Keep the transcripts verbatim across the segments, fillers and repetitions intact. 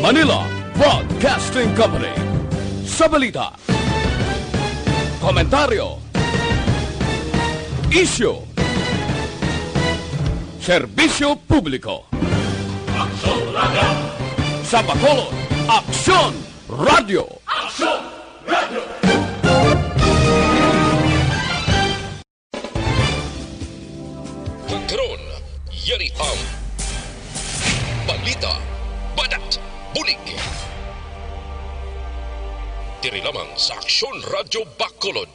Anila Broadcasting Company. Sa balita, komentaryo, isyu, serbisyo publiko. Aksyon Radio. Sa Bacolod, Aksyon Radio. Aksyon Radio. Karon, yari ang balita, banat, bulig. Diri lamang sa Aksyon Radio Bacolod.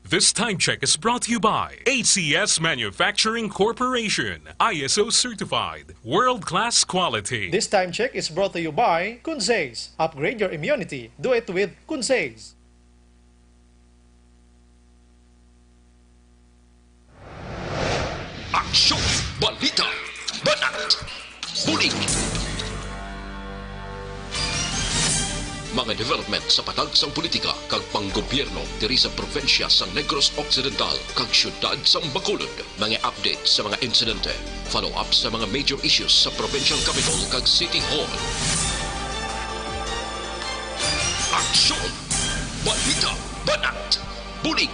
This time check is brought to you by A C S Manufacturing Corporation, I S O certified, world-class quality. This time check is brought to you by Kunzes. Upgrade your immunity. Do it with Kunzes. Aksyon, balita, banat, bulig. Mga development sa patag sang politika kag panggobyerno diri sa probinsya sang Negros Occidental kag siyudad sang Bacolod. Mga update sa mga insidente, follow-up sa mga major issues sa provincial capital kag city hall. Aksyon, balita, banat, bulig.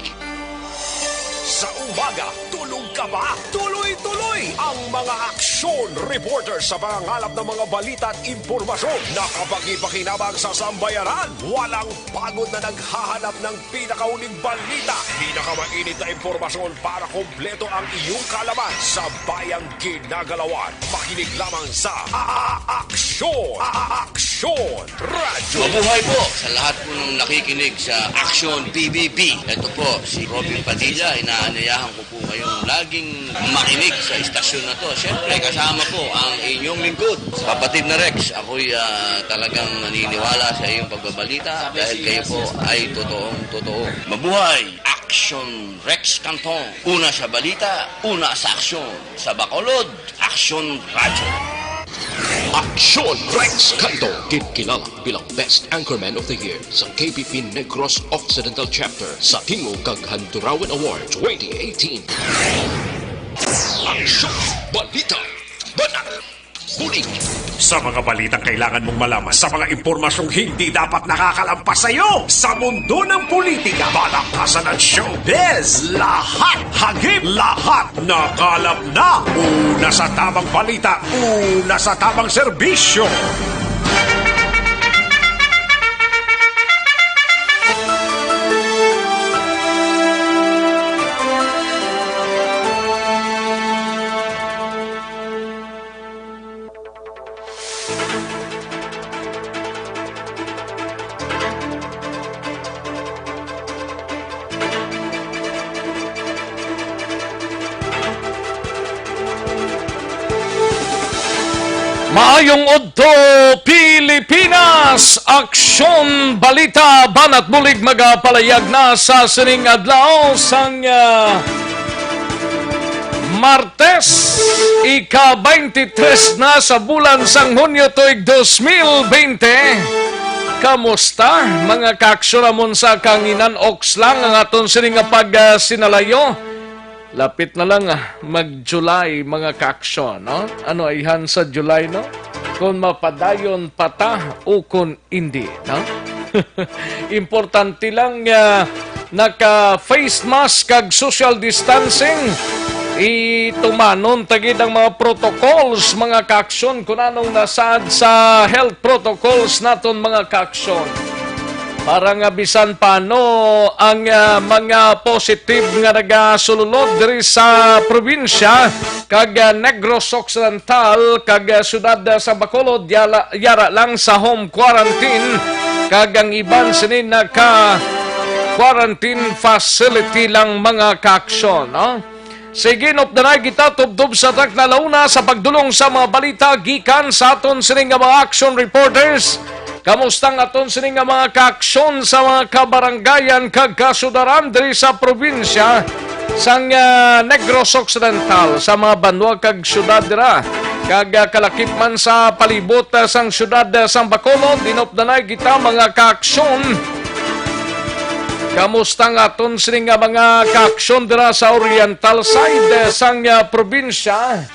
Sa umaga, tulog ka ba? Tuloy-tuloy ang mga aksyon reporter sa pangangalap ng mga balita at impormasyon na kapaki-pakinabang sa sambayanan. Walang pagod na naghahanap ng pinakahuling balita, pinakamainit na impormasyon para kompleto ang iyong kaalaman sa bayang ginagalawan. Makinig lamang sa A-, A-, Aksyon! A-, A-, Aksyon! Radyo. Mabuhay po sa lahat po ng nakikinig sa Aksyon P B B. Ito po si Robin Padilla, inaanyayahan ko po kayong laging makinig sa istasyon na to. Siyempre, kasama po ang inyong lingkod, kapatid na Rex. Ako'y, ah, talagang naniniwala sa iyong pagbabalita dahil kayo po ay totoong totoo. Mabuhay! Aksyon Rex Canton. Una sa balita, una sa aksyon. Sa Bacolod, Aksyon Radyo. Aksyon Rex Canto, ginkilala bilang Best Anchorman of the Year sa K B P Negros Occidental Chapter sa Tingog kag Handurawan Award twenty eighteen. Aksyon, balita, banat, bulig. Sa mga balitang kailangan mong malaman, sa mga impormasyong hindi dapat nakakalampas sa iyo, sa mundo ng politika, balakasan at showbiz, lahat hagip, lahat nakalap na. Una sa tamang balita, una sa tamang serbisyo. Maayong udto, Pilipinas! Aksyon, balita, banat bulig magapalayag na sa sining adlaw sang, ah, Martes, ika-twenty-three na sa bulan sang Hunyo tuig dos mil bente. Kamusta, mga kaaksyon, amon sa kanginan? Oks lang ang aton sini nga pag, ah, sinalayo. Lapit na lang, ah, mag-July, mga kaaksyon, no? Ano ayhan sa July, no? Kung mapadayon pa ta o kung hindi, no? Importante lang nga naka-face mask kag social distancing. Itumanon ta gid ang mga protocols, mga kaaksyon, kung anong nasaad sa health protocols naton, mga kaaksyon. Para nga bisan paano ang, ah, mga positive nga nagasululod diri sa probinsya kag, ah, Negros Occidental kag, ah, siyudad, ah, sa Bacolod, yala-, yara lang sa home quarantine, kag ang iban sini naka quarantine facility lang, mga kaaksyon, no? Sige, inupdanay kita tubtob sa takna, launa sa pagdulong sa mga balita gikan sa aton sini nga mga action reporters. Kamusta ang aton sini nga mga kaaksyon sa mga kabarangayan kag kasudaran diri sa probinsya sang, ah, Negros Occidental, sa mga banwa kag syudad dira, kag, ah, kalakip man sa palibot, ah, sang syudad, ah, sang Bacolod? Inupdanay kita, mga kaaksyon. Kamusta ang aton sini nga mga kaaksyon dira sa oriental side, eh, sang, ah, probinsya?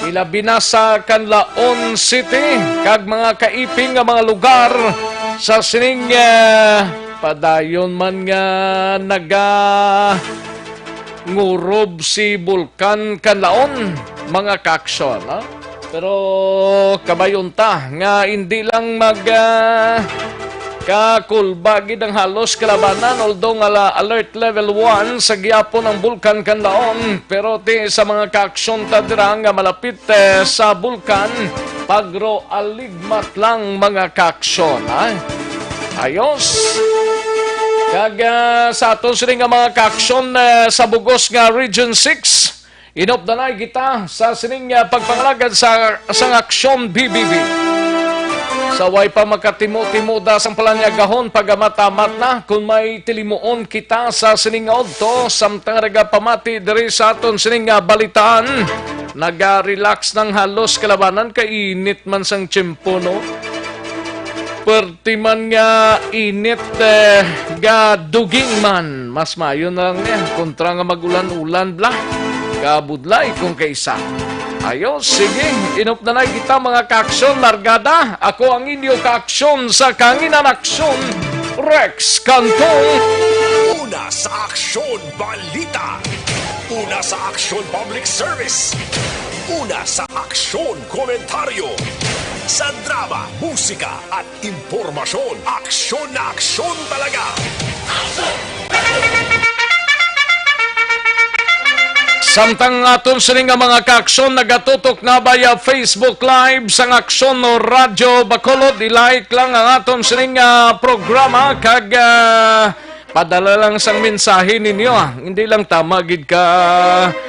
Ilabi na sa Canlaon City kag mga kaiping nga mga lugar sa sining, eh, padayon man nga naga ngurob si Bulkan Canlaon, mga kaaksyon, ha? Pero kabayon ta nga hindi lang mag, ah, kakulba gid ang halos kalabanan, although nga la-, alert level one sa gihapon ang Bulkan Canlaon, pero ti sa mga kaaksyon ta dira nga malapit, eh, sa bulkan, pagro aligmat lang, mga kaaksyon, ha? Ayos. Kag, ah, sa aton sini nga mga kaaksyon, eh, sa bugos nga Region six, inupdanay kita sa sining, ah, pagpangalagad sa, sang Aksyon B B B. Sa way pa makatimo-timo da sang palanyagahon, pagamat-amat na, kung may tilimuon kita sa sining nga udto, samtang nagapamati diri sa aton sining nga balitaan, naga-relax nang halos kalabanan, kainit man sang tiyempo, no? Perti man nga init, eh, ga duging man. Mas maayo na lang niya, kontra nga mag-ulan-ulan, bla. Kabudlay kung kaisa. Ayo, sige, inupdanay kita, mga kaaksyon, largada. Ako ang inyo kaaksyon sa Kanginan Aksyon, Rex Cantong. Una sa Aksyon Balita. Una sa Aksyon Public Service. Una sa Aksyon Komentaryo. Sa drama, musika, at impormasyon, aksyon na aksyon talaga. Samtang aton sini nga mga kaaksyon nagatutok na via Facebook Live sang Aksyon o Radyo Bacolod, i-like lang ang aton sini nga programa kag, ah, padala lang sang mensahe ninyo, ah. Hindi lang tama gid ka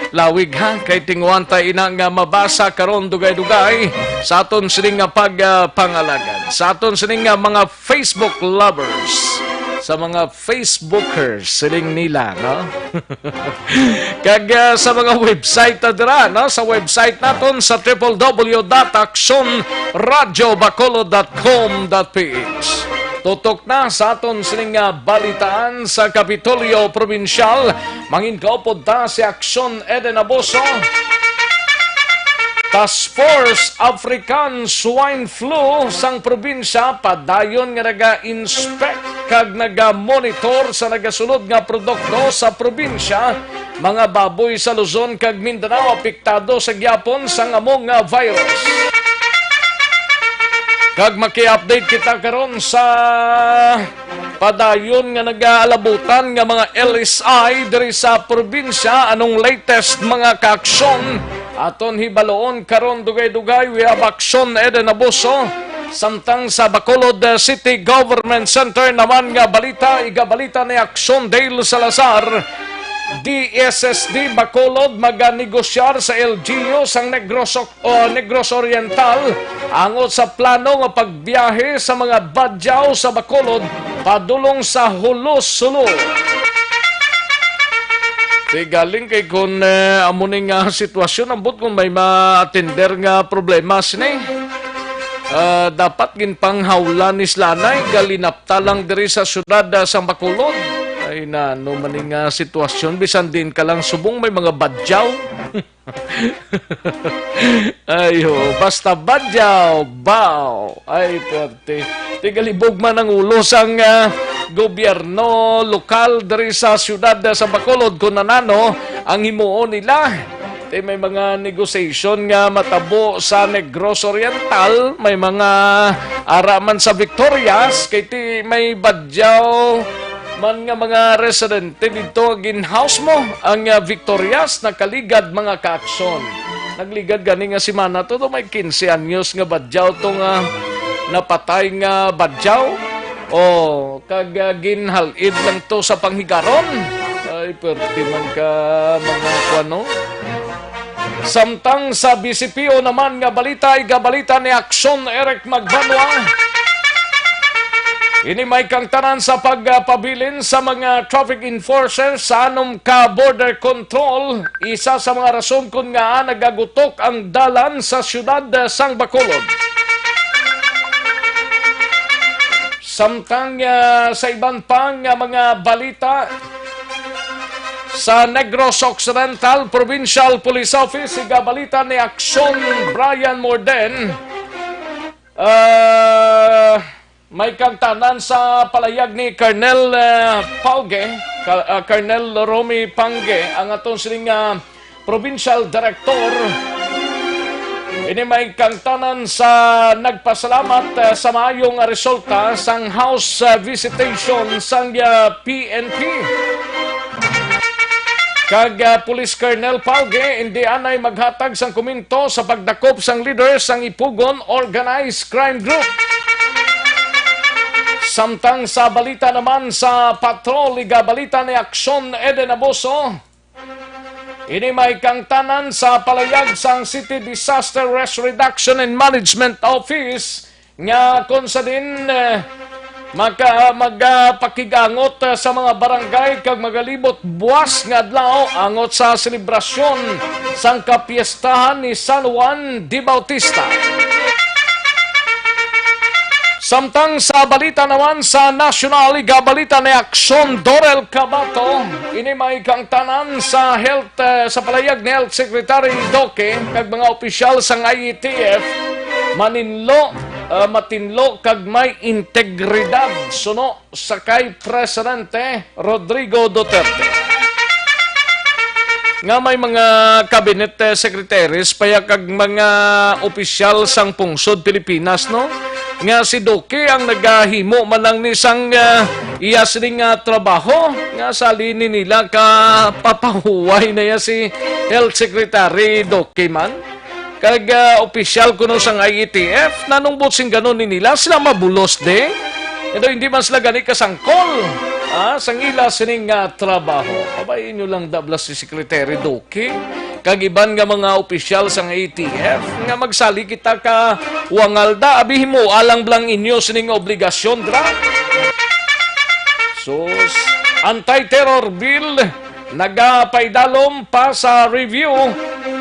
lawig, ha, kay tinguhan ta ina nga mabasa karon dugay-dugay sa aton sini nga pag, ah, pangalagad. Sa aton sini nga mga Facebook lovers, sa mga Facebookers, siling nila, no? Kag, ah, sa mga website na dira, no? Sa website naton sa triple W dot aksyon radyo bacolod dot com dot P H. Tutok na sa aton sining, ah, balitaan sa Kapitolyo Probinsyal. Mangin kaupod ta si Aksyon Eden Abuso. Task Force African Swine Flu sang probinsya padayon nga naga-inspect kag naga-monitor sa nagasulod nga produkto sa probinsya, mga baboy sa Luzon kag Mindanao apektado sa gihapon sang amo nga virus. Kag maki-update kita karon sa padayon nga nagaalabutan nga mga L S I diri sa probinsya. Anong latest, mga kaaksyon? Aton hibaloon karon dugay-dugay. We have Aksyon Eden Abuso. Samtang sa Bacolod, uh, City Government Center naman nga balita, igabalita ni Aksyon Dale Salazar. D S S D Bacolod maganegosyar sa L G U sang Negros o Negros Oriental angot sa plano nga pagbiyahe sa mga Badjao sa Bacolod padulong sa Jolo, Sulu. Di galing kay kun, eh, amo ni nga sitwasyon, ambot kung may ma-attender nga problema sini. Ah, dapat ginpanghawlan ni slanay, galinapta lang diri sa syudad, ah, sang Bacolod. Ay, na, ano man ni nga sitwasyon, bisan din ka lang subong may mga Badjao. Ay, ho, basta Badjao, bao. Ay, perte. Tigalibog man ang ulo sang, ah, gobyerno lokal diri sa siyudad, ah, sa Bacolod, kung nanano ang himuon nila. Ti may mga negosasyon nga matabo sa Negros Oriental, may mga ara man sa Victorias, kay ti may Badjao man nga mga residente didto nga gin-house mo ang, ah, Victorias nakaligad, mga kaaksyon. Nagligad gani nga semana to, to may quince anyos nga Badjao to nga napatay nga Badjao. Oh, kag, ah, ginhal-id lang to sa panghigaron. Ay, pwerte man ka, mga kuano. Samtang sa B C P O naman nga balita, igabalita ni Aksyon Eric Magbanwa. Ini may kangtanan sa pagpabilin sa mga traffic enforcers sa anom ka border control, isa sa mga rason kon ngaa nagagutok ang dalan sa siyudad sang Bacolod. Samtang, ah, sa iban pa nga mga balita, Sa Negros Occidental Provincial Police Office, igabalita ni Aksyon Brian Morden. Ah, may kangtanan sa palayag ni Colonel, ah, Pangge, Ka-, ah, Colonel Romy Pangge, ang aton sining, ah, provincial director. Ini may kangtanan sa nagpasalamat, ah, sa maayo nga resulta sang house, ah, visitation sang, ah, P N P. Kag, ah, Police Colonel Pangge, indi anay maghatag sang komento sa pagdakop sang leader sang Ipugon Organized Crime Group. Samtang sa balita naman sa patrol, igabalita ni Aksyon Eden Aboso. Ini may kangtanan sa palayag sang City Disaster Risk Reduction and Management Office nga kon sa din, eh, maka-, magapakig-angot, eh, sa mga barangay kag magalibot buwas nga adlaw angot sa selebrasyon sang kapiestahan ni San Juan de Bautista. Samtang sa balita naman sa nasyonal, igabalita ni Aksyon Dorel Cabato, ini may kangtanan sa health, eh, sa palayag ni Health Secretary Duque kag mga opisyal sang I A T F, maninlo, eh, matinlo kag may integridad suno sa kay Presidente Rodrigo Duterte. Nga may mga cabinet, eh, secretaries, paya kag mga opisyal sang pungsod Pilipinas, no? Nga si Duque ang nagahimo man lang ni sang, eh, iya sini nga trabaho, nga sali ni nila ka papahuway na iya si Health Secretary Duque man. Kag, ah, opisyal kuno sang I A T F, nanong buot sing ganon ni nila, sila mabulos di? Pero hindi man sila gani kasangkol, ah, sang ila sining nga trabaho. Pabay-i nyo lang dabla si Secretary Duque kag iban nga mga opisyal sang A T F nga magsali kita ka wangal da, abi, himoa lang blang inyo sining obligasyon, dra. Sus, anti-terror bill, nagapaidalom pa sa review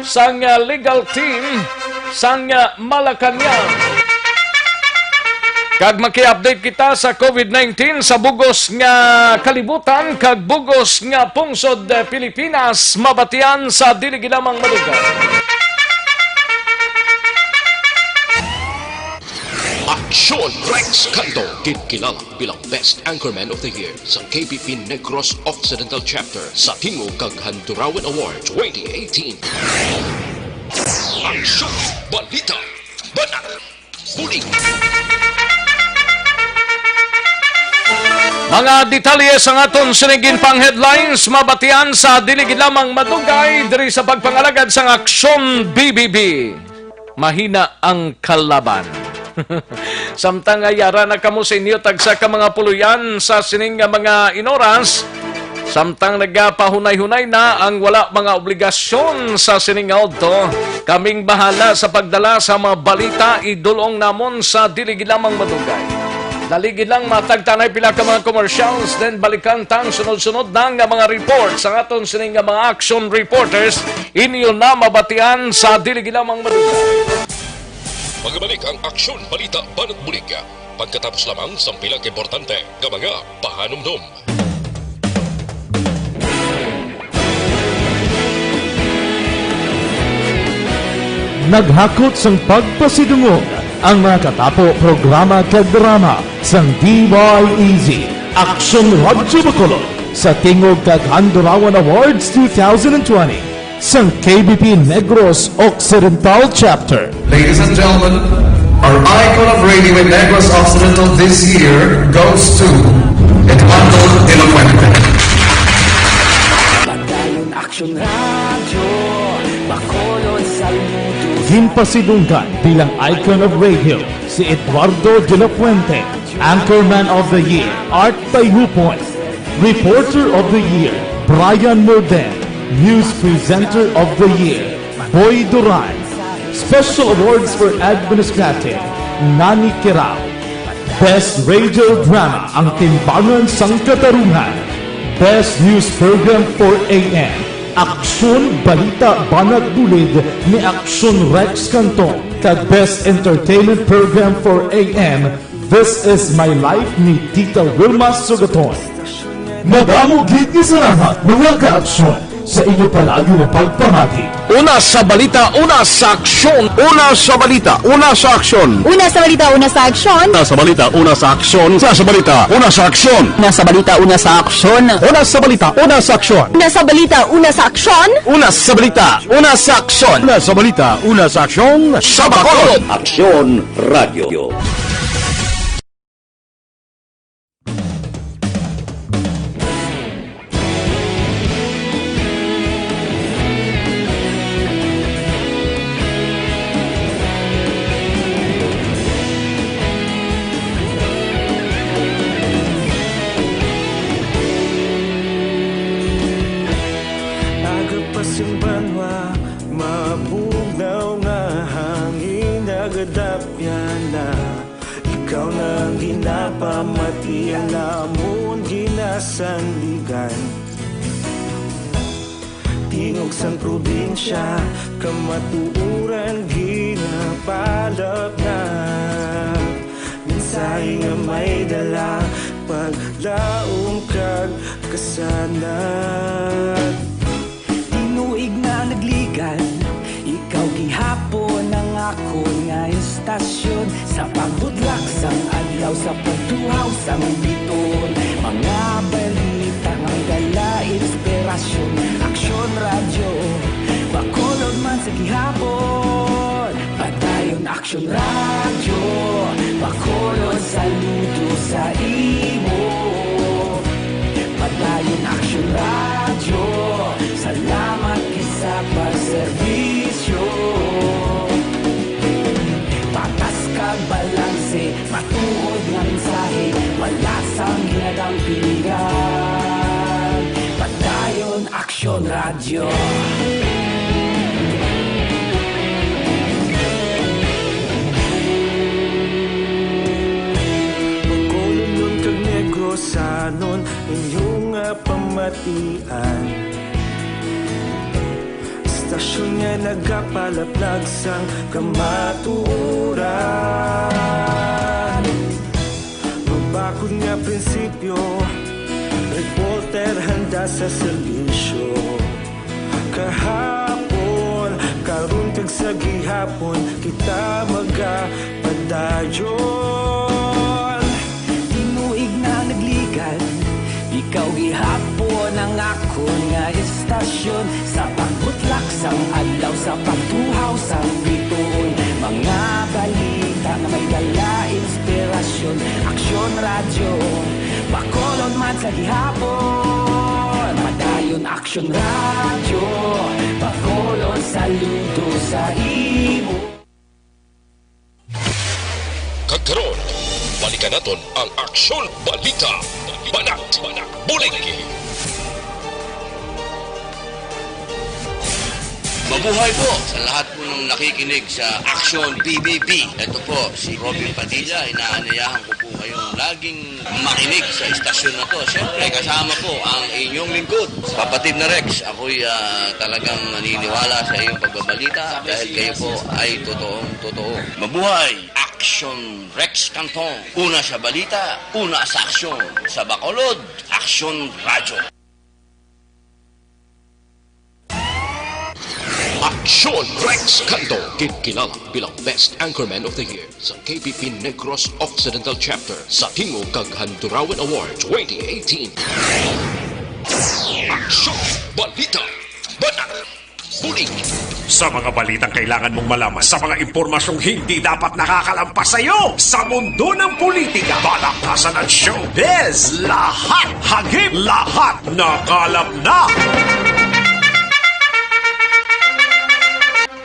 sang, ah, legal team sang, ah, Malacañang. Kag maki-update kita sa COVID nineteen sa bugos nga kalibutan kag bugos nga pungsod, eh, Pilipinas, mabatian sa dili gid lamang madugay. Aksyon Rex Kanto, ginkilala bilang Best Anchorman of the Year sa K B P Negros Occidental Chapter sa Tingog kag Handurawan Award twenty eighteen. Aksyon, balita, banat, bulig. Mga detalye sang aton sining ginpang headlines mabatian sa dili gid lamang madugay diri sa pagpangalagad sang Aksyon B B B. Mahina ang kalaban. Samtang nga yara na kamo sa inyo tagsa ka mga puloy-an sa sining nga mga inoras, samtang nagapahunay-hunay na ang wala mga obligasyon sa sining nga udto, kaming bahala sa pagdala sa mga balita idul-ong namon sa dili gid lamang madugay. Dali gid lang, matag ta anay pila ka mga commercials, then balikan ta ang sunod-sunod na nga mga report sang aton sining nga mga action reporters. Inyo na mabatian sa dili gid lamang madugay. Magabalik ang Aksyon Balita Banat Bulig pagkatapos lamang sang pila ka importante nga mga pahanumdom. Naghakot sang pagpasidungog ang mga katapo, programa kag drama sang D Y E Z, Aksyon Radyo Bacolod, sa Tingog kag Handurawan Awards two thousand twenty sang K B P Negros Occidental Chapter. Ladies and gentlemen, our icon of radio in Negros Occidental this year goes to Eduardo de la Fuente. Padayon Aksyon Radyo, Bacolod, saludo. Ginpasidunggan bilang icon of radio si Eduardo de la Fuente, Anchorman of the Year, Art Tayhupon, Reporter of the Year, Brian Morden, News Presenter of the Year, Boy Duran, Special Awards for Administrative, Nani Kirao, Best Radio Drama, Ang Timbangan sang Katarungan, Best News Program four A M, Aksyon Balita Banat Bulig ni Aksyon Rex Cantong, kag Best Entertainment Program four A M, This Is My Life ni Tita Wilma Sugaton. Madamo gid nga salamat, mga kaaksyon, sa inyo palagi nga pagpamati. Una sa balita, una sa aksyon. Una sa balita, una sa aksyon. Una sa balita, una sa aksyon. Una sa balita, una sa aksyon. Una sa balita, una sa aksyon. Una sa balita, una sa aksyon. Una sa balita, una sa aksyon. Una sa balita, una sa aksyon. Una sa balita, una sa aksyon. Una sa balita, una sa aksyon. Sa Bacolod. Aksyon Radio. Aga pa sing banwa, mabugnaw nga hangin nagadapyan na. Ikaw na ang ginapamati, ang amon ginasandigan. Tingog sang probinsya, kamatuoran ginapalapnap. Mensahe nga may dala, paglaom kag kasanag. Tinuig na nagligad, ikaw gihapon ang akon nga estasyon. Sa pagbudlak sang adlaw, sa pagtuhaw sang bituon, mga balita nga may dala inspirasyon. Aksyon Radyo, Bacolod man sa gihapon. Padayon Aksyon Radyo, Bacolod, saludo sa imo. Padayon Aksyon Radyo, salamat gid sa pagserbisyo. Patas kag balanse, matuod nga mensahe, wala sang ginadampingan. Padayon Aksyon Radyo. Bacolodnon kag Negrosanon, inyo nga pamatian. Estasyon nga nagapalaplag sang kamatuoran. Mabakod nga prinsipyo, reporter handa sa serbisyo. Kahapon, karon kag sa gihapon, kita magapadayon. Tinuig na nagligad, ikaw gihapon ang akon nga estasyon. Sa pagbutlak sang adlaw, sa pagtuhaw sang bituon, mga balita nga may dala inspirasyon. Aksyon Radyo, Bacolod man sa gihapon. Padayon Aksyon Radyo, Bacolod, saludo sa imo. Kag karon, balikan naton ang Aksyon Balita, Banat, Bulig. Mabuhay po sa lahat po ng nakikinig sa Aksyon B B B. Ito po si Robin Padilla. Inaanyayahan ko po kayong laging makinig sa istasyon na to. Siyempre, kasama po ang inyong lingkod, Kapatid na Rex. Ako'y, ah, talagang naniniwala sa iyong pagbabalita dahil kayo po ay totoong totoo. Mabuhay! Aksyon Rex Cantong. Una sa balita, una sa aksyon. Sa Bacolod, Aksyon Radyo. Aksyon Rex Cantong, kinkilala bilang Best Anchorman of the Year sa K P P Negros Occidental Chapter sa Tingog kag Handurawan Award twenty eighteen. Aksyon, balita, banat, bulig. Sa mga balitang kailangan mong malaman, sa mga impormasyong hindi dapat nakakalampas sa iyo, sa mundo ng politika, palakpasan at showbiz, lahat hagip, lahat nakalap na.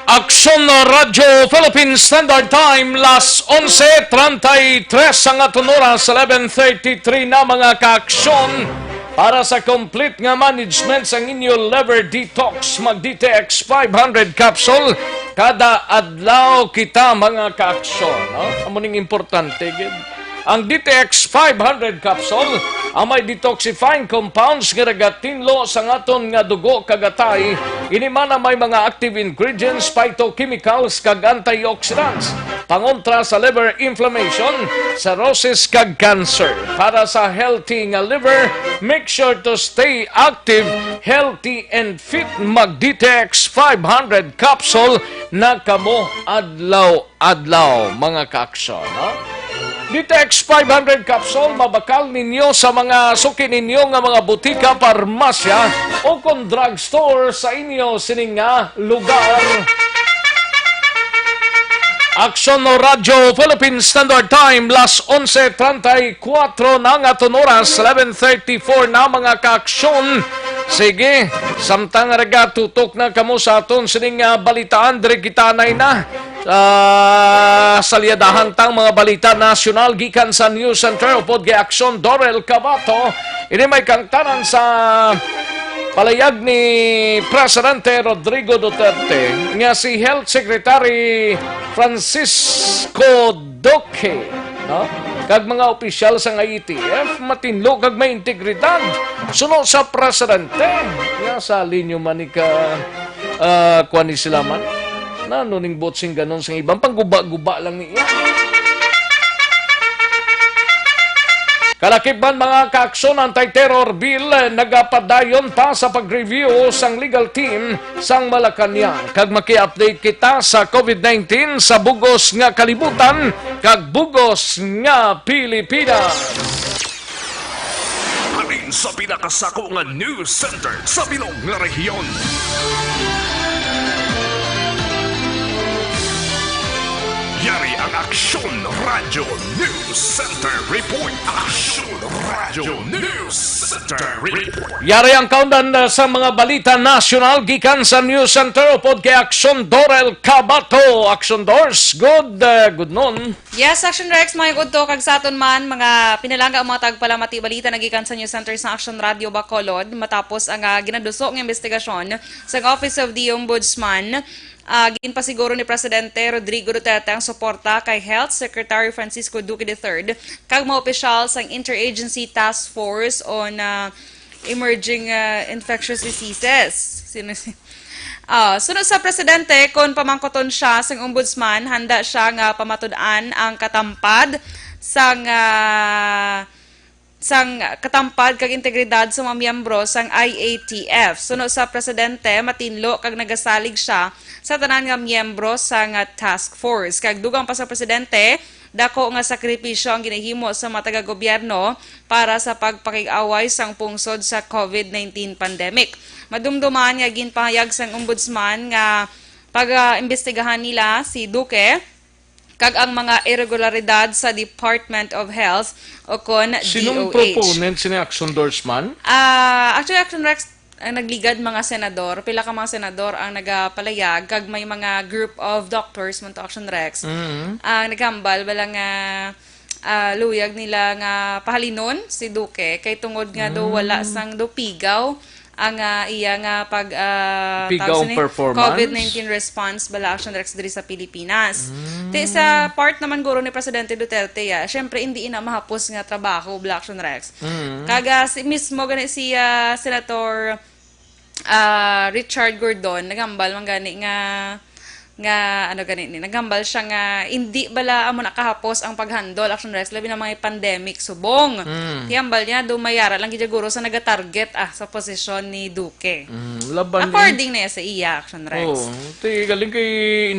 Aksyon Radyo Philippine Standard Time, las onse treinta y tres ang aton oras, eleven thirty-three na, mga kaaksyon. Para sa complete nga management sang inyo liver detox, mag D T X five hundred capsule kada adlaw kita, mga kaaksyon, no? Amo ning importante gid. Ang D T X five hundred capsule, ang may detoxifying compounds nga nagatinlo sa aton nga dugo kag atay. Ini man ang may mga active ingredients, phytochemicals, kag antioxidants. pangontra sa liver inflammation, cirrhosis, kag cancer. Para sa healthy nga liver, make sure to stay active, healthy, and fit. Mag D T X five hundred capsule na kamo adlaw-adlaw, mga kaaksyon, ha? D T X five hundred capsule, mabakal ninyo sa mga suki ninyo nga mga butika, parmasya, o kon drugstore sa inyo sining nga lugar. Aksyon no Radyo Philippine Standard Time, las onse treinta y cuatro na nga aton oras, eleven thirty-four na, mga kaaksyon. Sige, samtang nagatutok na kamo sa aton sining nga balitaan, diri kita anay na sa salyadahan tang mga balita nasyonal gikan sa News Center upod kay Aksyon Dorel Cabato. Ini may kangtanan sa palayag ni Presidente Rodrigo Duterte nga si Health Secretary Francisco Duque, no? Kag mga opisyal sang I A T F, matinlo kag may integridad. Suno sa presidente, nga sa linyo man ni ka, ah, kuwan ni sila man. Nano ning buot sing ganon sang iban, pangguba-guba lang niya. Kalakip man, mga kaaksyon, anti-terror bill, eh, nagapadayon pa sa pag-review sang legal team sang Malacañang. Kag maki-update kita sa COVID nineteen sa bugos nga kalibutan kag bugos nga Pilipinas. Halin sa pinakasako nga news center sa bilog nga rehiyon. Yari ang Aksyon Radyo News Center Report. Aksyon Radyo News Center Report. Yari ang kaundan, uh, sa mga balita nasyonal gikan sa News Center upod kay Aksyon Dorel Cabato. Aksyon Dors, good, uh, good noon. Yes, Action Rex, mayong udto kag sa aton man mga pinalangga, mga tagpalamati balita nagikan sa News Center sa Action Radio Bacolod, matapos ang, ah, ginaduso nga investigasyon sa Office of the Ombudsman, ah, ginpasiguro ni Presidente Rodrigo Duterte ang suporta kay Health Secretary Francisco Duque the third kag mga opisyal sang Interagency Task Force on, ah, Emerging, ah, Infectious Diseases. Sino si Ah, suno sa presidente, kon pamangkuton siya sang ombudsman, handa siya nga pamatud-an ang katampad sang, ah, sang katampad kag integridad sa mga miyembro sang I A T F. Suno sa presidente, matinlo kag nagasalig siya sa tanan nga miyembro sang task force. Kag dugang pa sa presidente, dako nga sakripisyo ang ginahimo sa mga taga-gobyerno para sa pagpakig-away sang pungsod sa COVID nineteen pandemic. Madumduman nga ginpahayag sang ombudsman nga pag-imbestigahan nila si Duque kag ang mga irregularidad sa Department of Health o kon Sinong D O H. Proponent sini, Action Dorsman? Ah, actually, Action Rex, ang nagligad mga senador, pila ka mga senador ang nagapalayag, kag may mga group of doctors man to, Action Rex, Mhm. ang naghambal bala nga, ah, luyag nila nga pahalinon si Duque kay tungod nga daw wala Mm. sang daw pigaw ang, ah, iya nga pag, ah, Pigaw tawag sini? Performance? COVID nineteen response bala, Action Rex, diri sa Pilipinas. Mm. Ti sa part naman guro ni Presidente Duterte, ya, syempre, hindi ina mahapos nga trabaho, bala, Action Rex. Mm. Kaga si, mismo gani si, ah, Senator, ah, Richard Gordon, naghambal man gani nga, nga, ano gani ni, naghambal siya nga hindi bala amo na kahapos ang paghandle, Action Rex, labi na mga pandemic subong. Mm. Tihambal niya, do mayara lang gid guro sa nagatarget, ah, sa posisyon ni Duque. Mm, laban ni According na sa iya, Action Rex. Oo. Ti, galing kay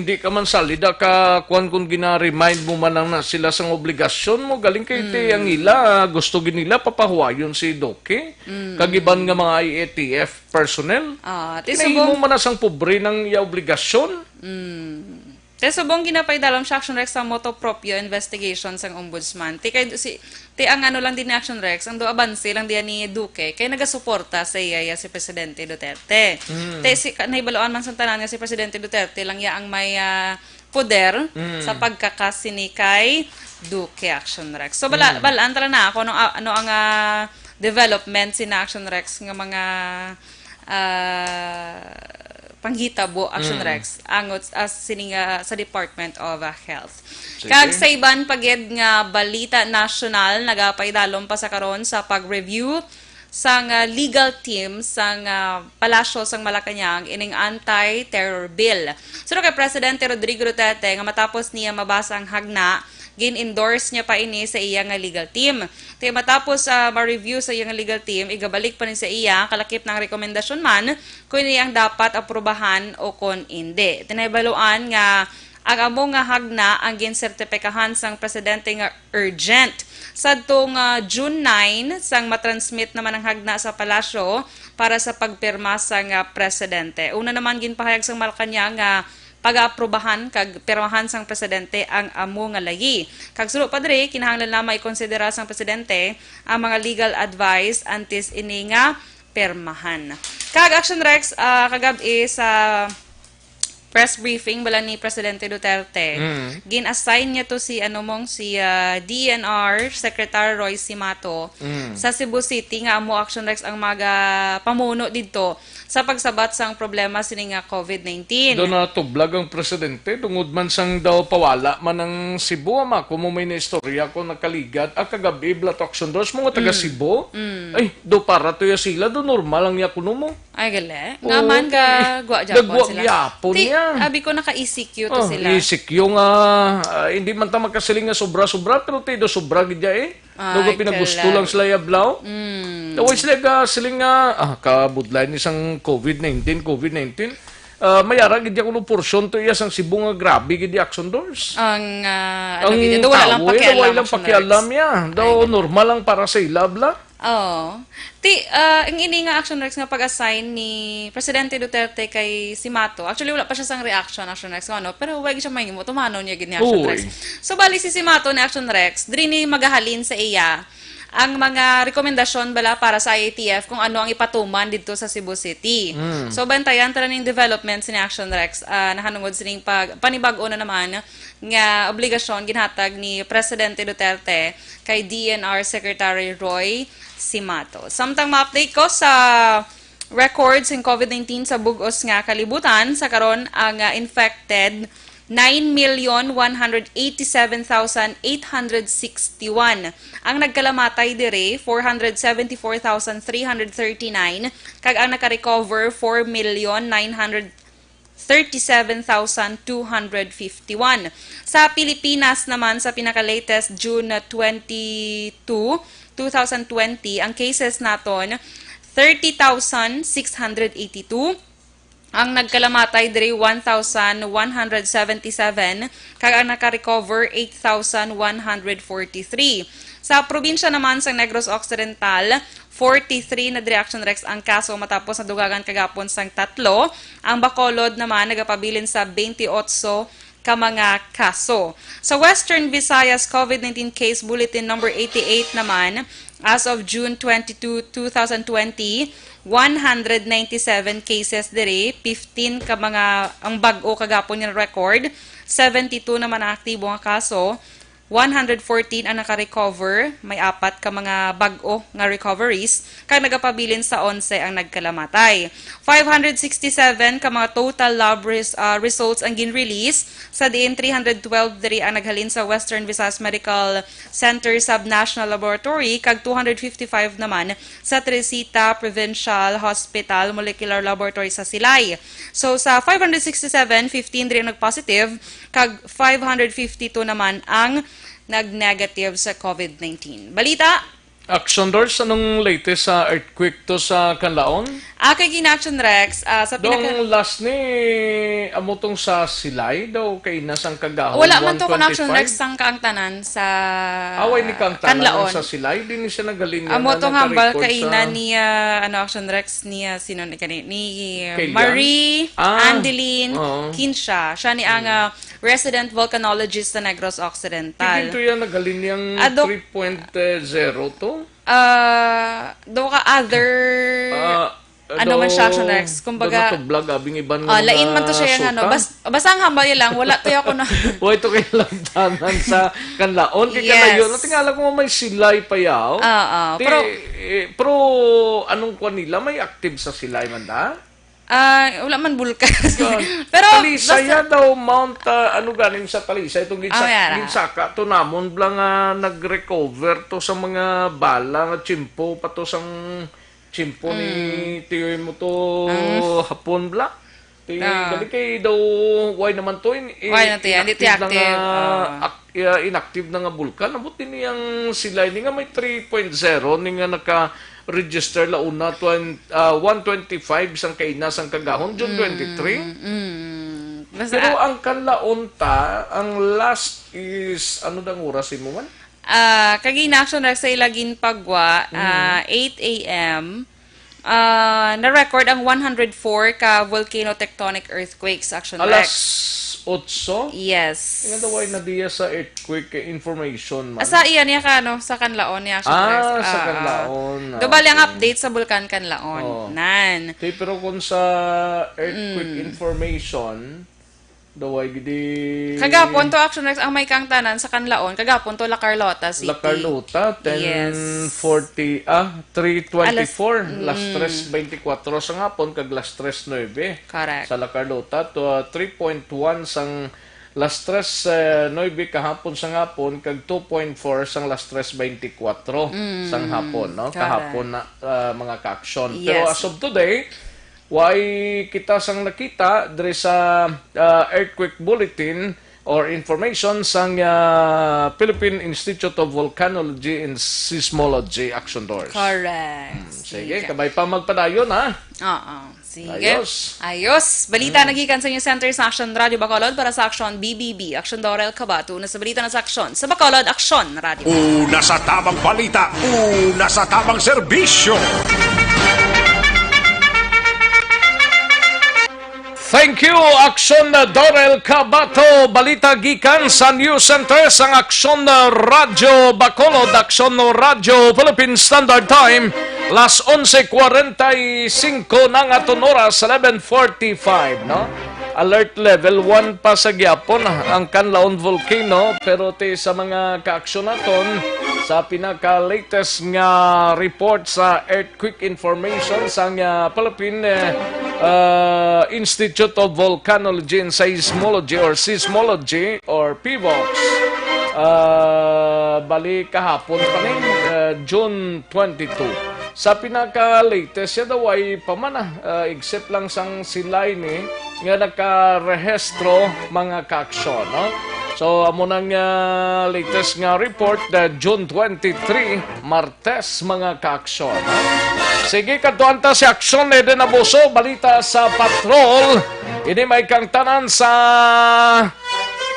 hindi ka man salida ka kuwan kung gina-remind mo man lang na sila sang obligasyon mo. Galing kay ti Mm. ang ila, gusto gid nila papahuwayon si Duque. Mm. Kag iban nga mga I A T F personnel. Ah, ti Kinahimo subong man na sang pobre nang iya obligasyon. Mm. Ti subong ginapaidalom siya, Action Rex, sa motu proprio investigation sang ombudsman. Ti kay si, ti ang ano lang din ni Action Rex, ang do abanse lang diyan ni Duque kay nagasuporta sa iya, iya si Presidente Duterte. Mm. Ti si, ka-, nahibaluan man sa tanan nga si Presidente Duterte lang iya ang may, ah, poder Mm. sa pagkakas sini kay Duque, Action Rex. So, bala-, Mm. balaan tala na ako ano, ano ang, ah, development sina, Action Rex, nga mga, ah, panghitabo, Action Mm. Rex, angot as sini nga sa Department of, ah, Health. Sige. Kag sa iban pa gid nga balita nasyonal, nagapaidalom pa sa karon sa pag-review sang, ah, legal team sang, ah, Palasyo sang Malacañang ining anti-terror bill. Suno kay Presidente Rodrigo Duterte nga matapos niya mabasa ang hagna, gin-endorse niya pa ini sa iya nga legal team. Kay matapos, ah, ma-review sa iya nga legal team, igabalik pa ni sa iya ang kalakip na ang rekomendasyon man kung ini ang dapat aprubahan o kon indi. Tinahibaluan nga ang amo nga hagna ang ginsertipikahan sang presidente nga urgent. Sadtong, ah, June nine, sang matransmit naman ang hagna sa palasyo para sa pagpirma sang, ah, presidente. Una naman ginpahayag sang Malacañang nga pag-aaprubahan kag pirmahan sang presidente ang amo nga layi. Kag suno pa diri, kinahanglan lamang ikonsidera sang presidente ang mga legal advice antes ini nga pirmahan. Kag Action Rex, ah, kagab-i sa press briefing bala ni Presidente Duterte, Mm. gin-assign niya to si, ano mong, si, ah, D N R Secretary Roy Simato Mm. sa Cebu City nga amo, Action Rex, ang maga pamuno didto sa pagsabat sang problema sini nga COVID nineteen. Daw natublag ang presidente tungod man sang daw pawala man ang Cebu, ama, kung mo may naistorya ko nakaligat, ah, kagab-i, bala to, Action Rex, mga taga Mm. Cebu. Mm. Ay, do para to ya sila, do normal ang yakuno mo. Ay, gali. Oo, Nga man kay gagwa gyapon gagwa sila. gyapon Ti, niya. Abi ko naka-E C Q to Oh, sila. E C Q nga, ah, hindi man ta makasiling nga sobra-sobra, pero ti do sobra gid ya eh. Ay, Lugo pinagusto kala. lang sila ya, Blau. Mm. Daw sila ga siling nga, ah, kabudlay ni sang COVID nineteen, COVID nineteen. Ah, may ara gid ya kuno porsyon to iya sang Cebu nga grabe gid ya, Action Rex. Ang, ah, ano Ang gid ya, daw wala lang tao, eh, pakialam, daw wala lang Action Rex. pakialam ya. Daw Ay, gali. normal lang para sa ila, bala. Oo. Ti, ah, ang ini nga, Action Rex, nga pag-assign ni Presidente Duterte kay Simato, actually, wala pa siya sang reaction, Action Rex, nga ano, pero wag siya mahimo, tumano niya gid ni Action Uy. Rex. So, bali si Simato ni Action Rex, diri ni magahalin sa iya ang mga rekomendasyon bala para sa I A T F kung ano ang ipatuman didto sa Cebu City. Mm. So, bantayan ta lang ning developments ni Action Rex, ah, nahanungod sining pag-, panibag-o na naman nga obligasyon ginhatag ni Presidente Duterte kay D N R Secretary Roy Simato. Samtang ma-update ko sa records ng COVID nineteen sa bug-os nga kalibutan, sa karon ang, ah, infected nine million one hundred eighty-seven thousand eight hundred sixty-one. Ang nagkalamatay dire, four hundred seventy-four thousand three hundred thirty-nine, kag ang nakarecover, four million nine hundred thirty-seven thousand two hundred fifty-one. Sa Pilipinas naman, sa pinaka-latest, June twenty-two, two thousand twenty, ang cases naton, thirty thousand six hundred eighty-two. Ang nagkalamatay diri, one thousand one hundred seventy-seven, kag ang nakarecover, eight thousand one hundred forty-three. Sa probinsya naman sa Negros Occidental, forty-three na diri, Action Rex, ang kaso matapos nadugangan kagapon sang tatlo. Ang Bacolod naman nagapabilin sa twenty-eight ka mga kaso. Sa Western Visayas, COVID nineteen case bulletin number eighty-eight naman, as of June twenty-two, two thousand twenty, one hundred ninety-seven cases diri, fifteen ka mga ang bag-o kagapon nga record, seventy-two naman ang aktibo nga kaso, one hundred fourteen ang naka-recover, may apat ka mga bag-o nga recoveries, kag nagapabilin sa onse ang nagkalamatay. Five hundred sixty-seven ka mga total lab res-, ah, results ang gin-release, sa diin three hundred twelve diri ang naghalin sa Western Visayas Medical Center Sub-National Laboratory, kag two hundred fifty-five naman sa Teresita Provincial Hospital Molecular Laboratory sa Silay. So, sa five hundred sixty-seven, fifteen diri ang nag-positive, kag five hundred fifty-two naman ang nag-negative sa COVID nineteen. Balita? Action Rex, anong latest sa earthquake to sa Canlaon? Ah, kay gina-, Action Rex, ah, sa pinaka- Dong last ni, amo tong sa Silay daw kay nasang kagahom, Wala man to kon Action Rex, one twenty-five. Sang kaangtanan sa Away ni kaangtanan Canlaon. Sa Silay, di ni siya nagaling Amo nga tong hambal nagka-record kaina sa ni, ah, ano, Action Rex, ni, ah, sino ni kani? Ni Kay Marie, Jan? Ah. Andeline, Oo. Kinsha. Siya ni ang, Mm. ah, resident volcanologist sa Negros Occidental. Hindi to yan, nagaling niyang Adok- three point zero to? Ah, do ka other, Ah, ano man siya, daw, Action Rex? Kumbaga, daw matublag, abing iban nga ah, lain mga man to siya yung ano. suka? Bas-, basta ang hambal niya lang, wala to yung ako na Wala to kay lantanan sa Canlaon. Kay Yes. Canlaon, natingala ko may Silay pa yaw. Ah, ah. Ti-, Pero eh, pero anong kwan nila? May active sa Silay man da? Ah, wala man bulkan. Yun. Pero Talisay basta yan daw, Mount, ah, ano ganing sa Talisay? Itong ginsa-, Ah, may ara. ginsaka to namon bla nga nag-recover to sa mga bala nga tiyempo pa to sang Tiyempo ni Tiyoy mo to hapon bla. Ti, ah, gali kay daw, why naman to? In, in, why na to yan? Hindi to inactive na nga, active. Ah, ak-, ah, inactive na nga bulkan. Ambot din niyang sila ini nga may three point zero, ni nga naka-register la una, twen-, ah, one twenty-five sang kaina sang kagahon, June twenty-three. Mm. Basta, pero ah, ang kanlaon ta, ang last is, ano dang oras imo man? Ah, kagina, Action Rex, sa ila ginpagwa, ah, eight A M, ah, na-record ang one hundred four ka volcano tectonic earthquakes, Action Rex. Alas otso? Yes. Nga daw ay nabiya sa earthquake information man. Asa iya niya ka, ano, sa Kanlaon niya, Action Rex? Ah, sa Kanlaon. Ah, ah. Do bali ang update sa Bulkan Kanlaon. Oh. Nan. Ti, pero kung sa earthquake information, Daway gidi. Kagapon to, Action Rex, ang may kang tanan sa Kanlaon. Kagapon to, La Carlota City. La Carlota, ten forty, ah, three twenty-four. Alas, mm. Las tres veinticuatro sa hapon, kag las tres nuebe. Correct. Sa La Carlota, to, ah, three point one sang las tres, eh, nuebe kahapon sa hapon, kag two point four sang las tres veinticuatro sang hapon, no? Mm, correct. Kahapon na, ah, mga ka-aksyon. Pero yes, as of today, Way kita sang nakita diri sa, ah, earthquake bulletin or information sang, ah, Philippine Institute of Volcanology and Seismology, Action Doors. Correct. Hmm, sige, sige, kabay pa magpadayon, ha? Oo, sige. Ayos. Ayos. Balita, hmm, nagikan sa News Center sa Action Radio Bacolod para sa Action B B B. Action Dorel Cabato na sa balita na sa Action sa Bacolod, Action Radio. Una sa tamang balita, una sa tamang serbisyo. Thank you, Action Dorel Cabato. Balita gikan sa News Center sang Action Radyo Bacolod, Action Radyo Philippine Standard Time, las onse cuarenta y cinco na nga aton oras, eleven forty-five, no? Alert level one pa sa gyapon ang Kanlaon Volcano, pero ti sa mga kaaksyon naton, sa pinaka-latest nga report sa earthquake information sang, ah, Philippine, eh, ah, Institute of Volcanology and Seismology or Seismology or PHIVOLCS, ah, bali kahapon pa ni, ah, June twenty-two. Sa pinaka-latest, siya daw ay pamana, ah, except lang sang silay ni nga nakarehistro, mga kaaksyon, no? So, amo nang, ah, latest nga report, ah, June twenty-three, Martes, mga kaaksyon, no? Sige, kadtuan ta si Aksyon Eden Abuso, balita sa patrol. Ini may kang tanan sa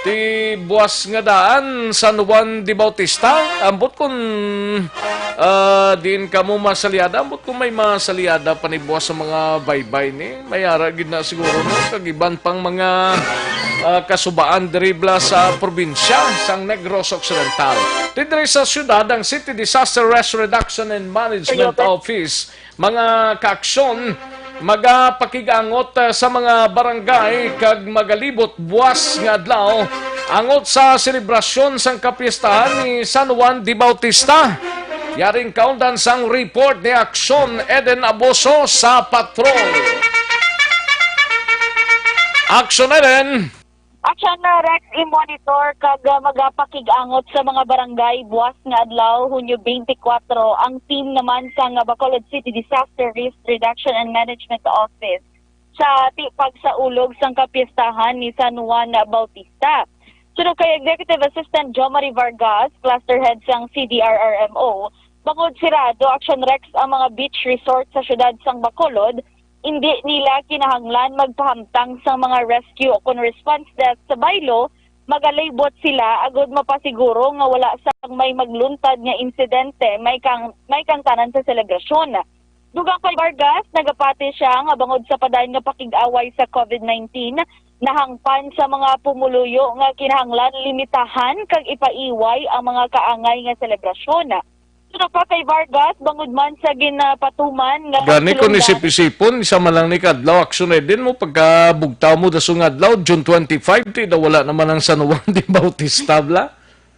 ti buas nga daan, San Juan de Bautista. Ambot kung, ah, diin kamo masalyada, ambot kung may masalyada pa ni buas sa mga baybay ni. May ara gid na siguro, no? Kag iban pang mga, ah, kasubaan diri bala sa probinsya sang Negros Occidental. Diri sa syudad, ang City Disaster Risk Reduction and Management Office, mga kaaksyon, magapakig-angot, ah, sa mga barangay kag magalibot buas nga adlaw angot sa selebrasyon sang kapistahan ni San Juan de Bautista. Yaring kaundan sang report ni Aksyon Eden Abuso sa patrol. Aksyon Eden! Action na, Rex, i-monitor kag, ah, magapakig-angot sa mga barangay buas nga adlaw, Hunyo twenty-four, ang team naman sang Bacolod City Disaster Risk Reduction and Management Office sa ti-, pagsaulog sang kapistahan ni San Juan Bautista. Suno kay Executive Assistant Jomari Vargas, Cluster Head sang C D R R M O, bangod sirado, Action Rex, ang mga beach resort sa siyudad sang Bacolod, indi nila kinahanglan magpahamtang sang mga rescue o kon response desk sa baylo, magalibot sila agod mapasiguro nga wala sang may magluntad nga insidente may kang-, may kangtanan sa selebrasyon. Dugang kay Vargas, nagapati sia nga bangod sa padayon nga pakig-away sa COVID nineteen, nahangpan sa mga pumuluyo nga kinahanglan limitahan kag ipaiway ang mga kaangay nga selebrasyon. Suno pa kay Vargas, bangod man sa ginapatuman nga gani kon pagsulundan, isip-isipon, isa man lang ni kadlaw, Action Eden, mo pagkabugtaw mo dason nga adlaw, June twenty-five, ti daw wala naman ang San Juan de Bautista, bala.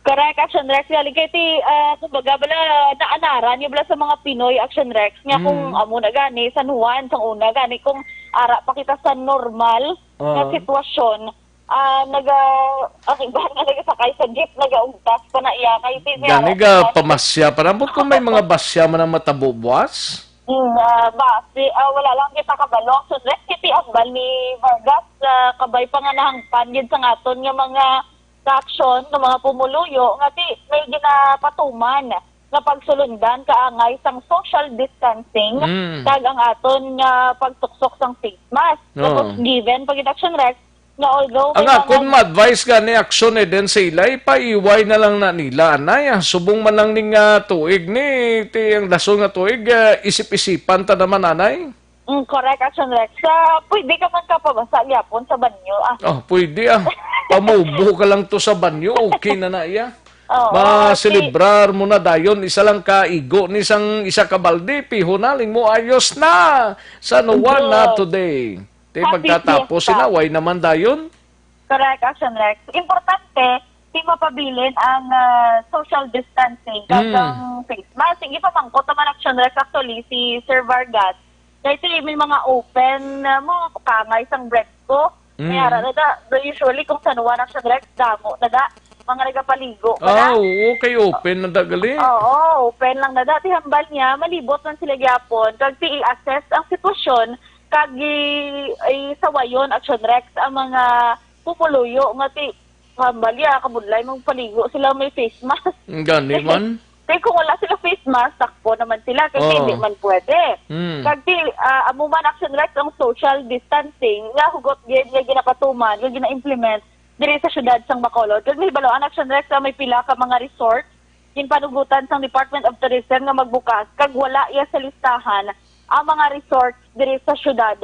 Correct, Action Rex. Gali kay ti, ah, kumbaga, bala, naanaran niyo bala sa mga Pinoy, Action Rex, nga kung, mm, amo na gani, San Juan, sang una gani, kung ara pa kita sa normal nga, ah, sitwasyon, ah, naga-, ang iba nga nagasakay sa jeep, nagaugtas pa na iya. Kay ti-, gani ga pamasya pa. Ambot kung may mga basya man ang matabo buas? Mm, ah, basi, ah, wala lang kita kabalo. So, let's say, ti ambal ni Vargas, ah, kabay pa nga nahangpan gid sa aton nga mga kaaksyon, nga mga pumuluyo, nga ti may ginapatuman nga pagsulundan kaangay sang social distancing Mm. kag ang aton nga pagtuksok sang face mask. Tapos, Oo. given pa gid, Action Rex, nga although may Ang mga akon ma-advise gani, Action Eden, sa ila, ipaiway na lang na nila, anay, ah. Subong man lang ning, ah, tuig ni, ti ang dason nga tuig, ah, isip-isipan ta naman, anay. Mm, correct, Action Rex. Sa, pwede ka man kapabasa gyapon sa banyo, ah. Oh, pwede, ah. Pamubo ka lang to sa banyo, okay na na iya. Oo, Ma-celebrar mo na dayon, isa lang ka igo ni sang isa ka balde, piho na, ling mo, ayos na. San Juan na Yes. today. Ti Happy pagkatapos Fiesta. sila, way naman dayon. Correct, Action Rex. Importante, ti mapabilin ang, ah, social distancing kag Mm. ang face mask. Sige, pamangkot naman, Action Rex. Actually, si Sir Vargas, kay ti may mga open, ah, mo, kangay sang bread ko. May Mm. ara na da. Do usually, kung San Juan, Action Rex, damo na da. Mga nagapaligo pa na. Ah, oo, kay open na da gali. Oo, open lang na da. Ti hambal niya, malibot man sila gyapon. Kag ti i-assess ang sitwasyon, kag i-, isawayon, Action Rex, ang mga pumuluyo nga ti hambal ya, kabudlay, magpaligo sila may face mask. Ang gani man. Kay kung wala sila face mask, takpo naman sila, kay Oo. hindi man pwede. Hmm. Kag ti, ah, amo man, Action Rex, ang social distancing, nga hugot gid, nga ginapatuman, nga gina-implement diri sa siyudad sang Bacolod. Kag nahibaloan, Action Rex, nga may pila ka mga resort, ginpanugutan sang Department of Tourism nga magbukas, kag wala ya sa listahan ang mga resort diri sa siyudad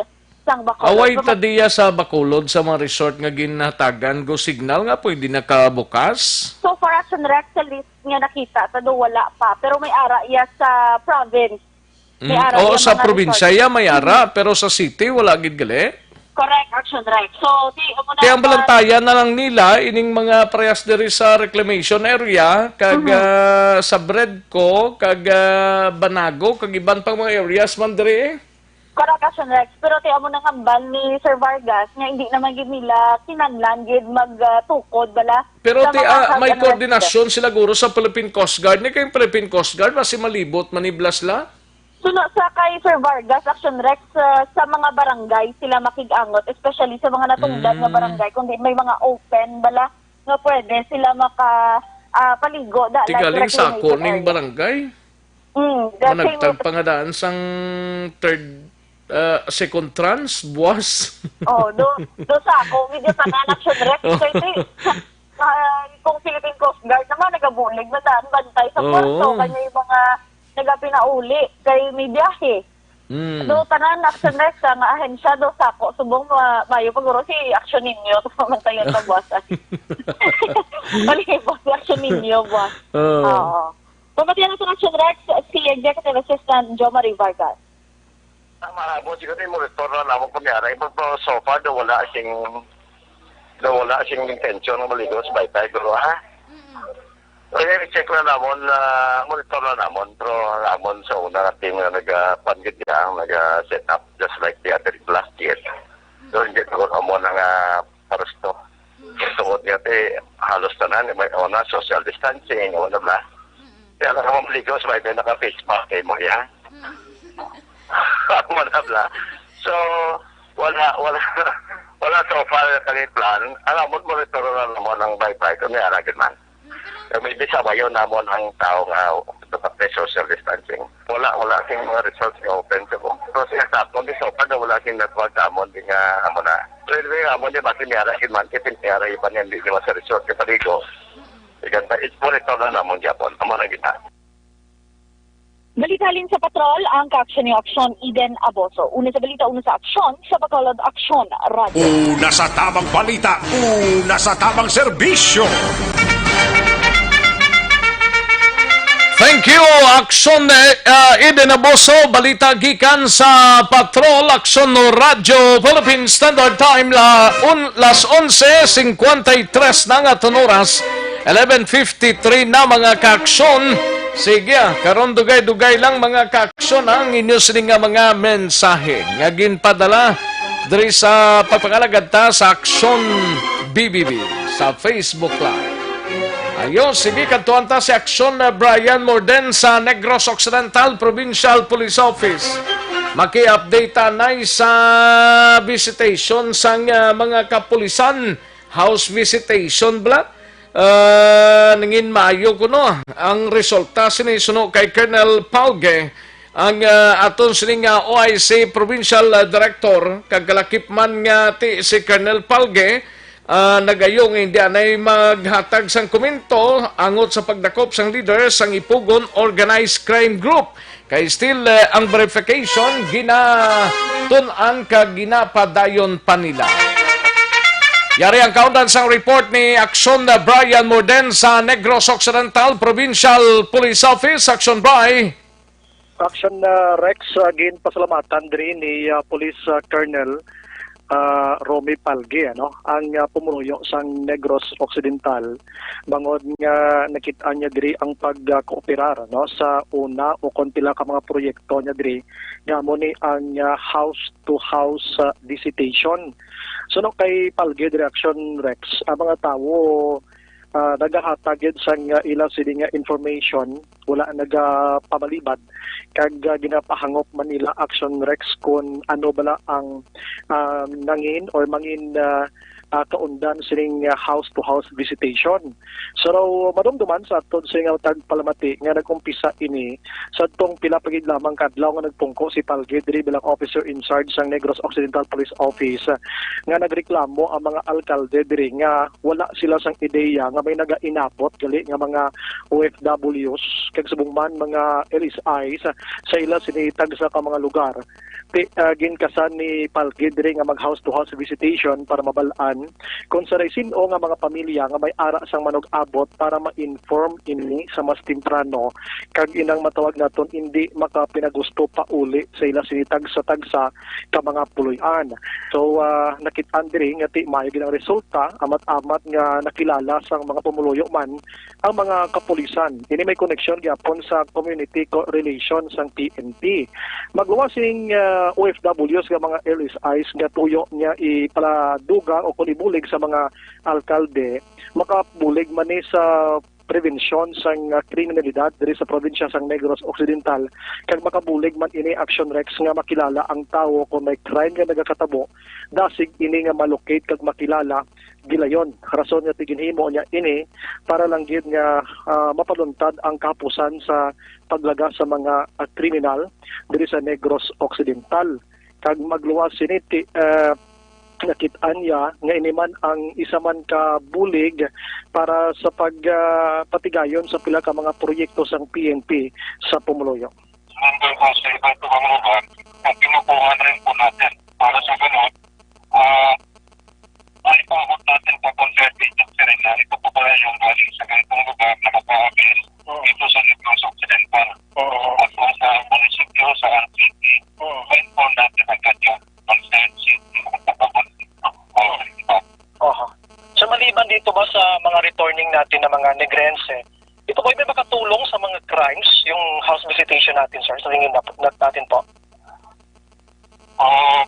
sang Bacolod. Away So, ta diya sa Bacolod sa mga resort nga ginhatagan go signal nga pwede nakabukas? So far, Action Rex, sa list nga nakita ta do, wala pa. Pero may ara iya sa province. May Mm. ara Oo, iya sa mga probinsya resort. ya may ara, Mm. pero sa city wala gid gali. Correct, Action Rex. So, ti, amo na Kaya ang ang balantayan na lang nila ining mga parehas diri sa reclamation area, kag, Mhm. ah, sa Bredco, kag, ah, Banago, kag iban pang mga areas man diri. Correct, Action Rex. Pero ti amo nang hambal ni Sir Vargas nga hindi naman gid nila kinahanglan gid mag, ah, tukod bala Pero sa ti, mga ah, health may and koordinasyon sila guro sa Philippine Coast Guard. Ni kay Philippine Coast Guard, basi malibot man ni bala sila. So, no, sa kay Sir Vargas, Action Rex, ah, sa mga barangay sila makig-angot, especially sa mga natungdan nga Mm. barangay, kundi may mga open bala nga pwede sila maka, ah, paligo da, Ti like galing sa recreation ako ning area. barangay. Mm, the same Managtag with pa nga daan sang third, ah, second trans, buwas. Oh, do, do sa ako, medyo tanan, Action Rex, Oh. kay ti, ah, kung Philippine Coast Guard naman, nagabulig na daan, bantay sa Oo. puerto, kanya yung mga nagapinauli, kay may biyahe. Mm. Do, tanan, Action Rex, ah, nga ahensya, do sa ako, subong, ma-, mayo pa guro si Action Ninyo, to, mantayan na buwasan. Palibot si Action Ninyo, buwas. Oo. Oo. Pamatian nato, Action Rex, si Executive Assistant Jo Marie Vargas. Ang mahabot siguro, monitor na namon kung may ara. Pero so far, do wala sing, do wala sing intention nga maligo sa baytay, pero, ha? Mm-mm. Kaya i-check na namon, ah, monitor na namon, pero namon sa una nga team nga nag-, ah, pan gid ang nag-, ah, set up just like the other last year. So, hindi ko amo na nga parusto. Mm. Tungod nga ti, halos tanan, may una, social distancing, wala ba? Mm-mm. Kaya lang naman maligo, sa may naka-face mask, eh, mo, ya? Mm. Wala bla. So, wala, wala, wala so far kami plan. Ang amon monitor na naman ang bye-bye kung may aragin man. Mm, pero Kaya may bisabayon namon ang tao nga dapat may social distancing. Wala, wala sing mga results nga open sa ko. So, siya sa akon, di so far na wala sing network sa amon, di nga amo na. Pero anyway, amon di basi may aragin man, kaya may aragin man yan, di naman sa resort, kaya paligo. Ikan pa, it's monitor na namon, Japon. Amo na kita. Balita halin sa Patrol, ang kaaksyon ni Aksyon Eden Aboso. Una sa balita, una sa aksyon, sa Bacolod Aksyon Radyo. Una sa tamang balita, una sa tamang serbisyo. Thank you, Aksyon, eh, ah, Eden Aboso. Balita gikan sa Patrol, Aksyon no Radyo Philippine Standard Time, la, un, las onse cincuenta y tres na nga aton oras. Eleven fifty-three na, mga kaaksyon. Sige, ah, karon dugay-dugay lang, mga kaaksyon, ang inyo sini nga mga mensahe nga ginpadala diri sa pagpangalagad ta sa Aksyon B B B sa Facebook Live. Ayo, sige, kadtuan ta si Aksyon, uh, Brian Morden sa Negros Occidental Provincial Police Office. Maki-update ta na sa visitation sang, uh, mga kapulisan. House visitation bala. Uh, nangin maayo kuno ang resulta sini suno kay Colonel Palge. Ang, ah, aton sini nga O I C Provincial, ah, Director, kag kalakip man nga ti si Colonel Palge, ah, nagayo nga hindi anay maghatag sang komento angot sa pagdakop sang leader sang Ipugon Organized Crime Group. Kay still, eh, ang verification ginatun-an kag ginapadayon pa nila. Yari ang kaundan sang report ni Aksyon Brian Morden sa Negros Occidental Provincial Police Office. Aksyon, Bri. Action, ah, Rex, ah, ginpasalamatan diri ni, ah, Police, ah, Colonel, ah, Romy Palgi, ano, ang, ah, pumunuyo sang Negros Occidental, bangod nga nakit-an niya diri ang pagkooperar, no, sa una o kon pila ka mga proyekto niya diri, nga amo ni ang, ah, house to house, ah, visitation. Suno kay Palgi diri, Action Rex, ang mga tawo, ah, nagahatag gid sang, ah, ila sini nga information, wala nagapamalibad, kag, ah, ginapahangop man nila, Action Rex, kun ano bala ang, ah, nangin or mangin, ah, ah, kaundan sining, ah, house to house visitation. So, madumduman sa aton sini nga tagpalamati nga nag-umpisa ini sadtong pila pa gid lamang ka adlaw nga nagpungko si Palgi diri bilang officer in charge sang Negros Occidental Police Office, ah, nga nagreklamo ang mga alkalde diri nga wala sila sang ideya nga may nagainabot gali nga mga O F Ws kag subong man mga L S Is sa ila sini tagsa ka mga lugar. Ti, ah, ginkasan ni Palgi diri nga mag house to house visitation para mabal-an kung saray sin-o nga mga pamilya nga may ara sang manug-abot para ma-inform ini sa mas temprano, kag inang matawag naton indi makapinagusto pauli sa ila sini tagsa-tagsa ka mga puloy-an. So, ah, nakit-an diri nga ti maayo gid ang resulta, amat-amat nga nakilala sang mga pumuluyo man ang mga kapulisan. Ini may koneksyon gyapon sa community co-, relations sang P N P. Magluwas sing, ah, O F Ws nga mga L S Is nga tuyo niya ipaladugang o kon ibulig sa mga alkalde, makabulig man ni sa prevensyon sang, ah, kriminalidad diri sa probinsya sang Negros Occidental, kag makabulig man ini, Action Rex, nga makilala ang tawo kon may crime nga nagakatabo, dasig ini nga ma-locate kag makilala gilayon. Rason nga ti ginhimo niya ini para lang gid nga, ah, mapaluntad ang kahapusan sa paglaga sa mga, ah, kriminal diri sa Negros Occidental. Kag magluwas sini ti, ah, nakit-an niya nga ini man ang isa man ka bulig para sa pag, ah, patigayon sa pila ka mga proyekto sang P N P sa pumuluyo. Nandun po sa iba't ibang lugar, ang kinukuha na rin po natin. Para sa ganun, ah, maipaabot natin pa kung sa agency rin na ito po pala yung galing sa ganitong lugar na makaabil Oo. dito sa Negros Occidental. Oo. At kung sa munisipyo, sa R T P, Oo. ma-inform natin agad yung concerned city o kapatid. Oo. Oho. So, maliban dito ba sa mga returning natin na mga Negrense, ito ba may makatulong sa mga crimes, yung house visitation natin, sir, sa tingin nat-, nat-, natin po? Ah,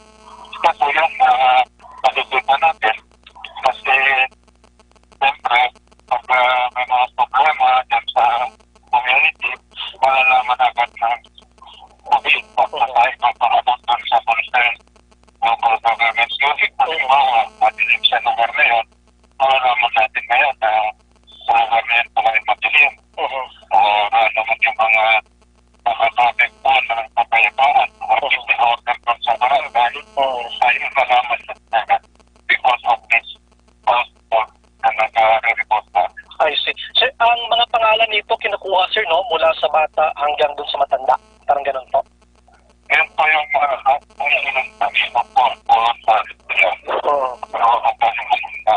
isa po yung, ah, pag-isipan natin. Kasi, siyempre, pag, ah, may mga problema dyan sa community, malalaman agad ng police at saka ipapakabot dun sa concerned local government unit. Halimbawa, madilim sa lugar na yun, malalaman natin ngayon na sa lugar na yun pala yung madilim. Oo. O ano man yung mga nakatapit po ng kapayapaan. Or Oo. if the order dun sa barangay, Oo. ay malaman na agad because of this post po na nagre-report na. I see. Sir, ang mga pangalan nito kinukuha, sir, no? Mula sa bata hanggang dun sa matanda. Parang ganun po. Yun po yung, ah, ang ilang kami po, po, po, sa, Oo. Pero ang kami po,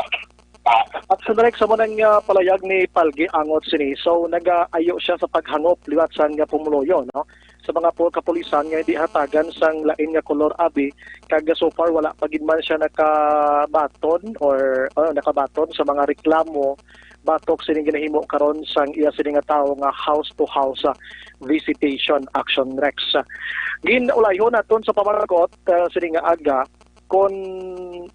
ah, Action Rex, amo nang, ah, palayag ni Palgi angot sini. So, nagaayo siya sa paghangop liwat sang, ah, pumuluyo, no? Sa mga pu-, kapulisan nga hindi hatagan sang lain nga kolor abi, kag so far wala pa gid man siya nakabaton or, ah, nakabaton sa mga reklamo batok sining ginahimo karon sang iya sini nga tawo nga house to house, ah, visitation, Action Rex. Gin-ulayhon naton sa pamangkot, ah, sini nga aga, kung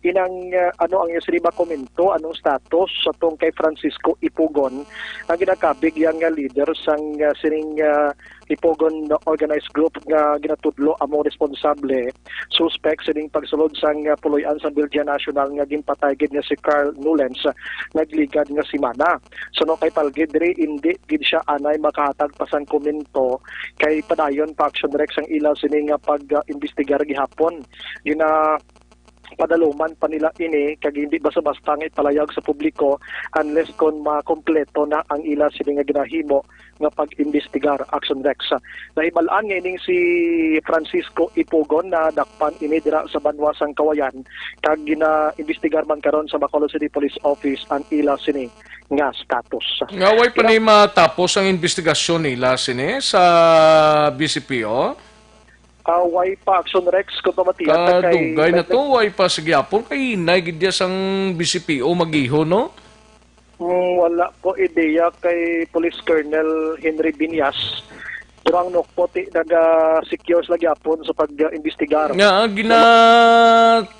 inang, ah, ano ang iya sini makomento, anong status sa tong kay Francisco Ipugon, ang ginakabig yang, ah, leader sang, ah, sining, ah, Ipugon organized group nga ginatudlo amo responsable, suspect sining pagsulod sang, ah, puloy-an sang Bilya National nga ginpatay gid nga si Carl Nolens, ah, nagligad nga semana. Suno kay Palgi diri, indi gid siya anay makahatag pa sang komento kay padayon pa, Action Rex, ang ila sini nga pag-imbestigar gihapon. Gina padaluman pa nila ini kag hindi basta-basta nga ipalayag sa publiko unless kon makompleto na ang ila sini nga ginahimo nga pag-imbestigar, Action Rex. Nahibal-an nga ining si Francisco Ipugon na dakpan ini dira sa banwa sang Kawayan kag gina-imbestigar man karon sa Bacolod City Police Office ang ila sini nga status. Nga way pa Ila- ni matapos ang investigasyon nila sini sa B C P O? Ah, way pa, Action Rex, kung pamatian ta kay Kadugay na nag- to, way pa sa gyapon kay hinay gid diya sang B C P O mag-iho, no? Mm, wala ko ideya kay Police Colonel Henry Binyas. Pero ang nukpo ti naga-secure sila gyapon sa pag-imbestigar. Nga, gina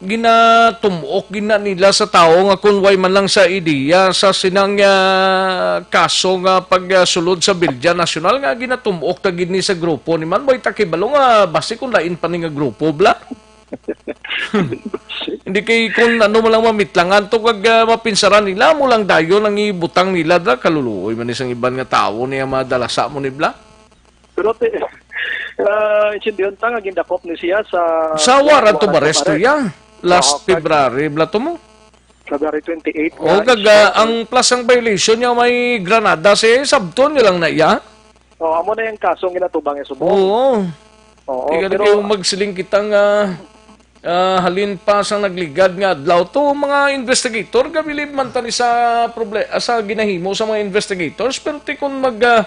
ginatumok gina nila sa tawo nga kung way man lang sa ideya sa sinang, ah, kaso nga pagsulod sa Bilya National nga ginatumok ta gid ni sa grupo ni man, boy, ta kibalo nga basi kung lain pa ni nga grupo, bla. Hindi kay kung ano mo lang mamitlangan to kag, ah, mapinsaran nila mo lang dayon ang ibutang nila da, kaluluoy man isang iban nga tawo niya madalasa mo ni bla. Pero ti, ah, intindihan ta nga gindakop ni siya sa Sa warrant of arrest to ya. Last Oo, kag- February, bla to mo? February twenty-eight O, nga kag, ah, ang plus ang violation niya may granada si sabton niya lang na iya. Oh, amo na yung kasong ginatubang niya subong. Oo. Oo, Ikaw pero yung magsiling kita nga, ah, halin pa sang nagligad nga adlaw to, mga investigator, gabilib man tani sa proble-, ah, sa ginahimo sa mga investigators, pero ti kun mag, ah,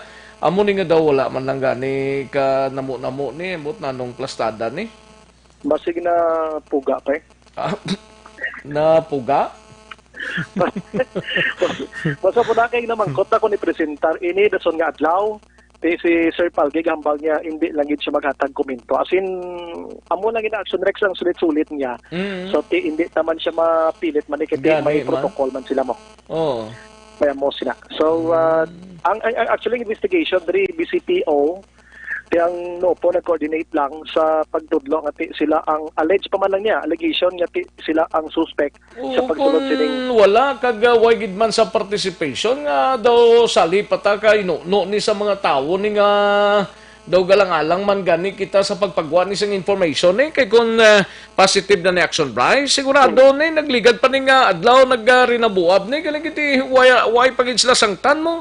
amo ni nga daw wala man lang gani ka namo-namo ni, ambot nanong plastada ni. Basig na puga pa eh. Ah, napuga? Basta po na kay namangkot ako ni presentar ini dason nga adlaw. Ti si Sir Palgi gahambal niya hindi lang gid siya maghatag komento. As in, amo lang gid Action Rex ang sulit-sulit niya. Mm. So ti hindi naman siya mapilit man eh, kay ti Gani may man. Protocol man sila mo. Oo. Kaya mo sila. So, ah, Mm. ang, ang, ang actually investigation diri B C P O, ti ang NOPO nag-coordinate lang sa pagtudlo nga ti sila ang alleged pa man lang niya, allegation nga ti sila ang suspect sa Oo, pagsulod kung sining wala kag, ah, way gid man sa participation nga daw sali pa ta kay no, no ni sa mga tawo ni nga daw galang-alang man gani kita sa pagpagwa ni sing information eh kay kung, ah, positive na ni Action Bry sigurado ni nagligad pa ni nga adlaw nag, ah, rinabuab ni galing kiti way, way pa gid sila sangtan mo.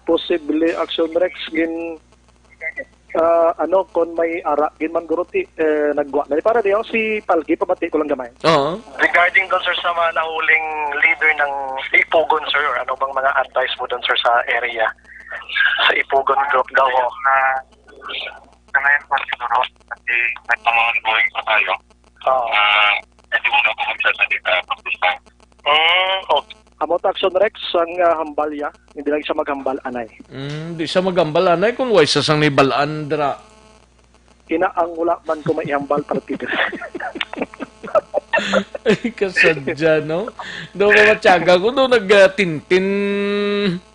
Posible Action Rex gin ah, ano, kon may ara gid man guro ti, eh, nagwa na. Para diyo, si Palgi, pamati ko lang gamay. Oo. Regarding doon, sir, sa mga nahuling leader ng Ipugon, sir, or ano bang mga advice mo doon, sir, sa area? Sa Ipugon group daw, oh. Ah, sa ngayon po, siguro, kasi nagpang-ongoing pa tayo. Oo. Ah, hindi mo na po magsasalita, pag-usap. Mm, okay. Amo ta, Action Rex, ang, ah, hambal ya. Hindi lang siya maghambal, anay. Mm, di siya maghambal, anay, kung way sa sang nibalaan, dira. Ina ang wala man ko maihambal, partido. Ay, kasadya, no? Daw mamatyaga ko, daw nagtintin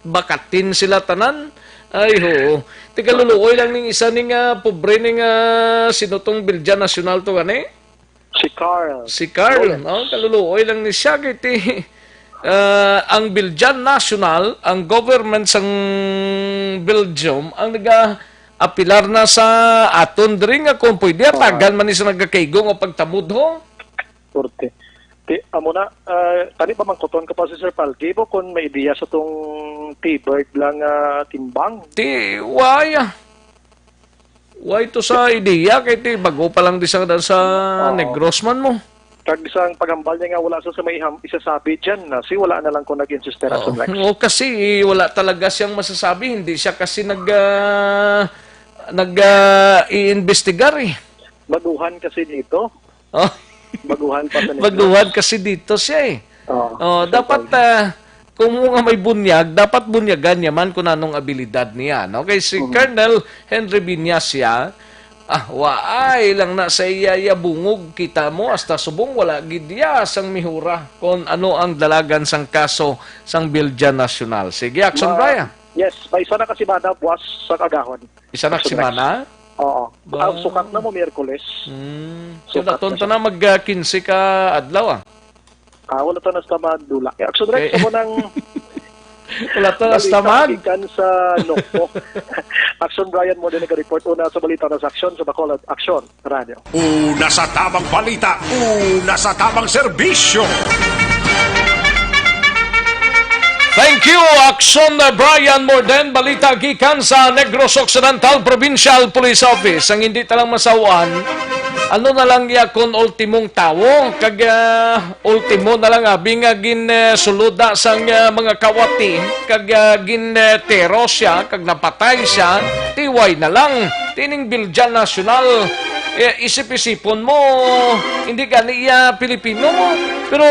bakatin sila tanan. Ay, oo. Tika, luluoy lang ning isa ning, ah, pobre ning, ah, sino tong Bilya National to, gani? Si Carl. Si Carl, Lawrence. No? Kaluluoy lang ni siya, kay ti, ah, ang Belgian National, ang government sang Belgium, ang naga-apilar na sa aton diri nga kung pwede, Oo. Tagan man ni sa nagakaigo nga pagtamod, ho. Korte. Ti, amo na, ah, tani ba mangkuton ka pa si Sir Palgi, bo, kung may ideya sa tong T-Bird lang, ah, timbang? Ti, why, ah? Why to sa ideya? Kay ti, bago pa lang di sa, sa Oo. Negros man mo. Kag isang paghambal niya nga wala sa, sa may iham-, isasabi dyan na si wala na lang kung nag-insister at Oo. Next. Oo, kasi wala talaga siyang masasabi. Hindi siya kasi nag, ah, nag, ah, iimbestigar eh. Baguhan kasi dito. Oh. Baguhan pa sa Negros. Baguhan kasi dito siya eh. Oo. Oh, Sa dapat, Negros. Ah, kung mo nga may bunyag, dapat bunyagan niya man kung anong abilidad niya, no? Kay si Mhm. Colonel Henry Viñas siya, Ah, waay lang na sa iya, iya bungog. Kita mo, hasta subong wala gid iya sang mihura kon ano ang dalagan sang kaso sang Biljan Nasyonal. Sige, Action Ma-, Brian. Yes, may isa na ka semana buwas sa kagahon. Isa na ka semana? Oo. Ba- Ang sukat na mo, Miyerkules. Hmm. So, Sukat daton na ta siya. na mag, ah, quince ka adlaw, ah. Ah, wala to na sa madula. Eh, Action Rex, Okay. ako nang Wala to na sa balita mag- gikan sa Nokpo. Action Brian mo din nag-report. Una sa balita na sa Action sa Bacolod. Action, Radyo. Una sa tamang balita, una sa tamang serbisyo. Thank you, Action, uh, Brian Morden. Balita gikan sa Negros Occidental Provincial Police Office. Ang hindi talang masawan, ano na lang iya kon ultimong tawo, kag, uh, ultimo na lang abi nga gin, uh, suluda sang, uh, mga kawati, kag, uh, gin, uh, tero siya, kag napatay siya, tiway na lang. Tining Biljan Nasyonal, eh, isip-isipon mo, hindi gani iya Pilipino mo. Pero,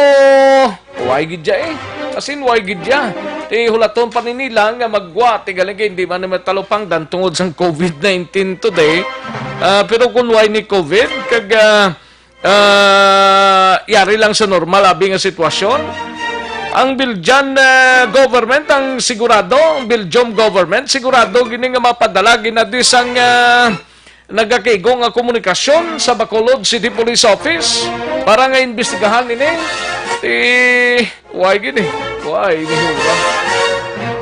why gid ya eh? As in, why gid ya? Ti hulaton pa ni nila nga magwa, ti galing kay hindi man ni matalupangdan tungod sang covid nineteen today. Ah, pero kung why ni covid, kag, ah, ah, yari lang sa normal, abi nga sitwasyon. Ang Belgian, ah, government, ang sigurado, ang Belgium government, sigurado gini nga mapadala gina di sang, ah, nagakaigo nga komunikasyon sa Bacolod City Police Office para nga imbestigahan ini. Ti, why gini? Why ni Huga?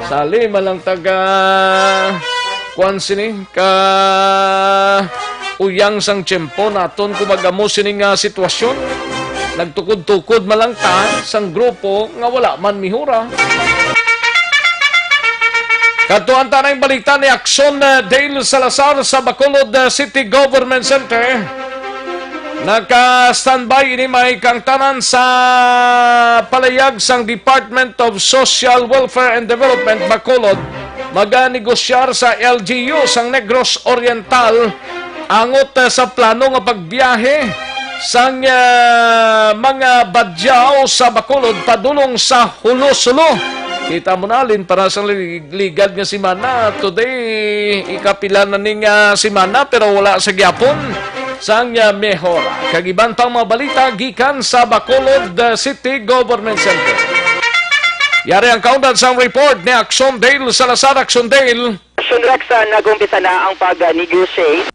Sali man lang taga, kuwan sini, ka uyang sang tiyempo naton kung mag-amo sini nga sitwasyon. Nagtukod-tukod man lang ta sang grupo nga wala man mihura. Kadtuan ta na ang balita ni Action, uh, Dale Salazar sa Bacolod, uh, City Government Center. Naka-standby ini, may kangtanan sa palayag sang Department of Social Welfare and Development, Bacolod, maganegosyar sa L G U sang Negros Oriental angot, uh, sa plano nga pagbiyahe sang, uh, mga badyaw sa Bacolod padulong sa Hulo-Sulo. Kita mo na, Alin, para sa lig-, ligad nga semana. Today, ikapila na ning, ah, semana, pero wala sa gyapon sang, ah, mehora. Kag iban pang mga balita gikan sa Bacolod, ah, City Government Center. Yari ang kaundan sang report ni Action Dale Salazar. Action Dale. Action Rex, ah, nag-umpisa na ang pag-negotiate.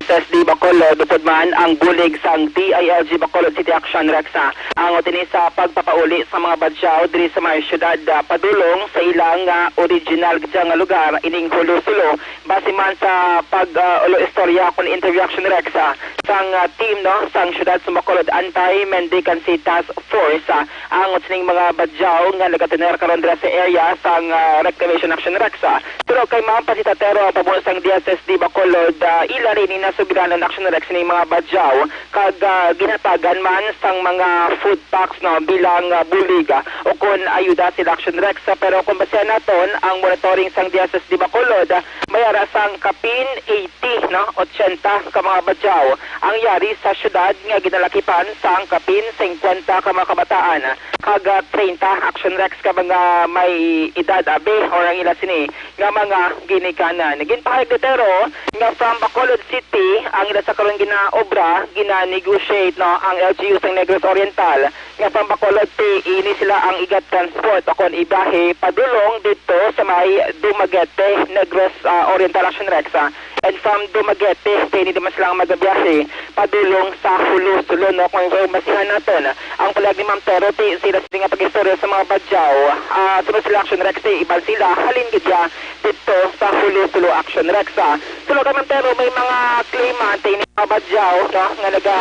S S D Bacolod, upod man ang bulig sang D I L G Bacolod City Action Rex, ah, ang utini sa pagpapauli sa mga badyaw diri sa may syudad, ah, padulong sa ilang, ah, original gid nga lugar ining Hulo-Sulo. Base man sa pag, ah, ulo istorya kon interview Action Rex, ah, sang, ah, team, no, sang syudad sa Bacolod Anti-Mendicancy Task Force, ah, ang sining mga badyaw nga nagatener karon dira sa area sang, ah, Reclamation Action Rex, ah. Pero kay Ma'am Pasita Tero, ang pamuno sang D S S D Bacolod, ah, ila rin ni nasugdanan Action Rex ning mga badyaw kag, ah, ginhatagan man sang mga food packs, no, bilang, ah, bulig, ah, o kon ayuda sila Action Rex. Ah, pero kung basihan naton ang monitoring sang D S S D Bacolod, ah, may ara sang kapin eighty, no, ochenta ka mga badyaw ang yari sa syudad nga ginalakipan sang kapin singkwenta ka mga kabataan kag, ah, treinta Action Rex ka mga may edad abi or ang ila sini nga mga ginikanan. Ginpahayag ni Tero nga from Bacolod City ang ila sa karon ginaobra, gina-negotiate, no, ang L G U sang Negros Oriental, nga from Bacolod ti ini sila ang iga-transport o kon ibiyahe padulong didto sa may Dumaguete, Negros, ah, Oriental Action Rex, ah. And from Dumaguete, kini naman sila ang magabiyahe padulong sa Hulo-Sulo, no? Kung basihan naton ang palag ni Ma'am Tero, ti sila sila nga pag-istorya sa mga badyaw, ah, sunod sila Action Rex, ti iban sila halin gid ya didto sa Hulo-Sulo Action Rex, ah. Sulod kay Ma'am Tero, may mga claimant ini mga badyaw, no, nga naga,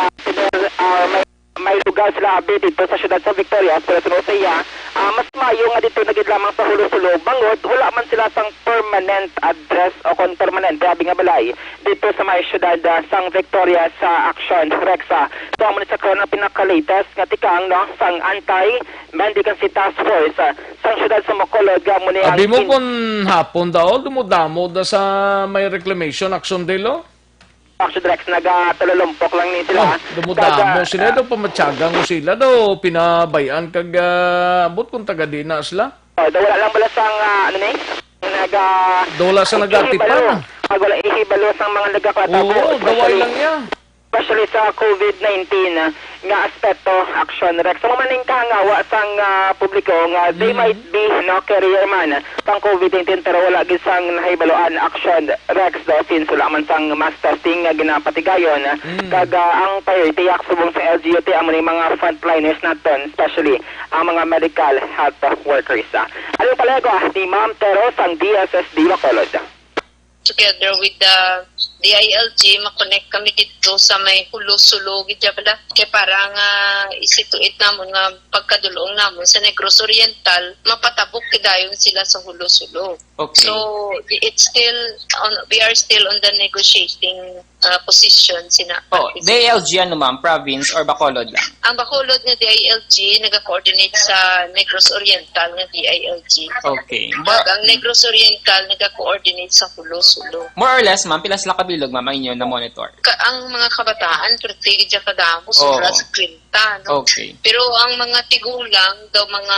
ah, may, may lugar sila abi didto sa siyudad sa Victorias, pero suno sa iya, ah, mas maayo nga didto na gid lamang sa Hulo-Sulo, bangod wala man sila sang permanent address o kon permanente abi nga balay didto sa may siyudad, ah, sang Victorias sa Action Rex, ah. So, amo ni sa karon ang pinaka-latest nga tikang, no, sang Anti-Mendicancy Task Force, ah, sang siyudad sa Bacolod, nga amo ni ang Abi mo in- kon hapon daw, dumudamo da sa may reclamation action, Dilo? Action Rex, nagatululumpok lang ni sila. Oh, dumudamo Kada, sila ah, daw, pamatyagan ko sila daw, pinabayan kag, ah, ambot kung taga di na sila. Oh, daw wala lang bala sang, ah, ano ni? Naga-, Dola sa nagatipan, Balo. Ah. Pag wala ihibalo sang mga nagakatabo, Oo, gaway especially, lang niya. especially sa COVID nineteen nga aspeto, Action Rex. Sa mga maning kahangawa sang, ah, publiko nga they Mm. might be, no, carrier man sang COVID nineteen, pero wala gid sang nahibaluan, Action Rex, do, since wala man sang mass testing nga ginapatigayon. Mm. Kag, ah, ang priority, ah, subong sa L G U T, amo ni mga frontliners naton, especially ang mga medical health workers, ah. Ano yung palego, ah, ni Ma'am Tero sang D S S D Bacolod? Together with the D I L G, makonect kami dito sa may Hulo-Sulo, gid siya pala. Kay para nga isituate namon nga pagkadulong namon sa Negros Oriental, mapatabok kay dayon sila sa Hulo-Sulo. Okay. So, it's still on, we are still on the negotiating, uh, position sina Oh, Ate the Zena. L G, ano, ma'am? Province or Bacolod lang? Ang Bacolod nga D I L G nagakoordinate sa Negros Oriental nga D I L G. Okay. Kag Ba- ang Negros Oriental nagakoordinate sa Hulo-Sulo. More or less, ma'am, pila sila kabilog, ma'am, ang inyo na-monitor? Ka- ang mga kabataan, pero tigid siya kadamo, Oh. sobra sa kwenta, no? Okay. Pero ang mga tigulang daw mga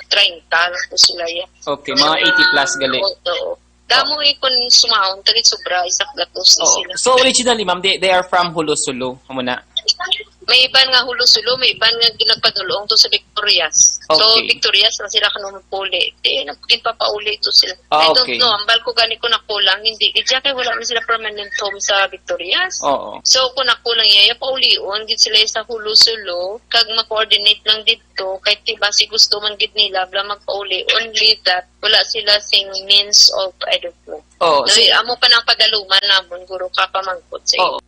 treinta lang po sila yan. Okay, mga eighty plus gali. Oo, oo. Damo eh, kung sumaon, tagit sobra, isa ka gatos na Oo. sila. So, originally, ma'am, they, they are from Hulo-Sulo, amo na? May iban nga Hulo-Sulo, may iban nga ginagpadulong to sa Victorias. So, Okay. Victorias na sila kanang puli. Di, na, ginpapauli to sila. Ah, I don't okay. know, ambal ko gani ko nakulang, hindi. Di siya kay wala man sila permanent home sa Victorias. Oo. So, kung nakulang iya, iya paulion, gid sila sa Hulo-Sulo, kag ma-coordinate lang dito, kay ti basi gusto man gid nila, bla magpauli, only that, wala sila sing means of, I don't know. Oo, Dali, si amo pa nang padaluman namon, guro ka pamangkot sa Oo.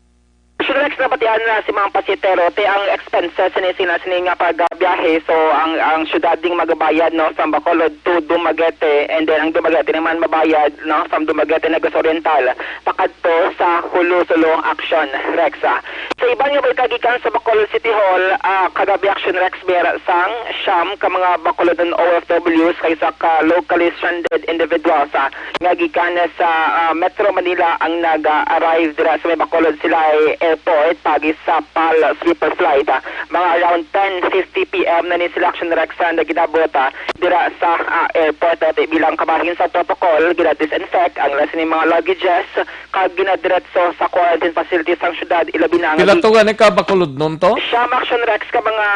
Sure, Rex, nabatian na si Ma'am Pasitero, te, ang expenses sini sina sini nga pagbiyahe. So, ang, ang syudad ding magabayad, no, from Bacolod to Dumaguete, and then ang Dumaguete naman mabayad, no, from Dumaguete, Negros Oriental, pakadto sa Hulo-Sulo, Action Rex, ah. Sa iban nga balita gikan sa Bacolod City Hall, ah, kagabi, Action Rex, may ara sang siyam ka mga Bacolodon O F Ws kag isa ka locally stranded individuals, ah, nga gikan sa, ah, Metro Manila ang nag-arrive dira sa may Bacolod Silay Airport paagi sa PAL sleeper flight. Ah, mga around ten fifty P M na ni sila, Action Rex, ah, naginaabot, ah, dira sa, ah, airport. Ah, bilang kabahin sa protocol, gina-disinfect ang ila sini mga luggages kag ginadiretso sa quarantine facility sang syudad, ilabi na nga Pila gi- to gani ka Bacolodnon to? Siyam, Action Rex, ka mga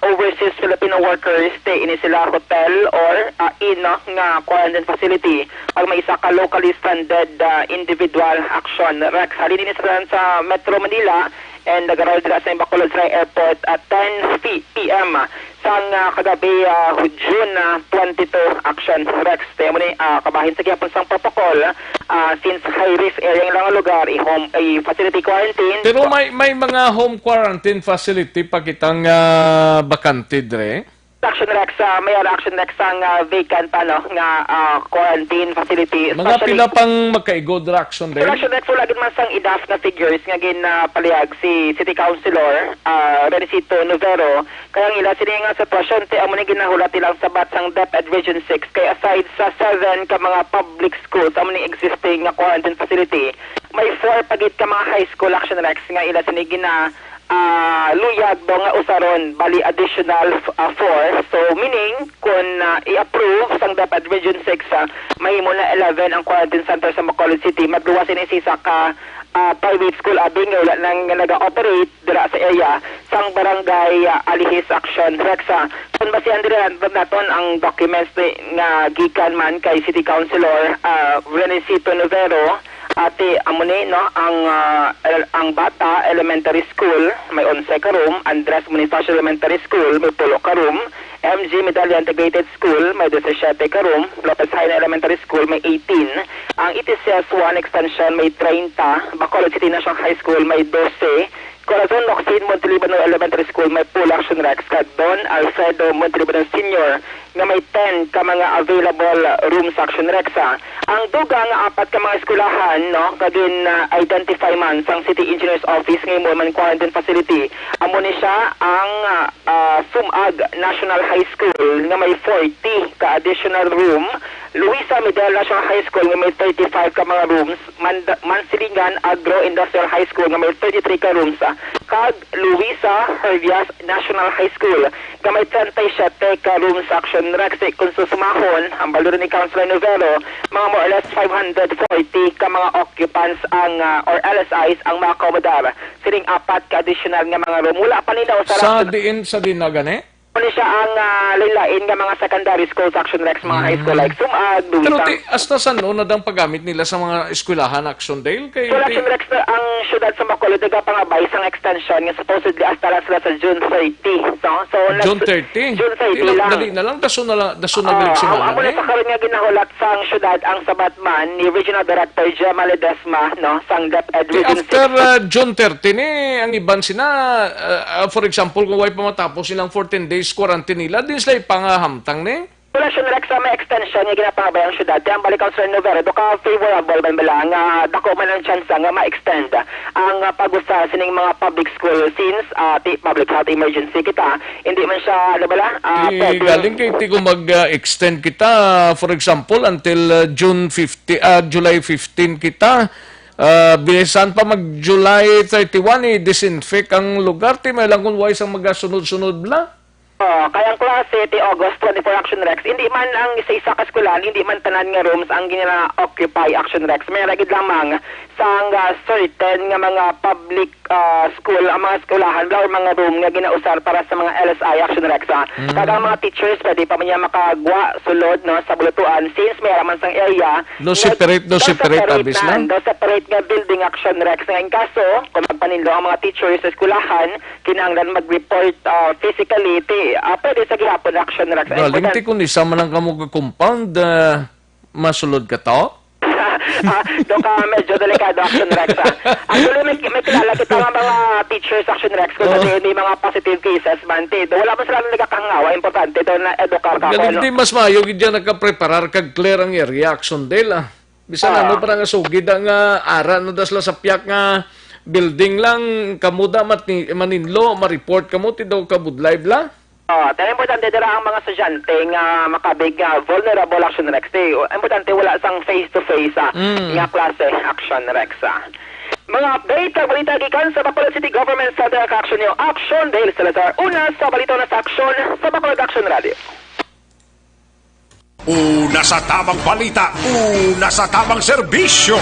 overseas Filipino workers, stay ini sila hotel or, ah, inn, no, nga quarantine facility. Pag may isa ka locally stranded, ah, individual, Action Rex. Halin ini sa, sa Metro Manila, and nag-arrive dira sa Bacolod Silay Airport at ten P M sang, ah, kagabi, ah, June, ah, twenty-two, Action Rex. Kaya mo ni, ah, kabahin sa gihapon sang protocol, ah, since high risk area ang ilang lugar, i-home, i-facility quarantine. Pero may, may mga home quarantine facility pa kitang, ah, bakante, dre? Action Rex, ah, may ara, Action Rex, ang, ah, vacant pa, no, nga, ah, quarantine facility, Mga especially pila pang magkaigo dira, Action Rex? Action Rex, wala gid man sang enough na figures nga ginapalihag si City Councilor, ah, Renicito Novero. Kaya ang ila sini nga sitwasyon, te, amo ni ginahulat ilang sabat sang DepEd Region six, kay aside sa seven ka mga public schools, amo ni existing nga quarantine facility, may four pa gid ka mga high school, Action Rex, nga ila sini gina, ah, luyag daw nga usaron, bali additional, ah, four. So, meaning, kung, ah, i-approve sang DepEd Region six, ah, mahimo na eleven ang quarantine center sa Bacolod City. Magluwas ini sa isa ka, ah, private school, abi, nga wala nang naga-operate dira sa area sang barangay, ah, Alihis, Action Rex. Ah, kung basihan diri naton ang documents ni, nga gikan man kay City Councilor, ah, Renicito Novero, ate, amo ni, no, ang, ah, el-, ang Bata Elementary School may onse ka room, Andres Bonifacio Elementary School may pulo ka room, M G Medalla Integrated School may disisiete ka room, Lopez Jaena Elementary School may eighteen, ang E T C S one Extension may treinta, Bacolod City National High School may dose, Corazon Locsin Montelibano Elementary School may pulo, Action Rex, kag Don Alfredo Montelibano Senior nga may ten ka mga available rooms, Action Rex, ah. Ang dugang nga apat ka mga eskwelahan, no, nga gin-, ah, identify man sang City Engineers Office nga imo man quarantine facility, amo ni siya ang, ah, ah, Sumag National High School nga may forty ka additional room, Luisa Medalla National High School nga may thirty-five ka mga rooms, Manda-, Mansilingan Agro-Industrial High School nga may thirty-three ka rooms, ah, kag Luisa Hervias National High School nga may treinta y siete ka rooms, Action Rex, kung susumahon, ang balor ni Councilor Novero, mga more or less five hundred forty ka mga occupants ang, ah, or L S Is ang maakomodar sining apat ka additional nga mga room. Wala pa nila usara. Sa diin, sa diin na gani? Ano siya ang, ah, lain-lain nga mga secondary schools, Action Rex, mga high school, Mm. like Sumag, Pero Luisang. ti-, hasta san-o na dang paggamit nila sa mga eskwelahan, Action Dale? Kay So, ti- Action Rex, ang syudad sa Bacolod nagapangabay sang extension nga supposedly hasta lang sila sa June thirty. So, so, nag- June thirty? June thirty Di na, lang. Dali na lang, daso na lang, daso na Oo, balik sila ang, amo na eh. Sa karon nga ginahulat sang syudad ang sabat man ni Regional Director Gemma Ledesma, no, sang DepEd Di Region after, six. Uh, June thirty ni, ang iban sina, uh, uh, for example, kung way pa matapos ilang fourteen days quarantine nila, di sila ipangahamtang ni? Wala siya, Rex, sa may extension nga ginapangabay ang syudad. Kaya ang balik ang Sir Novero, do ka favorable man bala nga dako man ang tsansa nga ma-extend ang, ah, pag-usa sining mga public school since, ah, ti public health emergency kita, hindi man siya, ano bala, ah, Di pwede. Galing kay ti kung mag-extend kita, for example, until, uh, June fifty, ah, July fifteen kita, uh, bisan pa mag July thirty-one, i-disinfect ang lugar, ti may lang kung why sang magasunod-sunod bla. Oh, kay ang klase ti August twenty-four, Action Rex, hindi man ang isa-isa ka eskwelahan, hindi man tanan nga rooms ang gina-occupy, Action Rex. May ra gid lamang sang, ah, certain nga mga public, ah, school, ang mga eskwelahan, or mga room nga ginausar para sa mga L S I, Action Rex, ah. Mm. Kag ang mga teachers, pwede pa man niya makagwa sulod, no, sa bulutuan, since may ra man sang area. No nga separate, no separate, separate abis na, lang. No separate nga building, Action Rex. Nga in kaso, kung magpaninlo ang mga teachers sa eskwelahan, kinahanglan mag-report, ah, physically, ti, ah, pwede sa gihapon, Action Rex. Galing, importante ti kung isa man lang kamo ka compound, ah, masulod ka to? Ah, do ka medyo delikado, Action Rex, ah. Actually, may, may kilala kita nga mga teachers, Action Rex, kung Oh. sabihin may mga positive cases man, ti, do, wala man sila nagakahangawa. Importante do na edukar ka. Galing, kung ano. Di mas maayo gid dyan nakapreparar kag clear ang area, Action Dale, ah. Bisan Ah. ano pa nga sugid ang, ah, ara na das la sa piyak nga building lang, kamuda mati-, maninlo, ma-report kamo, ti daw kabudlay bla? Ah, tayo importante dira ang mga estudyante nga makabig nga vulnerable, Action Rex. Ti, importante wala sang face-to-face, ah, Mm. nga klase, Action Rex, ah. Mga update kag balita gikan sa Bacolod City Government Center, ka-action niyo, Action Dale Salazar. Una sa balita na sa Action sa Bacolod Action Radio. Una sa tamang balita, una sa tamang serbisyo.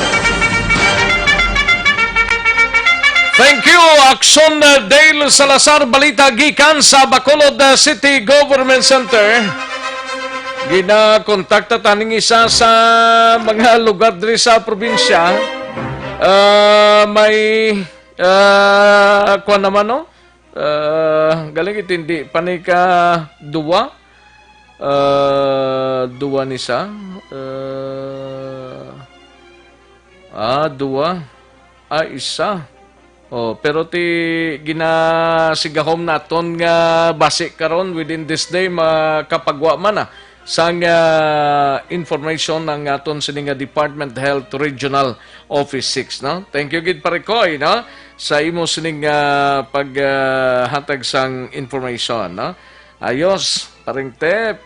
Thank you, Action, uh, Dale Salazar. Balita gikan sa Bacolod, uh, City Government Center. Ginakontakta taning isa sa mga lugar diri sa probinsya. Uh, may, uh, kuwan naman, no? Ah, galing itindi. Panika duwa. Ah, duwa ni sa. Ah, ah, duwa. Ah, isa. Oh, pero ti ginasigahom naton nga basi karon within this day makapagwa man na sang, ah, information ang aton sini nga Department Health Regional Office six, no? Thank you gid, Pare Koy, no? Sa imo sining, ah, pag, ah, hatag sang information, no? Ayos, Paring Tep.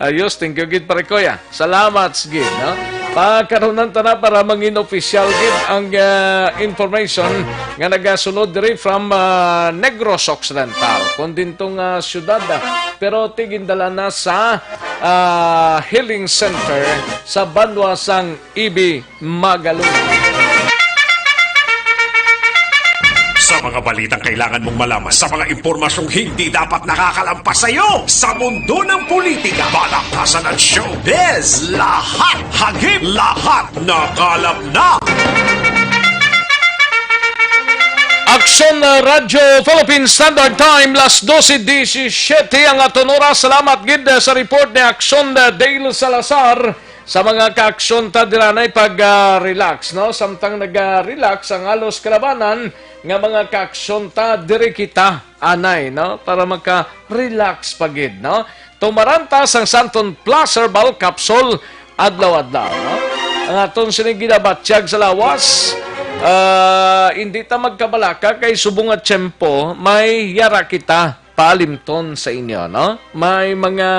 Ayos, thank you gid, Pare Koy, ah. Salamat gid, no? Pakarunan ta na para mangin official gid ang, ah, information nga nagasulod diri from, ah, Negros Occidental, kon dinto nga syudad, ah, pero ti gindala na sa, ah, healing center sa banwa sang Ibi, Magalona. Sa mga balitang kailangan mong malaman, sa mga impormasyong hindi dapat nakakalampas sa iyo, sa mundo ng politika, balaktasan at showbiz, lahat hagip, lahat nakalap na. Aksyon, uh, Radyo Philippine Standard Time, las dose disisiete ang aton oras. Salamat gid, uh, sa report ni Aksyon, uh, Dale Salazar. Sa mga kaaksyon ta dira, anay pag, ah, relax, no? Samtang naga-relax ang halos kalabanan nga mga kaaksyon ta, diri kita, anay, no? Para maka-relax pa gid, no? Tumaran ta sang Santon Plus Herbal Capsule adlaw-adlaw, no? Ang aton sining ginabatyag sa lawas, ah, hindi ta magkabalaka kay subong nga tiyempo, may yara kita paalimton sa inyo, no? May mga,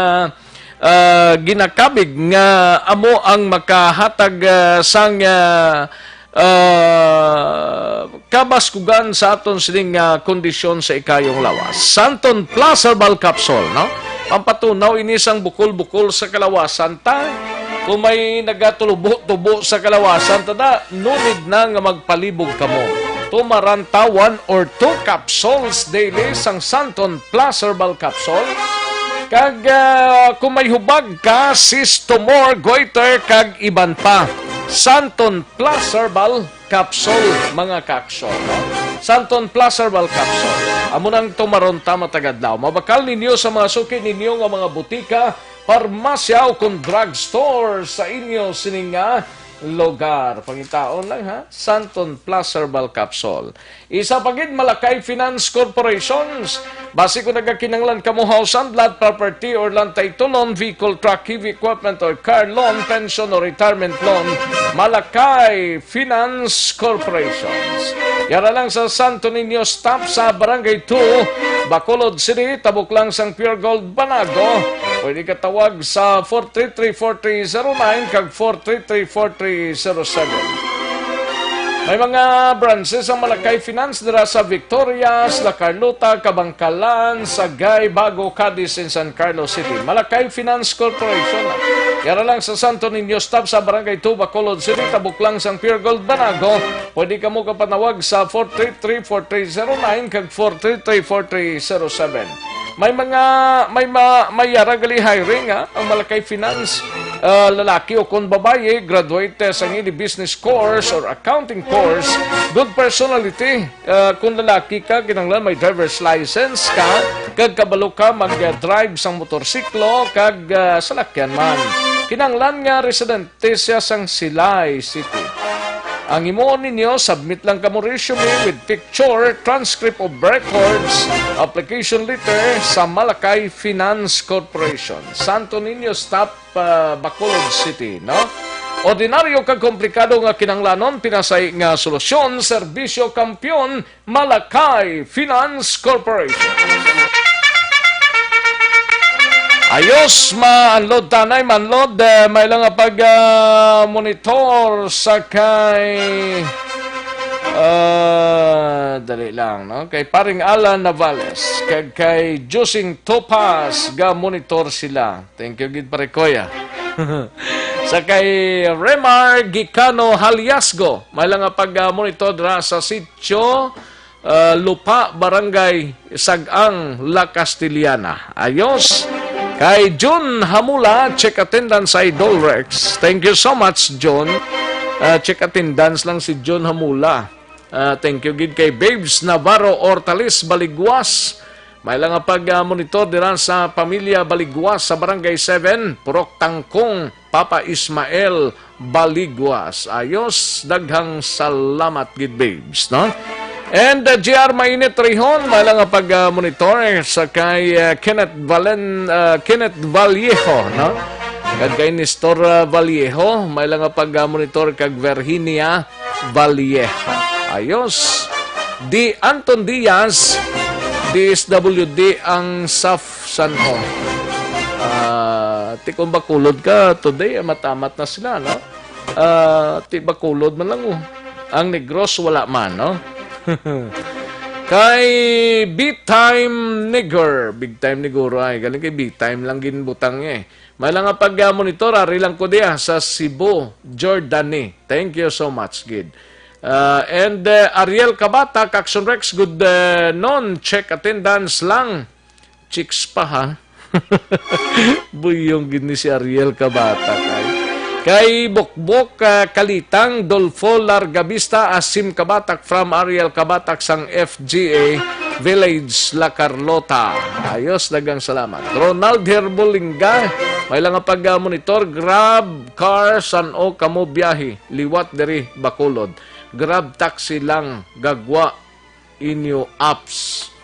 ah, ginakabig nga amo ang makahatag, ah, sang, ah, ah, kabaskugan sa aton sining, ah, kondisyon sa ikayong lawas. Santon Plus Herbal Capsule, no? Pampatunaw ini sang bukol-bukol sa kalawasan ta. Kung may nagatubo-tubo sa kalawasan ta na, no need na nga magpalibog kamo. Tumaran ta one or two capsules daily sang Santon Plus Herbal Capsule. Kag, ah, kung may hubag ka, cyst, tumor, goiter, kag iban pa, Santon Plus Herbal Capsule, mga ka-aksyon, no? Santon Plus Herbal Capsule. Amo nang tumaron ta matag adlaw. Mabakal ninyo sa mga suki ninyo nga mga butika, parmasya, o kon drugstore sa inyo sining nga lugar. Pangitaon lang, ha? Santon Plus Herbal Capsule. Isa pa gid, Malakay Finance Corporations. Basi kung nagakinahanglan kamo house and lot, property or land title loan, vehicle, truck, heavy equipment or car loan, pension or retirement loan, Malakay Finance Corporations. Yara lang sa Santo Niño Stop sa Barangay two, Bacolod City, tabok lang sang Pure Gold Banago. Pwede ka tawag sa four three three, four three zero nine kag four three three, four three zero seven. May mga branches ang Malakay Finance dira sa Victorias, La Carlota, Kabankalan, Sagay, Bago, Cadiz, and San Carlos City. Malakay Finance Corporation. Yara lang sa Santo Niño Stop sa Barangay two, Bacolod City, tabok lang sang Pure Gold Banago. Pwede kamo kapanawag sa four three three, four three zero nine kag four three three, four three zero seven. May mga, may ma-, may yara gali hiring, ha? Ang Malakay Finance, ah, lalaki o kon babayi, graduate, eh, sang any business course or accounting course, good personality. Ah, kung lalaki ka, kinahanglan may driver's license ka, kag kabalo ka mag-drive sang motorsiklo, kag, ah, salakyan man. Kinahanglan nga residente siya sang Silay City. Ang himuon ninyo, submit lang kamo resume with picture, transcript of records, application letter sa Malakay Finance Corporation, Santo Niño Stop, ah, Bacolod City, no? Ordinaryo kag komplikado nga kinahanglanon, pinasay nga solusyon, serbisyo kampiyon, Malakay Finance Corporation. Ayos, ma-unload tanay, ma-unload. Eh, may lang nga pag, ah, monitor sa kay, ah, dali lang, no? Kay Paring Alan Navales, kag kay Josing Topas, ga monitor sila. Thank you gid, pare Koy, ah. Sa kay Remar Gicano Haliasgo, may lang nga pag, ah, monitor dira sa sitio, ah, Lupa, Barangay Sag-ang, La Castellana. Ayos. Kay Jun Hamula, check attendance, Idol Rex. Thank you so much, Jun. Ah, check attendance lang si Jun Hamula. Ah, thank you gid kay Babes Navarro Hortalis Baliguas. May lang nga pag, ah, monitor dira sa pamilya Baliguas sa Barangay seven, Purok Tangkong, Papa Ismael Baliguas. Ayos, daghang salamat gid, Babes, no? And, uh, G R Mainit Rihon, may lang nga pag, uh, monitor sa kay, uh, Kenneth Valen-, uh, Kenneth Vallejo, no? Kag kay Nestor, uh, Vallejo, may lang nga pag, uh, monitor kag Virginia Vallejo. Ayos. Di Anton Diaz, D S W D ang Saf San O. Ah, ti kung Bacolod ka today, ah, matamat na sila, no? Ah, ti Bacolod man lang, oh. Ang Negros, wala man, no? Kay Big Time Nigger, Big Time Niguro ay, galing kay Big Time lang ginbutang niya, eh. May lang nga pag, ah, monitor, ari lang ko diya sa Cebu, Jordany. Thank you so much, gid. Ah, and, ah, Ariel Kabata, Kakson Rex, good, ah, noon. Check attendance lang. Chicks pa, ha? Buyong gid ni si Ariel Kabata, kay. Kay Bokbok, ah, Kalitang, Dolfo Largavista, Asim Kabatak from Ariel Kabatak sang F G A Village, La Carlota. Ayos, daghang salamat. Ronald Herbolingga, may lang nga pag, ah, monitor, Grab Car, San O kamo biyahe, liwat diri, Bacolod. Grab taxi lang, gagwa inyo apps.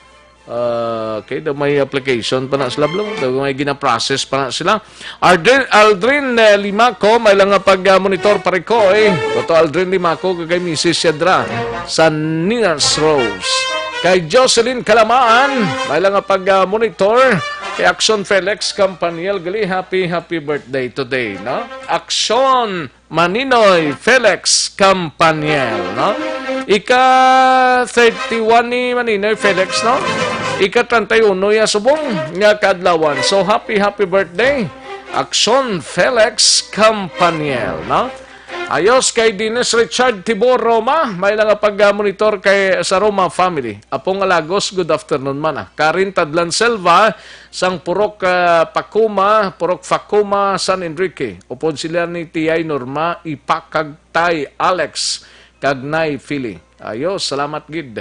Ah, okay, daw may application pa na sila, bro. Daw may ginaprocess pa na sila. Aldrin, Aldrin, eh, Limaco, may lang nga pag, ah, monitor, pare ko, eh. Toto Aldrin Limaco, kag kay Missus Yadra, sa Ninas Rose. Kay Jocelyn Kalamaan, may lang nga pag, ah, monitor. Kay Action Felix Campaniel gali, happy, happy birthday today, no? Action Maninoy Felix Campaniel, no? Ika thirty-one ni Maninoy Felix, no? Ika treinta y uno ya subong nga kaadlawan. So, happy, happy birthday, Action Felix Campaniel, no? Ayos kay Dennis Richard Tibor Roma, may lang nga pag-monitor kay sa Roma family. Apong Alagos, good afternoon man, ah. Karen Tadlan Silva, sang Purok, ah, Pakuma, Purok Fakuma, San Enrique. Upod sila ni Tiyay Norma, Ipa kag Tay Alex, kag Nay Philly. Ayos, salamat gid.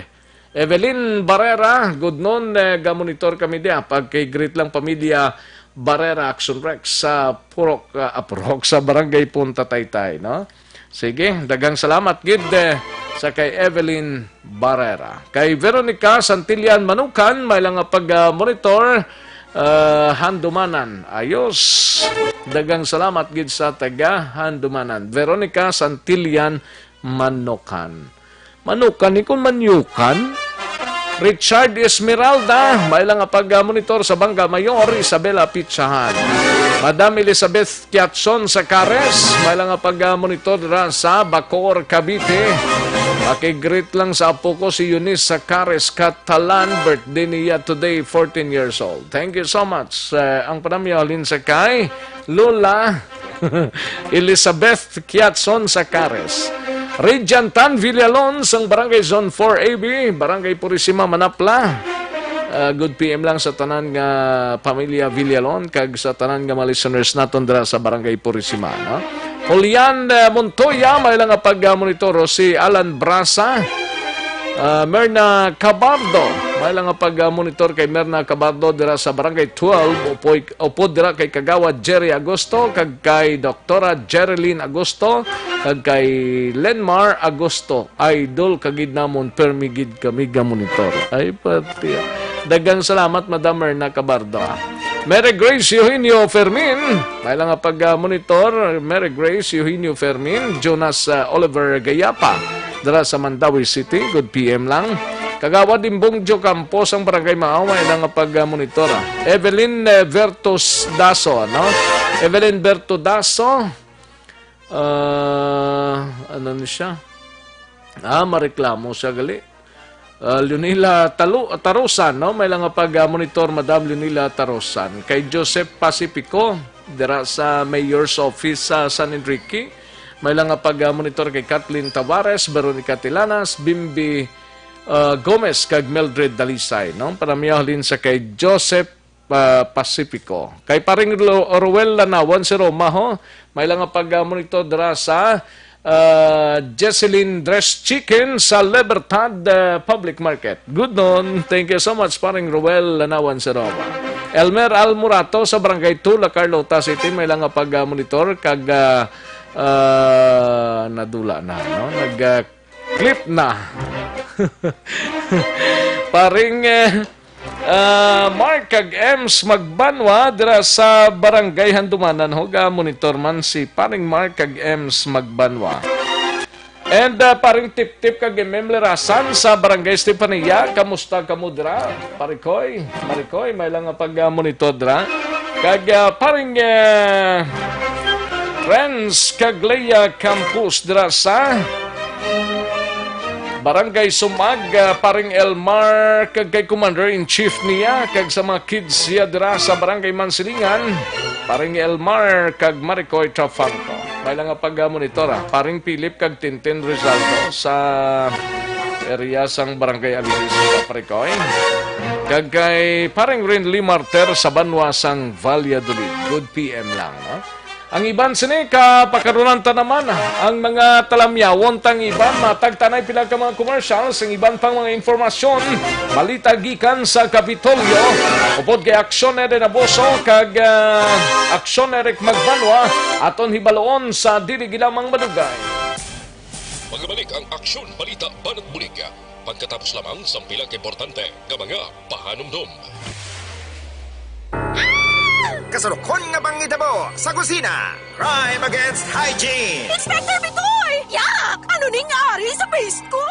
Evelyn Barrera, good noon, eh, ga-monitor kami diya. Pagkigreet lang pamilya Barrera Action Rex sa Purok, ah, ah, Purok sa Barangay Punta Taytay, no? Sige, daghang salamat gid, eh, sa kay Evelyn Barrera. Kay Veronica Santillan Manukan, may lang nga pag-monitor, ah, Handumanan. Ayos. Daghang salamat gid sa taga Handumanan. Veronica Santillan Manukan. Manukan ni kun manyukan? Richard Esmeralda, may lang nga pag-monitor sa Bangga Mayor, Isabela Pichahan. Madam Elizabeth Kiatson sa Cares, may lang nga pag-monitor dira sa Bacoor, Cavite. Pakigreet lang sa apo ko si Eunice sa Cares Catalan, birthday niya today, fourteen years old. Thank you so much. Eh, ang panamyaw halin sa kay Lola Elizabeth Kiatson sa Cares. Region ten Villalon sang Barangay Zone four A B, Barangay Purisima, Manapla. Ah, good P M lang sa tanan nga pamilya Villalon kag sa tanan nga mga listeners naton dira sa Barangay Purisima, no? Julian, eh, Montoya, may lang nga pag-monitor si Alan Brasa. Ah, Merna Cabardo, may lang nga pag-monitor kay Merna Cabardo dira sa Barangay twelve, upoy, upod dira kay Kagawad Jerry Agosto, kag kay Doktora Jerilyn Agosto, kag kay Lenmar Agosto. Idol ka gid namon, permi gid kami ga-monitor. Ay, pati. Daghang salamat, Madam Merna Cabardo, ah. Mary Grace Eugenio Fermin, may lang nga pag-monitor, Mary Grace Eugenio Fermin, Jonas, ah, Oliver Gayapa, dira sa Mandaue City, good P M lang. Kagawad Imbong Joe Campos ang Barangay Maaw, may lang nga pag-monitor, ah. Evelyn, eh, Vertus Daso, no? Evelyn Vertu Daso, ah, ano ni siya? Ah, mareklamo siya gali. Ah, Leonila Talu-, Tarosan, no? May lang nga pag-monitor, Madam Leonila Tarosan. Kay Joseph Pacifico, dira sa Mayor's Office sa San Enrique. May lang nga pag-monitor kay Kathleen Tavares, Veronica Tilanas, Bimbi, ah, Gomez, kag Mildred Dalisay, no? Panamyaw halin sa kay Joseph ah, Pacifico. Kay paring Ro-, Roel Lanawan si Roma, ho. May lang nga pag-monitor dira sa, ah, Jesselyn Dress Chicken sa Libertad, ah, Public Market. Good noon. Thank you so much, paring Roel Lanawan si Roma. Elmer Almorato sa Barangay Tula, Carlota City. May lang nga pag-monitor kag, ah, ah, nadula na, no? Nag, ah, clip na. Paring, eh, ah, Mark kag Ems Magbanwa dira sa Barangay Handumanan, ho, ga-monitor man si paring Mark kag Ems Magbanwa. And, ah, paring Tip-Tip kag M M Lerasan sa Barangay Estefania, kamusta kamo dira? Parikoy, Marikoy, may lang nga pag-monitor dira. Kag, ah, paring, eh, Renz kag Leia Campos dira sa Barangay Sumag, ah, paring Elmar, kag kay Commander-in-Chief niya, kag sa mga kids siya dira sa Barangay Mansilingan, paring Elmar kag Maricoy Trafalco. May lang nga pag-monitor, ah. Paring Philip kag Tintin Rizaldo sa area sang Barangay Alisis sa Maricoy. Kag kay paring Rinly Marter sa banwa sang Valladolid. Good P M lang, no? Ang iban sini kapakarunan ta naman ang mga talamyawon tang iban, matag tanay pila ka mga commercials, ang iban pang mga impormasyon, balita gikan sa Kapitolyo, upod kay Aksyon Eden Aboso kag, ah, Aksyon Eric Magbanwa, aton hibaluon sa dili gilamang madugay. Magabalik ang Aksyon Balita Banat Bulig. Pagkatapos lamang sang pila ka importante nga mga pahanumdom. Kasulukon nga panghitabo sa kusina. Crime against hygiene. Inspector Bitoy! Yak! Ano ning ari sa paste ko?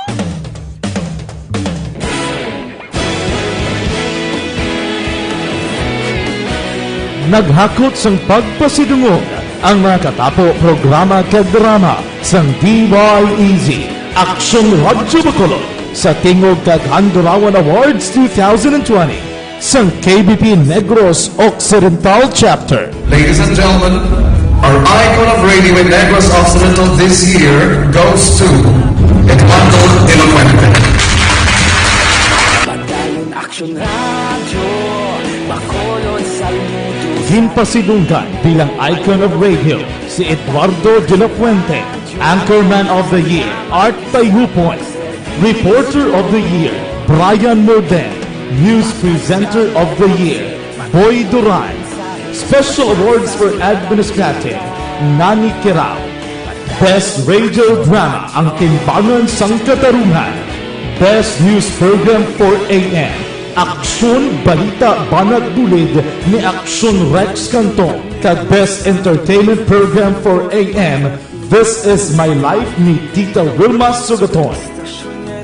Naghakot sang pagpasidungog ang mga katapo, programa kag drama sang D Y E Z, Aksyon Radyo Bacolod, sa tingog kag Handurawan Awards two thousand twenty sang K B P Negros Occidental Chapter. Ladies and gentlemen, our icon of radio in Negros Occidental this year goes to Eduardo de la Fuente. Padayon Aksyon Radyo, Bacolod, saludo. Ginpasidunggan bilang icon of radio si Eduardo de la Fuente, Anchorman of the Year, Art Tayhupon, Reporter of the Year, Brian Morden, News Presenter of the Year, Boy Duran, Special Awards for Administrative, Nani Kirao, Best Radio Drama, Ang Timbangan sang Katarungan. Best News Program for A M, Aksyon Balita Banat Bulid ni Aksyon Rex Canton, kag Best Entertainment Program for A M, This Is My Life ni Tita Wilma Sugaton.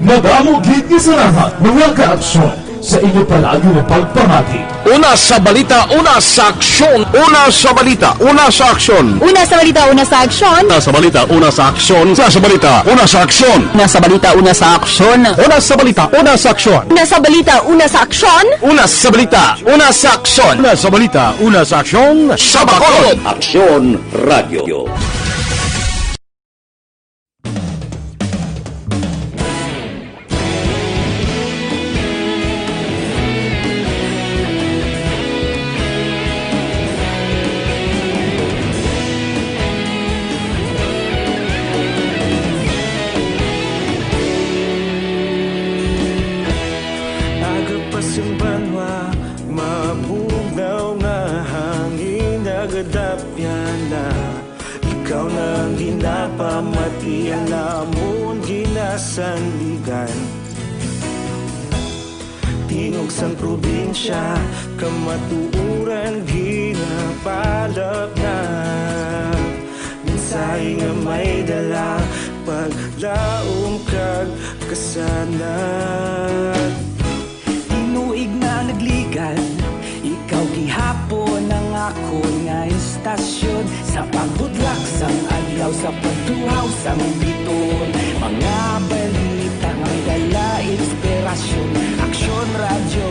Madamo gid nga salamat, mga kaaksyon, sa inyo palagi nga pagpamati. Una sa balita, una sa aksyon. Una sa balita, una sa aksyon. Una sa balita, una sa aksyon. Una sa balita, una sa aksyon. Una sa balita, una sa aksyon. Una sa balita, una sa aksyon. Una sa balita, una sa aksyon. Una sa balita, una sa aksyon. Una sa balita, una sa aksyon. Una sa balita, una sa aksyon. Sa Bacolod. Aksyon Radio. Aga pa sing banwa, mabugnaw nga hangin nagadapyan na. Ikaw na ang ginapamati, ang amon ginasandigan. Tingog sang probinsya, kamatuoran ginapalapnag. Mensahe nga may dala, paglaom kag kasanag. Tinuig na nagligan, ikaw gihapon ang akon nga istasyon. Sa pagbutlak sang adlaw, sa pagtuhaw sang biton, mga balita nga may dala inspirasyon. Aksyon Radyo,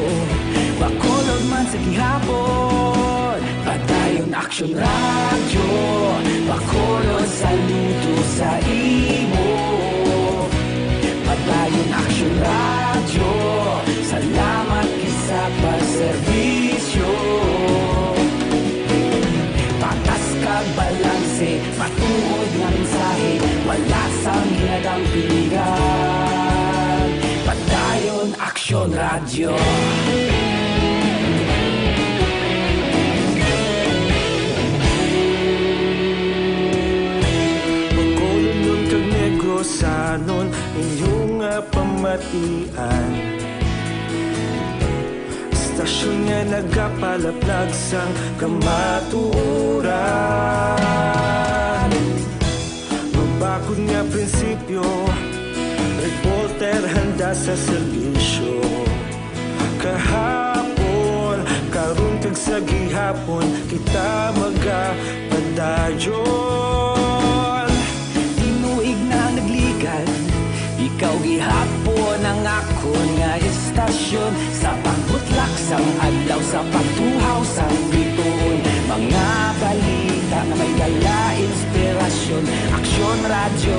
Bacolod man sa gihapon. Padayon Aksyon Radyo, Bacolod, saludo sa imo. Padayon Aksyon Radyo, salamat gid sa pagserbisyo. Patas kag balanse, matuod nga mensahe, wala sang ginadampingan. Padayon Aksyon Radyo. Bacolodnon kag Negrosanon, inyo nga pamatian. Istasyon nga nagapalaplag sang kamatuoran. Mabakod nga prinsipyo, reporter handa sa serbisyo. Kahapon, karon, kag sa gihapon, kita magapadayon. Tinuig na nagligan, ikaw gihapon ang akon nga istasyon. Sa pagbutlak sang adlaw, sa pagtuhaw sang bituon, mga balita nga may dala inspirasyon. Aksyon Radyo,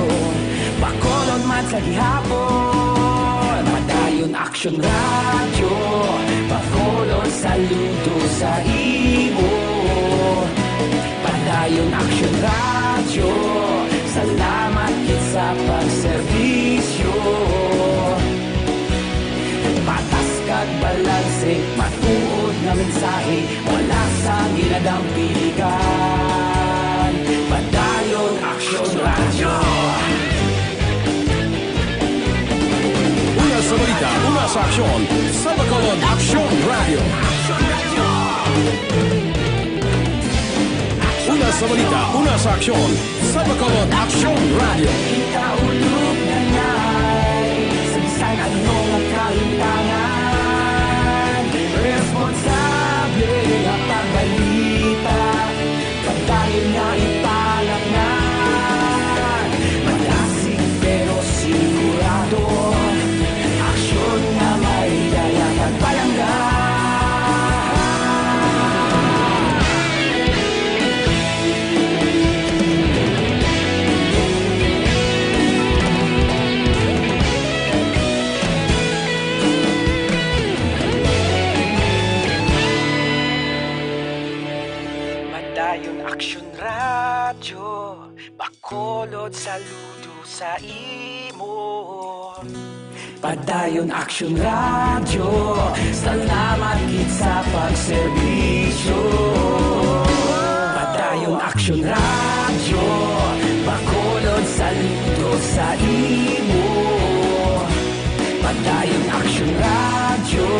Bacolod man sa gihapon. Padayon Aksyon Radyo, Bacolod, saludo sa imo. Padayon Aksyon Radyo, salamat gid sa pagserbisyo. Patas kag balanse, matuod nga mensahe, wala sang ginadampingan. Padayon Aksyon Radyo. Una sa balita, una sa aksyon, sa Bacolod Aksyon Radyo. Una sa balita, una sa aksyon, sa Bacolod Aksyon Radyo. Kita ulog na ngay, sa bisan ano nga kalimtangan, responsable nga pagbalita. Radyo Bacolod, saludo sa imo. Padayon Aksyon Radyo, salamat gid sa pagserbisyo. Padayon Aksyon Radyo, Bacolod, saludo sa imo. Padayon Aksyon Radyo,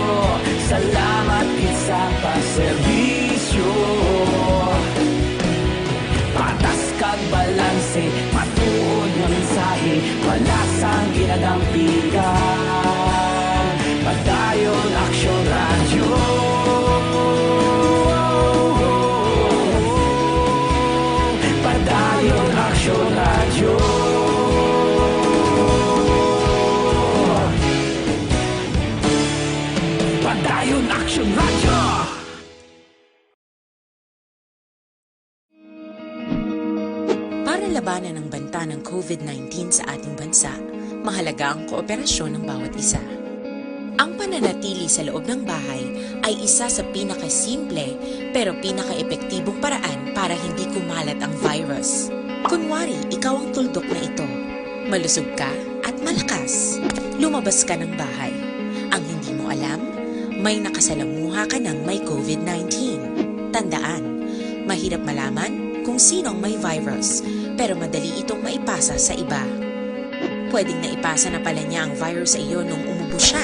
salamat gid sa pagserbisyo. Patas kag balanse, matuod nga mensahe, wala sang ginadampigan. Padayon Aksyon Radyo. Padayon Aksyon Radyo. Padayon Aksyon Radyo. Para labanan ang banta ng COVID nineteen sa ating bansa, mahalaga ang kooperasyon ng bawat isa. Ang pananatili sa loob ng bahay ay isa sa pinakasimple pero pinakaepektibong paraan para hindi kumalat ang virus. Kunwari, ikaw ang tuldok na ito. Malusog ka at malakas. Lumabas ka ng bahay. Ang hindi mo alam, may nakasalamuha ka ng may COVID nineteen. Tandaan, mahirap malaman kung sino ang may virus, pero madali itong maipasa sa iba. Pwedeng naipasa na pala niya ang virus sa iyo nung umubo siya,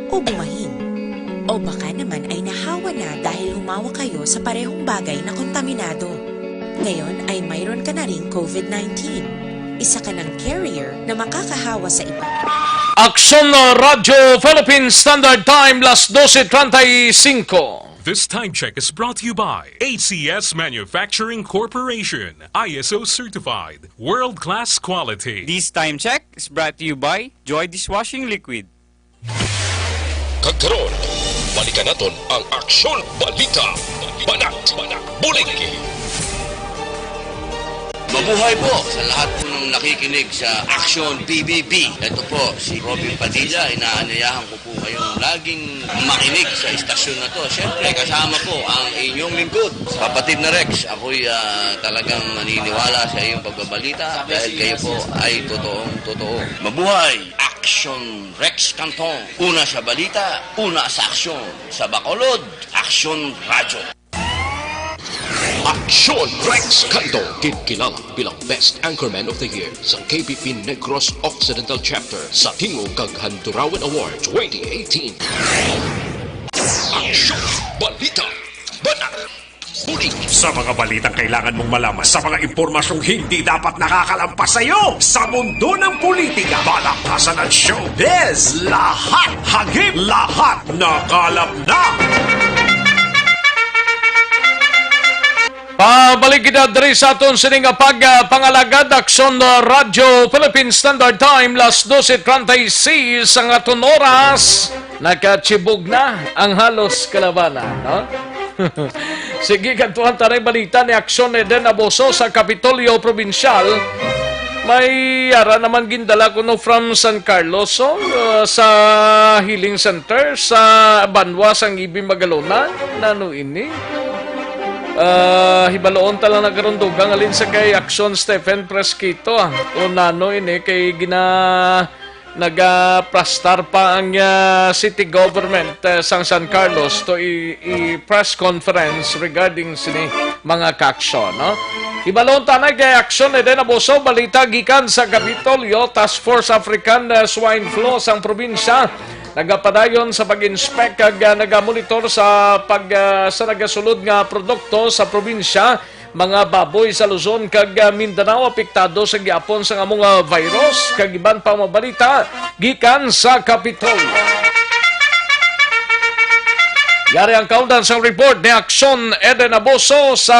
o bumahin. O baka naman ay nahawa na dahil humawak kayo sa parehong bagay na kontaminado. Ngayon ay mayroon ka na ring COVID nineteen. Isa ka ng carrier na makakahawa sa iba. Aksyon Radyo Philippine Standard Time, las doce treinta y cinco. This time check is brought to you by A C S Manufacturing Corporation, I S O certified, world-class quality. This time check is brought to you by Joy Dishwashing Liquid. Kag karon, balikan naton ang Aksyon Balita, Banat, Bulig. Mabuhay po sa lahat po ng nakikinig sa Aksyon P B B. Ito po si Robin Padilla, inaanyayahan ko po kayong laging makinig sa istasyon na to. Siyempre, kasama po ang inyong lingkod, kapatid na Rex. Ako'y, ah, talagang naniniwala sa iyong pagbabalita dahil kayo po ay totoong totoo. Mabuhay! Aksyon Rex Cantong. Una sa balita, una sa aksyon. Sa Bacolod, Aksyon Radyo. Aksyon Rex Cantong, kinkilala bilang Best Anchorman of the Year sa K B P Negros Occidental Chapter sa Tingog kag Handurawan Award twenty eighteen. Aksyon Balita. Banat. Bulig. Sa mga balitang kailangan mong malaman, sa mga impormasyong hindi dapat nakakalampas sa iyo, sa mundo ng politika, balaktasan at showbiz, lahat hagip, lahat nakalap na. Pabalik kita diri sa aton sini nga pag, ah, pangalagad, Aksyon, ah, Radyo Philippine Standard Time, las doce treinta y seis ang aton oras. Nakachibog na ang halos kalabanan, no? Sige, kadtuan ta na ang balita ni Aksyon Eden Aboso sa Kapitolyo Probinsyal. May yara naman gindala kuno from San Carlos, oh, uh, sa healing center sa banwa sang Ibin Magalona. Nano ini? Ah, hibaloon ta lang na karon, dugang halin sa kay Aksyon Stephen Fresquito, ah. O nano ini kay gina-, nagaplastar pa ang, ah, city government, ah, sang San Carlos to i-, i-press conference regarding sini mga kaaksyon, no? Hibaloon ta na kay Aksyon Eden Aboso, balita gikan sa Kapitolyo, Task Force African, ah, Swine Flu sang probinsya nagapadayon sa pag-inspect kag, ah, nagamonitor sa pag, ah, sa nagasulod nga produkto sa probinsya, mga baboy sa Luzon kag, ah, Mindanao apektado sa gihapon sang amo nga virus kag iban pa mga balita gikan sa Kapitolyo. Yari ang kaundan sang report ni Aksyon Eden Aboso sa,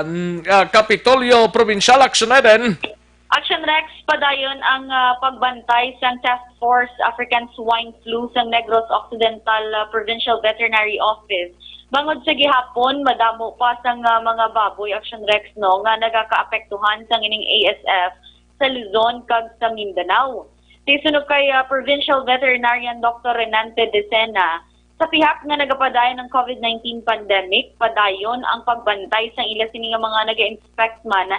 mm, ah, Kapitolyo Probinsyal. Aksyon Eden. Action Rex, padayon ang, ah, pagbantay sang Task Force African Swine Flu sang Negros Occidental, ah, Provincial Veterinary Office. Bangod sa gihapon, madamo pa sang, ah, mga baboy, Action Rex, no, nga nagakaapektuhan sang ining A S F sa Luzon kag sa Mindanao. Sisunod kay, ah, Provincial Veterinarian Doctor Renante Decena, Sa pihak nga nagapadayon ang COVID nineteen pandemic, padayon ang pagbantay sang ila sini nga mga nag-inspect man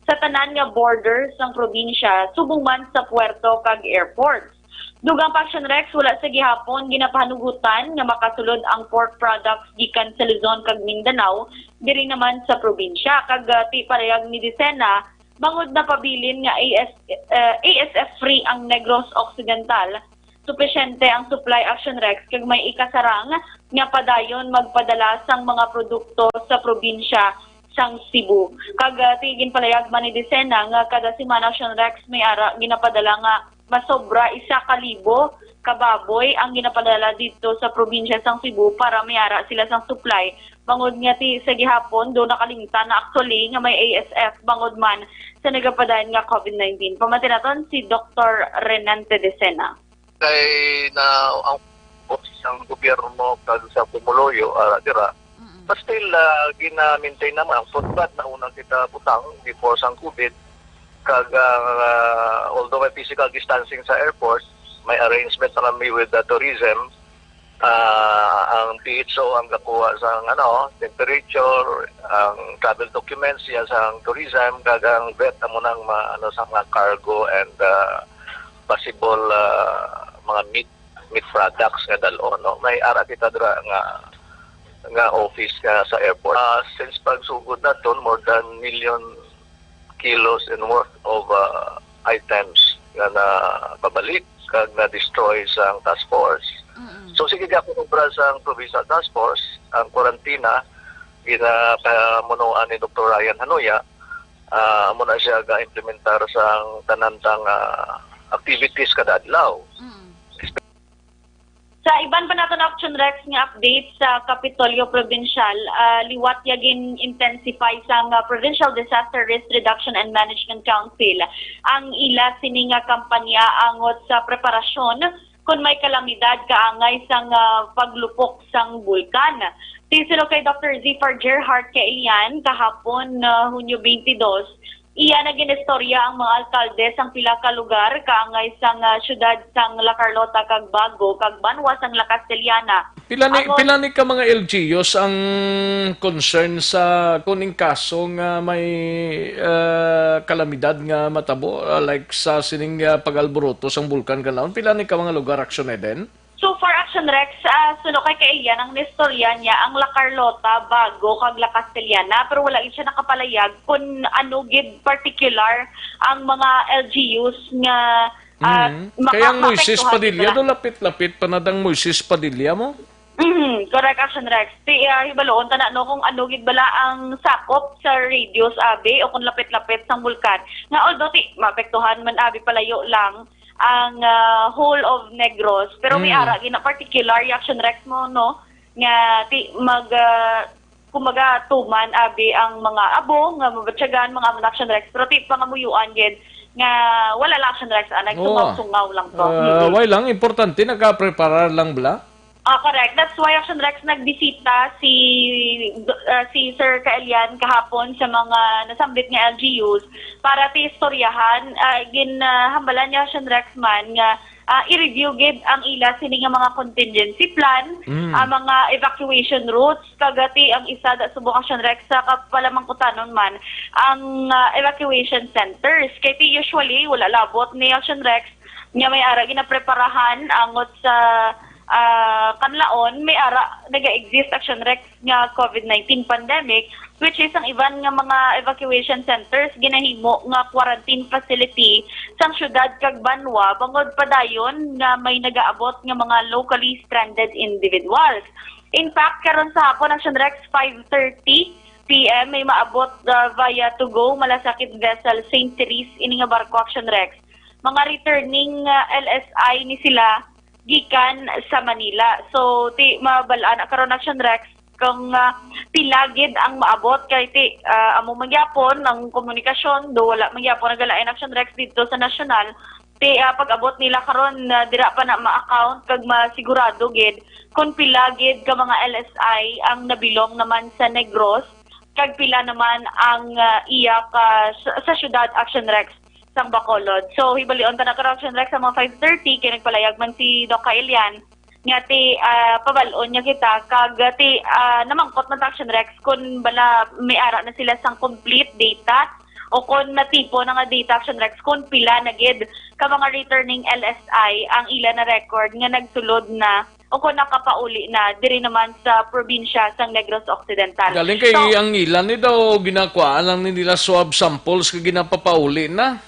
sa tanan nga border sang probinsya, subong man sa puerto kag airports. Dugang pa, Action Rex, wala sa gihapon ginapahanugutan nga makasulod ang pork products gikan sa Luzon kag Mindanao diri naman sa probinsya. Kag, ah, ti parehag ni Decena, bangod napabilin nga A S, ah, A S F free ang Negros Occidental, supisyente ang supply, Action Rex, kag may ikasarang nga padayon magpadala sang mga produkto sa probinsya sang Cebu. Kag, ah, ti ginpalayag man ni Decena nga kada semana, Action Rex, may ara ginapadala nga masobra isa ka libo ka baboy ang ginapadala didto sa probinsya sang Cebu para may ara sila sang supply. Bangod nga ti sa gihapon, do nakalimtan na actually nga may A S F bangod man sa nagapadayon nga COVID nineteen. Pamati naton si Doktor Renante Decena. Kay na ang office ng gobyerno kag sa Pumuluyo, ah, dira, Mm-mm. But still, ah, gina-maintain naman ang footpath na una kita butang before sang COVID. Kag, ah, although may physical distancing sa airport, may arrangement na kami with the tourism. Ah, ang P H O ang gakuha sang, ano, temperature, ang travel documents, iya sang tourism, kag ang vet amo nang ma-, ano, sa mga cargo and, ah, possible, ah, mga meat, meat products nga dal-on, no? May ara kita dira nga, nga office nga sa airport. Ah, since pagsugod naton, more than million kilos and worth of, ah, items nga nababalik kag na-destroy sang task force. Mm-mm. So, sige gyapon obra sang provincial task force, ang kwarantina, ginapamunuan ni Doktor Ryan Hanuya, ah, amo na siya ga-implementar sang tanan tang, ah, activities kada adlaw. Mm. Sa iban pa naton, Action Rex, nga update sa Kapitolyo Provincial, ah, liwat ya gin-intensify sang, ah, Provincial Disaster Risk Reduction and Management Council ang ila sini nga kampanya angot sa preparasyon kon may kalamidad kaangay sang, ah, paglupok sang bulkan. Ti suno kay Doktor Zifar Gerhart Kailian, kahapon, ah, Hunyo twenty-two, iya na ginistorya ang mga alkalde sang pila ka lugar kaangay sang, ah, siyudad sang La Carlota kag Bago kag banwa sang La Castellana. Pila ni, Angon- pila ni ka mga L G Us ang concern sa kung in kaso nga may, ah, kalamidad nga matabo, ah, like sa sining, ah, pag-alboroto sang bulkan kanlaon? Pila ni ka mga lugar, Action Eden? So far, Action Rex, ah, suno kay Kailian, ang nistorya niya ang La Carlota, Bago, kag La Castellana, pero wala gid siya nakapalayag kung ano gid particular ang mga L G Us nga, ah, Mm. maka-, Kaya ang Moises maapektuhan Padilla, nila. Do lapit-lapit pa na dang Moises Padilla mo? Mhm, correct, Action Rex. Ti, ah, hibaloon ta na, no, kung ano gid bala ang sakop sa radius, abi, o kung lapit-lapit sang bulkan. Nga, although, ti, maapektuhan man, abi, palayo lang ang, ah, whole of Negros. Pero may Mm. ara gina particular, Action Rex mo, no? Nga, ti, mag, ah, kumbaga, tuman, abi, ang mga abo nga mabatyagan, mga amo na, Action Rex. Pero, ti, pangamuyuan gid nga wala lang, Action Rex, ah, Oo. nagsungaw-sungaw lang to. Ah, Mhm. Why lang? Importante, nagapreparar lang bala? Ah, correct. That's why, Action Rex, nagbisita si, ah, si Sir Kaelian kahapon sa mga nasambit nga L G Us para ti istoryahan. Ah, gin, ah, hambalan niya, Action Rex, man nga, ah, i-review gid ang ila sini nga mga contingency plan, Mm. ang mga evacuation routes, kag ti ang isa da subong, Action Rex, sa kapalamangkutanon man ang, ah, evacuation centers. Kay ti usually wala labot ni, Action Rex, nga may ara ginapreparahan angot sa, ah, kanlaon, may ara naga-exist, Action Rex, nga COVID nineteen pandemic, which is ang iban nga mga evacuation centers ginahimo nga quarantine facility sang syudad kag banwa bangod padayon nga may nagaabot nga mga locally stranded individuals. In fact, karon sa hapon, Action Rex, five thirty P M, may maabot, ah, via To Go Malasakit Vessel Saint Therese ini nga barko, Action Rex. Mga returning, ah, L S I ni sila gikan sa Manila. So, ti mabal-an na karon, Action Rex, kung, ah, pila gid ang maabot kay ti, ah, amo man gyapon ang komunikasyon, do wala man gyapon nagalain, Action Rex, didto sa nasyonal. Ti, ah, pag-abot nila karon, ah, dira pa na ma-account kag masigurado gid kung pila gid ka mga L S I ang nabilong naman sa Negros kag pila naman ang, ah, iya ka sa, sa syudad, Action Rex, sang Bacolod. So, hibalion ta na karon, Action Rex, sa mga five thirty, kay nagpalayag man si Doc Kaelian nga ti, ah, pabal-on niya kita, kag, ah, ti, ah, namangkot man ta, Action Rex, kun bala may ara na sila sang complete data o kun natipon na nga data, Action Rex, kun pila na gid ka mga returning L S I ang ila na record nga nagsulod na o kun nakapauli na diri naman sa probinsya sang Negros Occidental. Galing kay So, ang ila ni daw ginakuhaan lang ni nila swab samples kag ginapapauli na.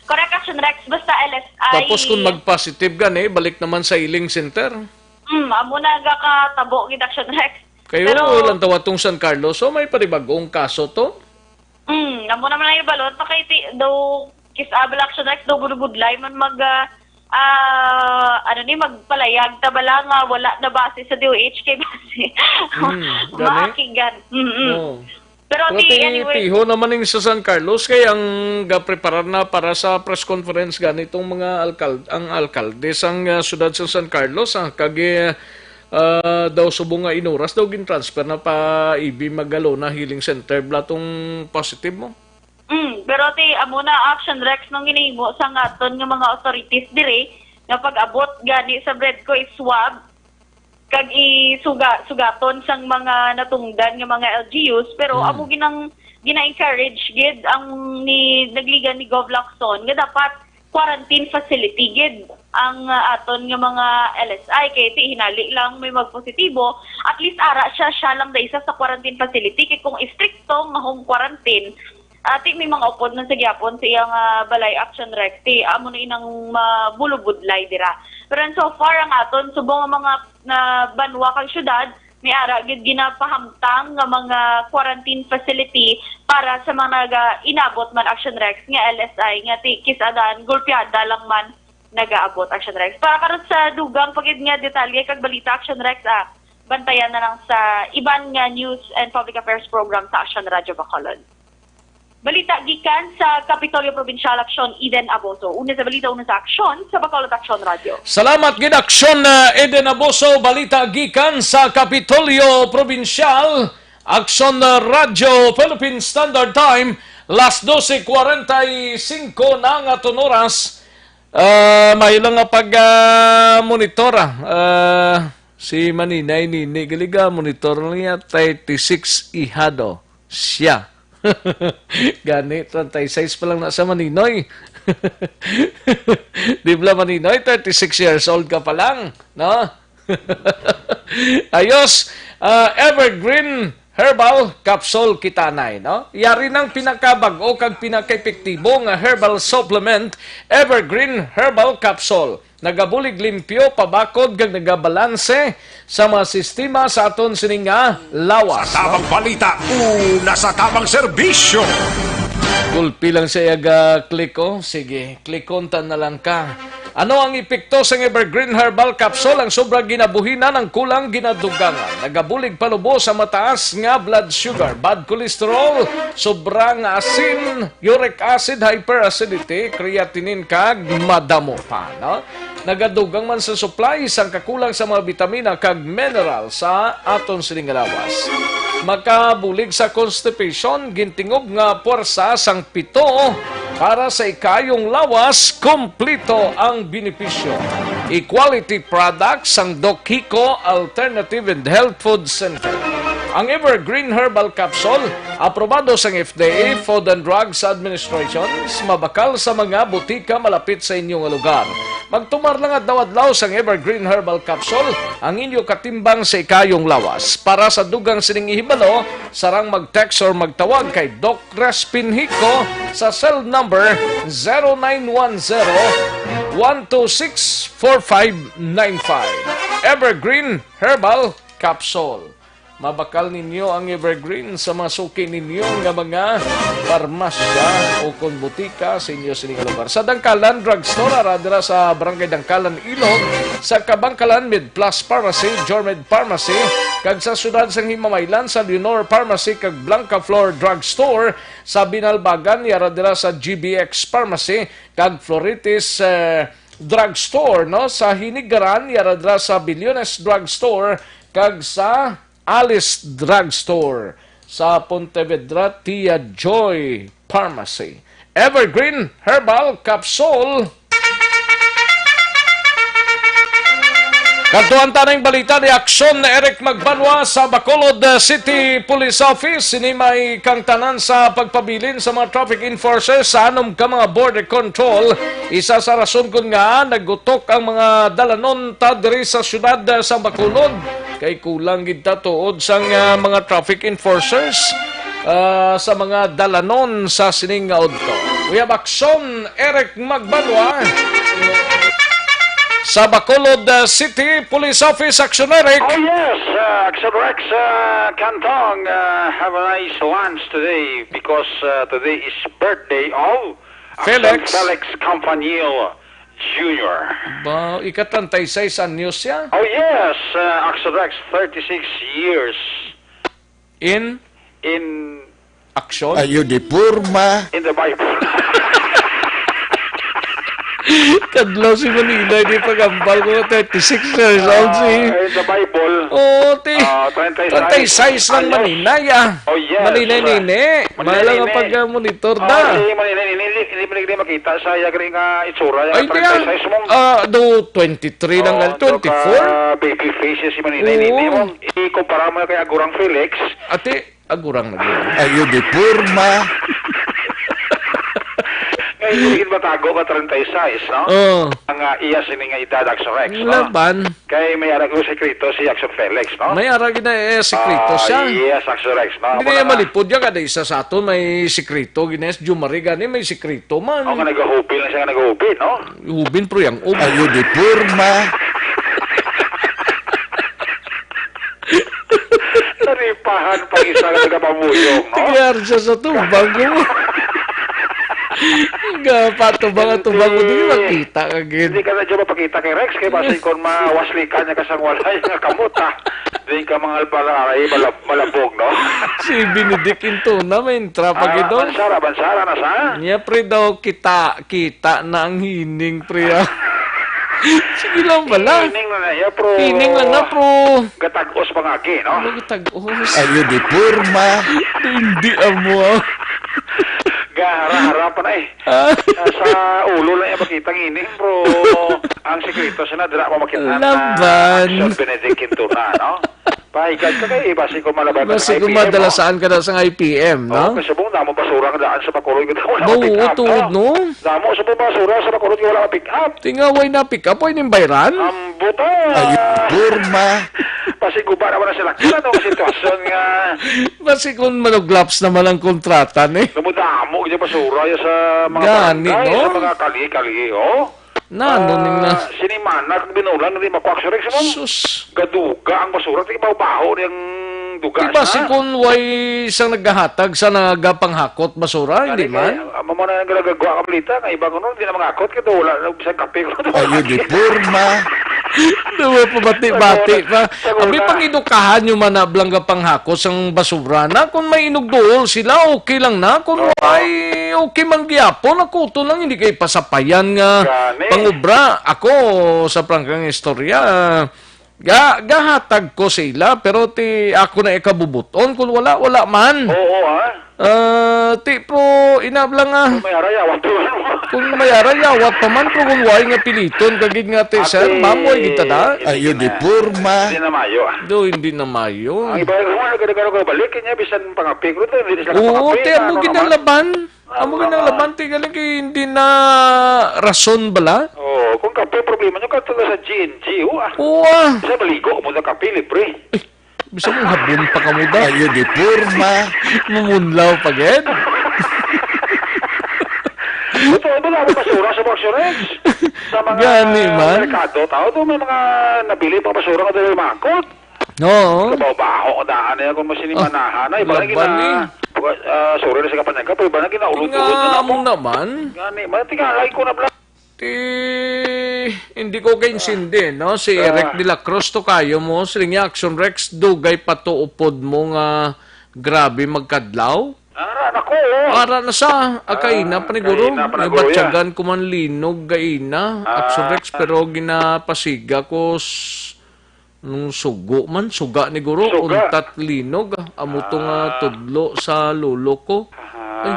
Correct, Action Rex, basta L S I. Tapos kung mag-positive gani, balik naman sa healing center. Hmm, amo na gakatabo gid, Action Rex. Kayo Pero lang tawa tong San Carlos, so may panibagong kaso to? Hmm, amo naman ang ibalot pa kay ti, daw kis-a bala, Action Rex, daw budbudlay man mag, ah, ah, ano ni, magpalayag ta bala nga wala na base sa D O H kay base. Hmm, gani? Maakigan. Mm-mm. Oh. Pero Pero ti, ti, anyway. Tiho naman ning sa San Carlos kay ang gapreparar na para sa press conference gani tong mga alkal-, ang alkalde sang, ah, siyudad sa San Carlos, ah, kag, eh, ah, daw subong nga inuras daw gin-transfer na pa A B Magalona Healing Center bala tong positive mo. Mm, pero ti, amo na, Action Rex, nung ginahimo sang aton nga mga authorities diri nga pag-abot gani sa Bredco is swab kag isuga-, sugaton sang mga natungdan nga mga L G Us, pero Hmm. amo ginang, gina-encourage gid ang ni, nagligan ni Gov Lacson nga dapat quarantine facility gid ang, ah, aton nga mga L S I, kay ti hinali lang may magpositibo, at least ara siya, siya lang da isa sa quarantine facility, kay kung istrikto nga home quarantine, ah, ti may mga upod man sa gyapon sa iyang, ah, balay, Action Rex, ti amo na inang mabulubudlay dira. Pero so far ang aton subong nga mga, ah, banwa kag syudad, may ara gid ginapahamtang nga mga quarantine facility para sa mga naga-, inabot man, Action Rex, nga L S I nga ti, kis-a daan gulpiada lang man nagaabot, Action Rex. Para karon sa dugang pa gid nga detalye kag balita, Action Rex, ah, bantayan na lang sa iban nga news and public affairs program sa Action Radio Bacolod. Balita gikan sa Kapitolyo Provincial, Aksyon, Eden Aboso. Una sa balita, una sa aksyon, sa Bacolod Aksyon Radio. Salamat gid, Aksyon, uh, Eden Aboso. Balita gikan sa Kapitolyo Provincial, Aksyon, uh, Radio, Philippine Standard Time, las doce cuarenta y cinco na nga aton oras. Uh, may lang nga pag, uh, monitor, ah. Uh, si Maninay Nini, galiga, monitor niya, thirty-six ihado siya. Gani, treinta y seis pa lang na sa Maninoy. Di ba, Maninoy? Thirty-six years old ka pa lang, no? Ayos, ah, Evergreen Herbal Capsule kita nay, no? Yari nang pinakabag-o kag pinakaepektibo nga herbal supplement, Evergreen Herbal Capsule. Nagabulig limpyo, pabakod, kag nagabalanse sa mga sistema sa aton sini nga lawas, Sa tabang no? balita, una sa tabang serbisyo. Gulpi lang sa iya ga-click, oh. Sige, click-on ta na lang ka. Ano ang epekto sang Evergreen Herbal Capsule? Ang sobra ginabuhinan, ang kulang ginadugangan. Nagabulig palubo sa mataas nga blood sugar, bad cholesterol, sobra nga asin, uric acid, hyperacidity, creatinine, kag madamo pa, no? Nagadugang man sa supply sang kakulang sa mga bitamina kag mineral sa aton sini nga lawas. Makabulig sa constipation, gintingog nga puwersa sang pito para sa ikayong lawas, kompleto ang benepisyo. Equality products sang Doc Kiko Alternative and Health Food Center. Ang Evergreen Herbal Capsule, aprobado sang F D A, Food and Drugs Administration, mabakal sa mga butika malapit sa inyo nga lugar. Magtumar lang adlaw-adlaw sang Evergreen Herbal Capsule, ang inyo katimbang sa ikayong lawas. Para sa dugang sining ihibalo, sarang mag-text or magtawag kay Doc Crispin Hico sa cell number zero nine one zero, one two six, four five nine five. Evergreen Herbal Capsule. Mabakal ninyo ang Evergreen sa mga suki ninyo nga mga parmasya o kon butika sa inyo sining lugar. Sa Dangkalan Drugstore, ara dira sa Barangay Dangkalan, Ilog, sa Kabangkalan, Med Plus Pharmacy, Jormed Pharmacy, kag sa siyudad sang Himamaylan, sa Leonor Pharmacy kag Blanca Flor Drugstore, sa Binalbagan, yara dira sa G B X Pharmacy kag Floritis, eh, Drugstore, no? Sa Hinigaran, yara dira sa Bilyones Drugstore kag sa Alice Drugstore, sa Pontevedra, Tia Joy Pharmacy. Evergreen Herbal Capsule. Kadtuan ta ning balita ni Aksyon Eric Magbanwa sa Bacolod, uh, City Police Office. Sini may kangtanan sa pagpabilin sa mga traffic enforcers sa anom ka mga border control. Isa sa rason kun nga nagutok ang mga dalanon ta diri sa siyudad, uh, sa Bacolod kay kulang gid ta tuod sang, uh, mga traffic enforcers, uh, sa mga dalanon sa sining nga udto. We have Aksyon Eric Magbanwa sa Bacolod, uh, City Police Office, Action Eric. Oh, yes, uh, Action Rex, uh, Cantong, uh, have a nice lunch today because, uh, today is birthday of Action Felix. Felix Campanil Junior. Ba, ika treinta y seis anyos siya? Oh, yes, uh, Action Rex, thirty-six years. In? In action? Ayo di porma. In the Bible. Kadlaw si Manila, di pagambal ko, thirty-six years old si Ah, in the Bible. Oo, ti. Ah, treinta y seis. Treinta y seis lang anyos. Manila, ya. Oh, yes. Manila, nini. Manila, Mahal ang nini. Pag-monitor Oh, na. Si Manila, nini, hindi, hindi, hindi makita sa yagri nga itsura, yung Ay, treinta y seis diyan. Mong Ah, do twenty-three lang, Oh, gali, do ka twenty-four? Baby face si Manila, Oo. Nini, mong ikumpara mo kay Agurang Felix. Ate, agurang lagi. Ayo di porma. Ngayon, hindi matago ka treinta y seis, no? Oh. Ang, ah, iya sini nga edad, Action Rex, no? Laban. Kay may ara ko sekreto si Action Felix, no? May ara gid na, eh, sekreto Ah, siya. Yes, Action Rex, no? Hindi Amo na niya nga. Malipod yan, kada isa sa aton may sekreto, gines, Jumari gani, may sekreto man. O nga, nagahubin lang siya nga nagahubin, no? Hubin, pero yung ub- Ayo di porma. Naripahan pa isa nga nagapamuyong, no? Tingnan siya sa tubang ko. Nga, patubang at tubang mo, di Hindi. Makita ka, gid. Hindi ka na dyan mapakita kay Rex, kay basi kung mawaslikan niya kasang walay nga kamot, ha? Di ka mga alpalaray, malab-, malabog, no? Si Benedict Intuna, may intra pa, Ah, gid, oh. Abansara, abansara na sa? Niya, pre, daw, kita, kita na ang hining, pre, ah. Sige lang bala. Hining na na iya, pro. Hining lang na, pro. Gatag-os pa nga aki, no? Ano gatag-os? Ayo di porma. Hindi amo, ah. Gahara-hara pa na eh. Ah. Ah, sa ulo lang iya makita ang hining, pro. Ang sikreto siya na, dira mo makita na Laban. Action Benedict Quintuna, no? Pahigad ka kay, basi ko malabay pa Basi sa kung I P M, madalasaan ka na sa I P M, Oo, no? Kasi subong damo basura nga daan sa Bacolod, nga damo na Oo, pick up, tuod, no? No? Damo subong basura sa Bacolod nga wala ma-pick up. Tingaway na pick up, ay ning bayran? Ang buta. Ay, porma. Basi guba naman ang sila. Ano ang sitwasyon nga Basi kung manuglaps naman ang kontrata, ni? Damo-damo yung basura yung sa mga Gani, barangay, no? Sa mga kalye-kalye, oh. Na, ano ning na? Ah, sinimana kag binulan, hindi makuha sa Rex, ma'am. Sus. Gaduga ang basura, tingnan baho-baho niyang duga Di ba siya. Si Conway isang naghahatag sa nagapanghakot basura? Hindi Gani man? Kay, ah, mamo na ang nagagawa ka balita, nga iba ko nun, hindi na manghakot, kaya wala na, bisag kape ko. Ayo di porma. Duwa pa bati-bati pa. Sa una, sa una. Abi, pangidukahan nyo man na blang gapanghakot sang basura na. Kung may inugduol sila, okay lang na. Kung Oo. May, okay man gyapon, ako to lang, hindi kay pasapayan nga Gani. Pangubra. Ako, sa prangkang istorya, ga-, gahatag ko sa ila, pero ti ako na ikabubuton, kung wala, wala man. Oo, ha? Ah, ti pro, inab lang, ah. Kung may ara, yawat pa man. Kung may ara, yawat pa man, pero kung way nga piliton, kagid nga ti, sir, Ate, ma'am, way kita da. Ayo di porma. Hindi na mayo, ah. Do, hindi na mayo. Ang iba, kung ano, gano'n, gano'n, balik, kanya, bisan pangapi, kung hindi sila Oo, pangapi, te, amo ano gid ang naman? Laban. Amo Ano gid ang naman? Laban, te, galing kay hindi na rason bala? Oo, kung kape, problema nyo, kadto na sa G N G, oh, ah. Oo, ah. Sa maligo mo na kape, libre. Ay, bisa mong habon pa ka mo da. Ayo di porma. Mumunlaw pa gid. Ito, ito na ang basura sa Box Rex. Sa mga Gani man. Merkado, tao, doon may mga nabili, mga basura nga doon makot. Oo. Kabaw-baho, daan na yan kung masinimanahan na. Iba na Laban gina-, eh. Ah, sorry na sa kapanyaga, pero iba na ginaulod-ulod Nga na amo mo. Naman. Gani, man, tingalay ko na bla- Ti, hindi ko kaintindi, no? Si Ah. Eric de la Cruz, tokayo mo, siling niya, Action Rex, dugay pa to upod mo nga grabe magkadlaw? Ara na ko, oh. Ara na sa, akay na Ah, paniguro. Kay na May panaguro, batyagan ya. Ko man linog, gaina. Ah. Action Rex, pero ginapasiga ko s-, nung sugo man, suga ni guro, Suga. Untat linog, ah. Amo to nga Ah. Tudlo sa lolo ko. Ah. Ay,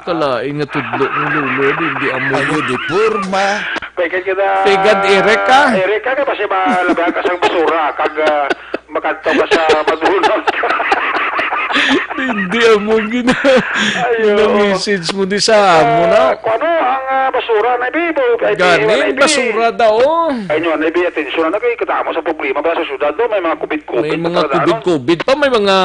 kalain nga tudlo ng lolo, di, di amo. Ayo di porma. Pagkat kita, Pagkat Eric ka? Eric ka, kay basi malabayan ka sang basura, kag, ah, makadto ka sa madunot. Hindi, amo gina-, Ay, oo. Gina-message mo di sa amo na. Ah, kung ano, ang, ah, basura na ibi, bo-, ay, Gani, wala ibi. Basura daw. Ay, nyo, na ibi, atensyon na kay kita mo sa problema ba sa syudad do, may mga covid-covid May na mga talaga, ano? covid-covid pa, may mga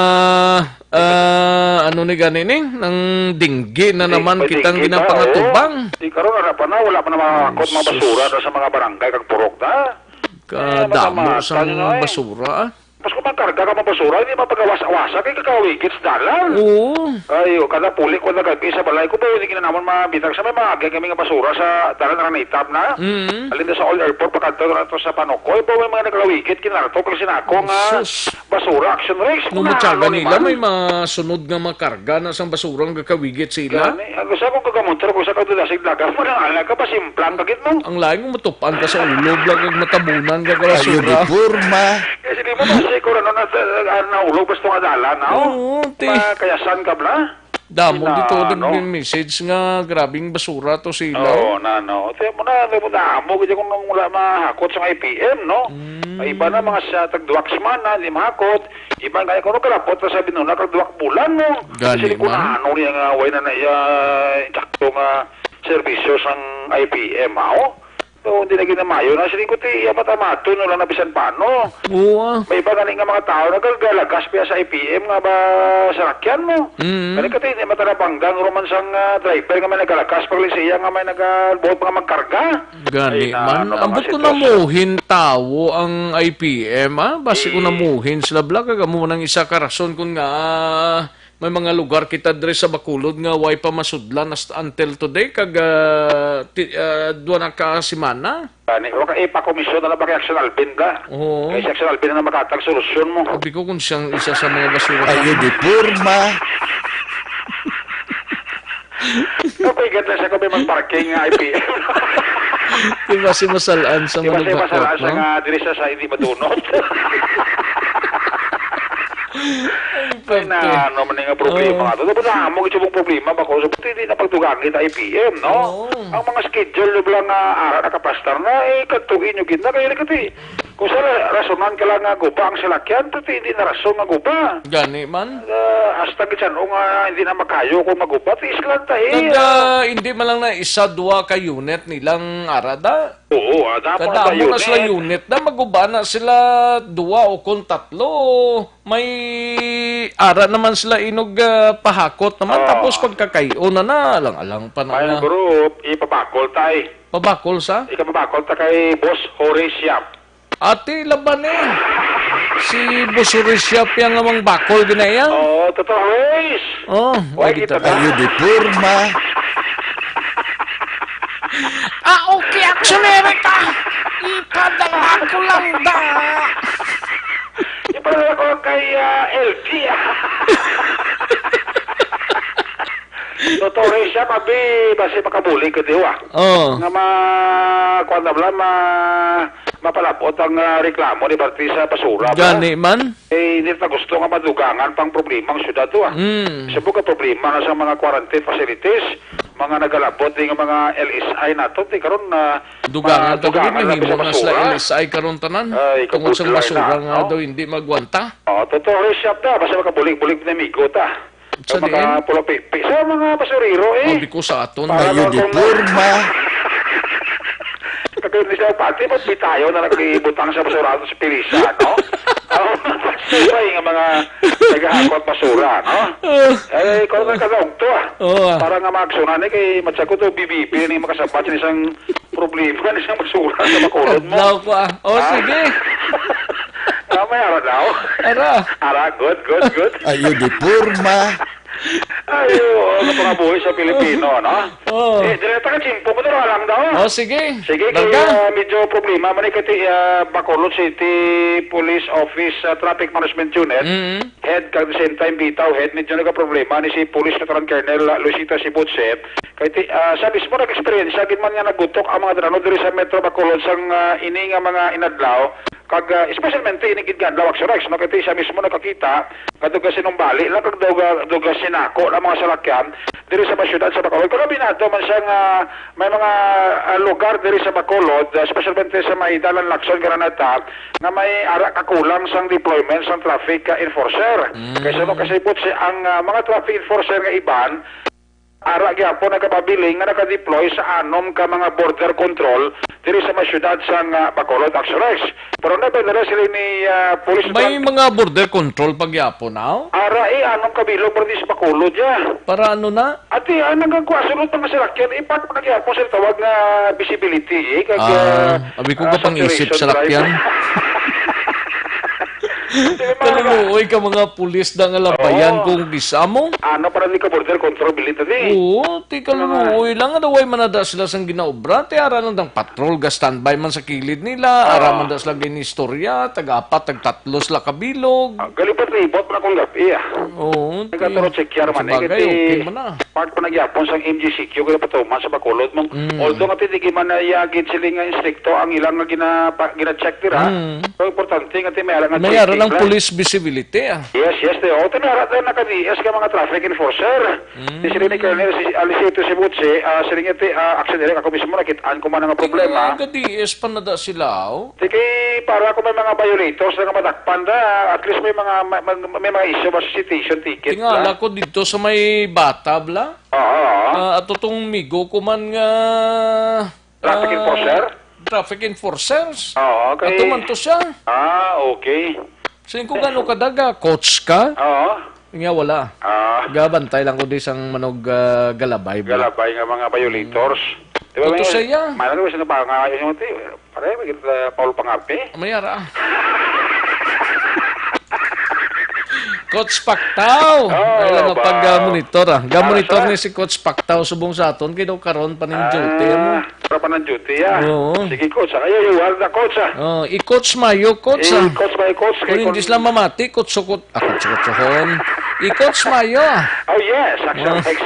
Ah, ano ni gani ni? Nang dinggi na Di-, naman may kitang dinggi na, ginapangatubangan. Oo. Di karon, wala pa na, wala pa na makakot mga Sus. Basura na sa mga barangay kag purok na. Kadamo Eh, sa matamatang mga na, eh. Basura, ah. Mas kung magkarga ka mga basura, hindi mapagawas-awasa kay kakawigit sa dalan. Oo. Ay, o, kada puli ko nagabi sa balay ko, ba, hindi na naman mabitag sa may mga agi kami nga basura sa dalan nga naitab na. Mm. Alin na sa All Airport, pakadto na to sa Panukoy, ba, may mga nagkawigit, kinarto, pag sinako nga Sus. Basura, action race. Nung Kung matyagan ano nila, naman. May masunod nga makarga na sang basura nga gakawigit sa ila. Gani, ang usa kong kagamuntor, kung sa kadula sa dagat, manang ala ka, pasimplang ka gid mo. Ang lain kung matupan ka sa ulob lang, kag matabunan ka ka Ayaw basura. Di porma. Kasi di mo kasi kung ano na, ah, naulog, basta nga dalan, no? Oo, ti. Makayasan ka bla? Damo Ina, dito, ano? Nag-message nga grabing basura to sila. Oo, na, no. Tiyan mo na, alam mo na, amo, kasi kung nung wala mahakot sa I P M, no? Mm. Ay, iba na mga sa tagduwak semana, di mahakot. Iba nga, kung kalapot na sa binuna, kag duwak bulan, no? Gani Kasi kung man. Ano niya nga, way na na iya, insakto nga serbisyo sang I P M, ah, oh. So, hindi na ginamayo na. Siling ko, ti, iya matamaton, wala na bisan paano. Oo, ah. May iba gani nga mga tao, nagagalagas pa sa I P M nga ba, sarakyan mo? Mm. Gani ka, ti, hindi matalabanggang roman sang, ah, driver nga may nagalagas pag siya nga may nagabuot mga magkarga. Gani Ay, na, man. Ano, mga Ambot ko sitwasyon. Namuhin tawo ang I P M, ah? Basi ko Eh. Namuhin sila, bla, kag amo nang isa ka rason kun nga, ah, may mga lugar kita diri sa Bacolod nga way pa masudlan hasta until today, kag, ah, ti-, ah, duha na ka semana. Ani, wa ka ipakomisyon na lang ba kay Action Alvin ka? Oo. Kay si Action Alvin na makatag solusyon mo. Sabi ko kung siyang isa sa mga basura. Ayaw di porma. Kapag ganda siya kung may mag-parking nga I P M. Di ba si masalaan sa Di ba si masalaan sa no? Nga diri sa, sa hindi madunot? Ay, Ay, na, ano man nga problema Oo. Nga to. Tapos na, amo, ito mong problema, bako, so, hindi na pagdugangi na I P M, no? Oo. Ang mga schedule, no, lang, ah, ara, nakapastar na, eh, kantuin nyo, gid na, kaya, kati, kung sa ra-, rasonan ka lang nga guba ang salakyan, to, ti, hindi na rason nga guba. Gani man. Ah, hasta gid sa, nga, hindi na makayo kung maguba, ti, islan ta, eh. Nag, ah, hindi man lang na isa, dua ka unit nilang arada. Oo, ah, damo na Kada sa amo na sila unit. Unit na, maguba na sila dua o kung tatlo. May ara naman sila inog, ah, pahakot naman. Oo. Tapos pagkakayo na na, alang-alang pa na Ay, na. Group, ipabakol, tay. Pabakol sa? Ikapabakol ta kay Boss Horace Yap. Ati, laban eh. Si Boss Horace Yap yang amang bakol ginayang. Oo, totoo, Horace. Oh, Why ay, kita kita na. Ayaw di porma. Ah, okay, Action Eric, ah. Ipadala ko lang da. Ipadala ko lang kay, ah, L G, ah. Totoo rin siya, mabi, basi makabulig ka, di ba? Oo. Nga ma-, kuwan na bala, ma-, mapalabot ang, ah, reklamo ni Barti sa basura, ba? Gani man? Eh, hindi na gusto nga madugangan pang problema ang syudad to, ah. Mm. Sa buka problema na sa mga quarantine facilities, mga nagalabot din nga mga L S I nato, di karon na Dugangan ta madugangan gani, na mahimo sa na sila basura. L S I karon tanan. Ay, Tungod sa kabudlay basura na, nga no? Daw hindi magwanta. Oh, totoo rin siya ta, basta makabulig-bulig na migo ta. Sa Sa mga diin? Pulapipi. Sa mga basurero, eh. Sabi ko sa aton. Para Ayaw di kung porma. Kaya hindi siya pati, ba't di tayo na nagbibutang sa basura sa Pilisa, no? Ang sabay nga mga naghahakot basura, no? Ah. Eh, ikaw na kadaog to, ah. Oo, ah. Para nga maagsunan, eh, kay matsa ko to, B B P, ni makasabat sa isang problema, ni isang basura sa makulod mo. Adlaw ko, ah. Oh, Ah. Sige. Ah, may ara daw. Ara. Ara, good, good, good. Ayaw di porma. Ay, oo, kapangabuhi sa Pilipino, no? Oo. Eh, direkta ka, Chimpo, mo lang daw. Oh, sige. Sige, kay, Larga. Ah, medyo problema man ni kay, ah, Bacolod City Police Office, ah, Traffic Management Unit. Mm. Head, kag the same time, bitaw, head, medyo nagka-problema ni si Police Lieutenant Colonel Luisita Sibutse. Kay ti-, ah, siya mismo nag-eksperyensya, gid man nga nagutok ang mga drano diri sa Metro Bacolod sang, ah, ini nga mga inadlaw. Kag, ah, especialmente ini gid nga adlaw, Action Rex, no? Kay siya mismo nakakita nga duga sinumbali lang kag duga, duga sinako ang mga salakyan diri sa mga syudad sa Bacolod. Kalabi na to man siya nga may mga, ah, lugar diri sa Bacolod, ah, especialmente sa may Dalan Lacson, Araneta, nga may ara kakulang sang deployment sang traffic, ah, enforcer. Mm. Kay sa makasipot si ang, ah, mga traffic enforcer nga iban, ara gyapon nagapabilin nga naka-deploy sa anom ka mga border control diri sa mga syudad sang, ah, Bacolod, Action Rex. Pero na ba nila sila ni, ah, police May department? Mga border control pa gyapon, aw? Ara, eh, anom ka bilog para di sa Bacolod, ya. Para ano na? Ati, ang nagkuha, sunod mga salakyan, eh, part pa na gyapon sa tawag nga visibility, eh, kag, Ah, ah, abi ko ah, ka pang isip saturation salakyan. Drive. Di ba, mga Kaluluoy ka mga pulis da nga labayan Oo. Kung gisa mo. Ano para di ka border control, bilit na di? Oo, ti kaluluoy lang. Ano, way manada sila sang ginaobra? Ti ara lang dang patrol, ga standby man sa kilid nila. Oo. Ara man da sila ginistorya, tag-apat, tag-tatlo sila kabilog. Ah, galipot-libot na kung gabi, ah. Oo, ti Nagkaturo check yar man, eh, sabagay, kasi okay man na. Part pa na gyapon sang M G C Q, kaya patuman sa Bacolod mo. Mm. Although nga ti di man na yagid sila nga instrikto ang ilang nga gina-, pa-, gina-check dira. Mm. Pero importante nga ti may ara nga May ara checking lang lang. Police visibility, ah. Yes, yes, ti. O, ti may ara tayo naka-D S ka mga traffic enforcer. Mm. Ti sila ni Colonel si Alicito Sibuchi, ah, sila nga ti, ah, action direct ako mismo, nakitaan ko man nga problema. Ti nga ga-D S pa na da sila, oh. Ti kay para kung may mga violators na nga madakpan da, at least may mga, may, may, may mga issue ba sa citation ticket Ti nga, la? Ala ko dito sa may bata, bla? Oo, oo. Ah, ato tong migo ko man nga, Traffic ah, enforcer? Traffic enforcers. Oo, okay. Ato man to siya. Ah, okay. Singko gano ka daga, coach ka? Oo. Nga wala. Ah. Gabantay lang ko di sang manog, ah, galabay, bla. Galabay nga mga violators. Mm. Di ba, Ito may, siya, ya. May ano, may sino pa nga, yung, pare, may, uh, Paul Pangapi? May ara. Coach Pactao. Oh, Ay lang, ba? Pag, ah, monitor, ah. Ga-monitor Ano siya? Ni si Coach Pactao subong sa aton, kay daw karon pa ning duty mo. Ah, para pa ng duty, ah. Oo. Sige, coach, ah. Ayaw, ayaw, wala na, coach, ah. Oh, i-coach mayo, coach, ah. I-coach mayo, coach. Kay Kung hindi kun- sila mamati, coach, coach, ah, coach, coach, coach. I-coach mayo, ah. Oh, yes, action Oh. X.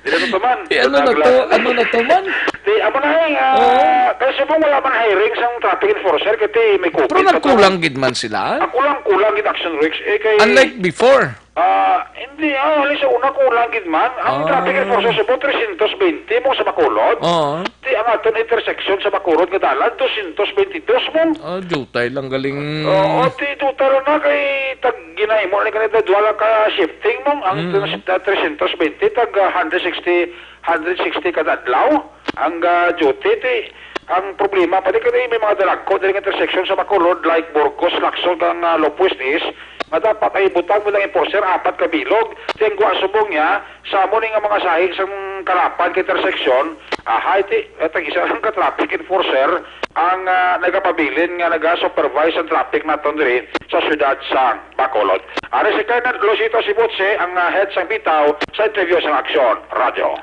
Di na to man. Eh, ano na to? Ano na to man? Di, amo na, eh, ah, Oo. Kay subong wala man hiring sang traffic enforcer, kay ti may COVID Pero pa to. Nagkulang gid man sila. Ah, kulang-kulang gid, action Rex. Eh, kay Unlike before. Ah, hindi, ah, hali sa una kulang gid man. Ang Ah. Traffic enforcer sa three hundred twenty mo sa Bacolod. Oo. Ti ang aton intersection sa Bacolod nga dalan, two hundred twenty-two mo. Ah, jutay lang galing. Oo, ti jutay lang na kay tag ginahimo ni kanila duha lang ka shifting mo. Ang Mm. three hundred twenty, tag, ah, hundred sixty, hundred sixty kada adlaw. Ang, ah, duty, ti, ang problema, pati kani may mga dalagko diri nga intersection sa Bacolod, like Burgos, Lacson, kang, ah, Lopez East, nga dapat ay butang mo lang enforcer, apat ka bilog. Ti ang guwa subong niya, sa amo ni nga mga sahig sang Kalapan ka intersection, ahay, ti, eh, tag isa lang ka traffic enforcer ang, ah, nagapabilin nga naga-supervise ang traffic naton diri sa siyudad sa Bacolod. Ari si Colonel Luisito Sibutse, ang, ah, head sang bitaw sa interview sang Aksyon Radyo.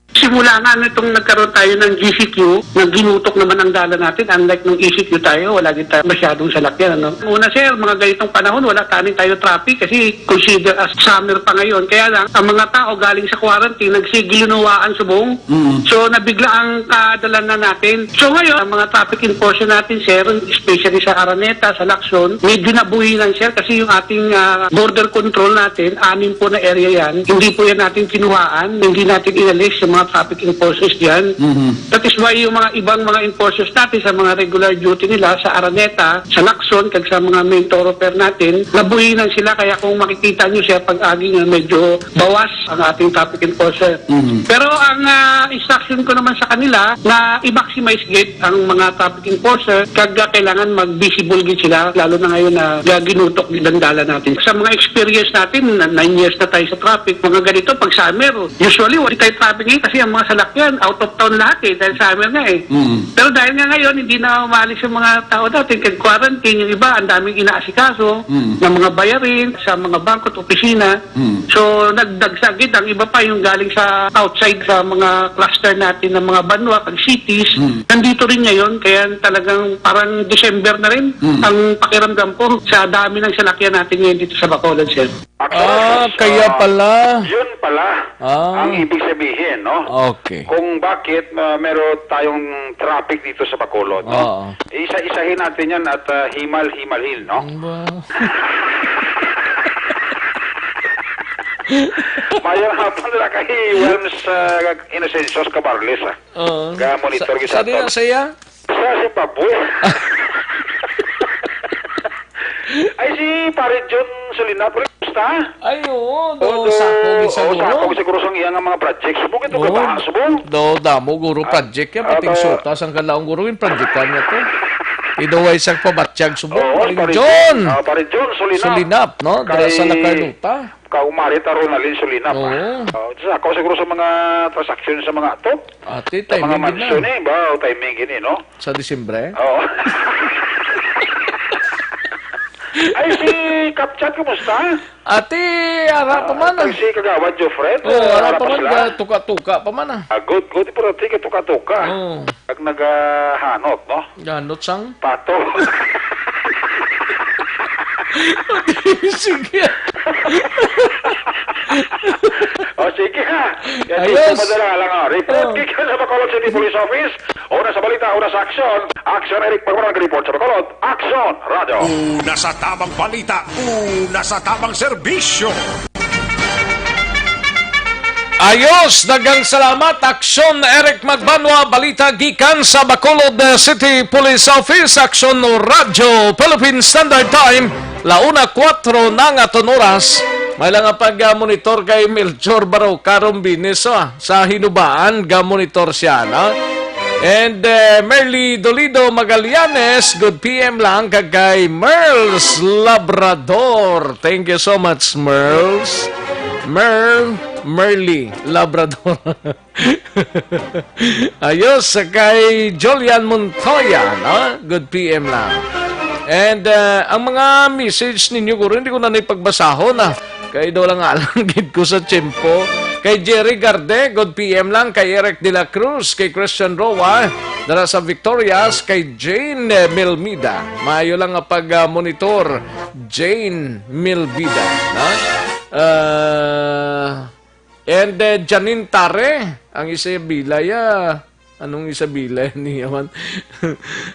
Simula nga nitong nagkaroon tayo ng G C Q, nagginutok naman ang dalan natin, unlike nung E C Q tayo, wala din tayo masyadong salakyan, ano? Una, sir, mga ganitong panahon, wala tanin tayo traffic kasi consider as summer pa ngayon. Kaya lang, ang mga tao galing sa quarantine, nagsigilinuwaan subong. Mm. So, nabigla ang kadalan na natin. So, ngayon, ang mga traffic enforcer natin, sir, especially sa Araneta, sa Lacson, medyo nabuhinan, sir, kasi yung ating, ah, border control natin, anim po na area yan. Hindi po yan natin kinuhaan, hindi natin inalis yung mga traffic enforcers diyan. Mhm. That is why yung mga ibang mga enforcers natin sa mga regular duty nila sa Araneta, sa Lacson, kag sa mga main thoroughfare natin, nabuhinan sila. Kaya kung makikita nyo, sir, pag-agi nga medyo bawas ang ating traffic enforcer. Mhm. Pero ang, ah, instruction ko naman sa kanila na i-maximize gid ang mga traffic enforcer, kag, ah, kailangan mag-visible gid sila, lalo na ngayon na, ah, ginutok gid ang dalan natin. Sa mga experience natin, na nine years na tayo sa traffic, mga ganito, pag summer, usually, wala tayo traffic ngayon kasi ang mga salakyan, out of town lahat eh, dahil summer na eh. Mm. Pero dahil nga ngayon, hindi na umalis yung mga tao natin, kag quarantine, yung iba, ang daming inaasikaso Mm. ng mga bayarin sa mga bangko at opisina. Mm. So, nagdagsa gid ang iba pa, yung galing sa outside, sa mga cluster natin ng mga banwa, ang cities. Mm. Nandito rin ngayon, kaya talagang parang December na rin Mm. ang pakiramdam ko sa dami ng salakyan natin ngayon dito sa Bacolod, sir. Actually, Ah, kaya ah, pala. Yun pala Ah. ang ibig sabihin, no? Okay. Kung bakit, ah, meron tayong traffic dito sa Bacolod, no? Oo. Isa-isahin natin yan at, ah, himal-himalhin, no? Ba? Mayang hapon na kay Wilms, ah, Inocencio Cabarles, ah. Oo. Ga-monitor Sa, kita sa diha to. Sa iya? Sa Zimbabwe. Ay, si Pare John Solina, pre, kumusta? Ay, oo, do, Oo, do, sakog, oo, sakog. Sakog siguro sang iya nga mga projects. Subong ito Oo. Kabaha, subong. Do, damo, guro, Ah, project yan. ah, Pati ta- suta, sang kalaong, guro, yung project niya to. Iduway sa pabatyag, subong. Oo, Pare Pare John. John. Ah, Pare John Solina. Solinap, no? Dira sa Kay La Carlota. Kaumari ta Ronaldin Solina pa. Oo. Oh, sa ako siguro sa mga transaksyon sa mga to. Ati, Sa mga timing gid na. Mansyon eh, ba? O timing gini, no? Sa Disyembre? Oo. Ay, si Kapchat, kumusta? Ati, ara pa Ah, man, ah. Kag si Kagawad Jofred, Oh, eh, ara ara pa pa man, sila? ga-, tuka-tuka pa man, ah. Ah, good, good. Pero di ka tuka-tuka. Oh. Pag nagahanot, no? Ganot sang? Pato. Sige. O, sige, ha. Yan, Ayos. Sige, madala lang, ha. Report Oh. gikan sa Bacolod City Police Office. Una sa balita, una sa aksyon. Aksyon, Eric Pagmara, nag-report sa Bacolod. Aksyon, Radyo. Una sa tamang balita, una sa tamang serbisyo. Ayos, daghang salamat. Aksyon, Eric Magbanwa, balita gikan sa Bacolod City Police Office. Aksyon, Radyo Philippine Standard Time, la una kuwatro na nga aton oras. May lang nga pag-monitor kay Melchor Barao Karumbines, ah, sa Hinubaan, ga-monitor siya, no? And, eh, Merly Dolido Magallanes, good P M lang, kag kay Merls Labrador. Thank you so much, Merls. Merl, Merly Labrador. Ayos, kay Julian Montoya, no? Good P M lang. And, uh, ang mga message ninyo, guro, hindi ko na ipagbasahon, ah. Kay daw lang alang gid ko sa tiyempo. Kay Jerry Garde, good P M lang. Kay Eric de la Cruz, kay Christian Roa, dara sa Victorias, kay Jane, eh, Milmida. Maayo lang nga pag, ah, monitor, Jane Milmida, no? Ah, And, eh, Janine Tare, ang Isabela, ya. Anong Isabela niya man?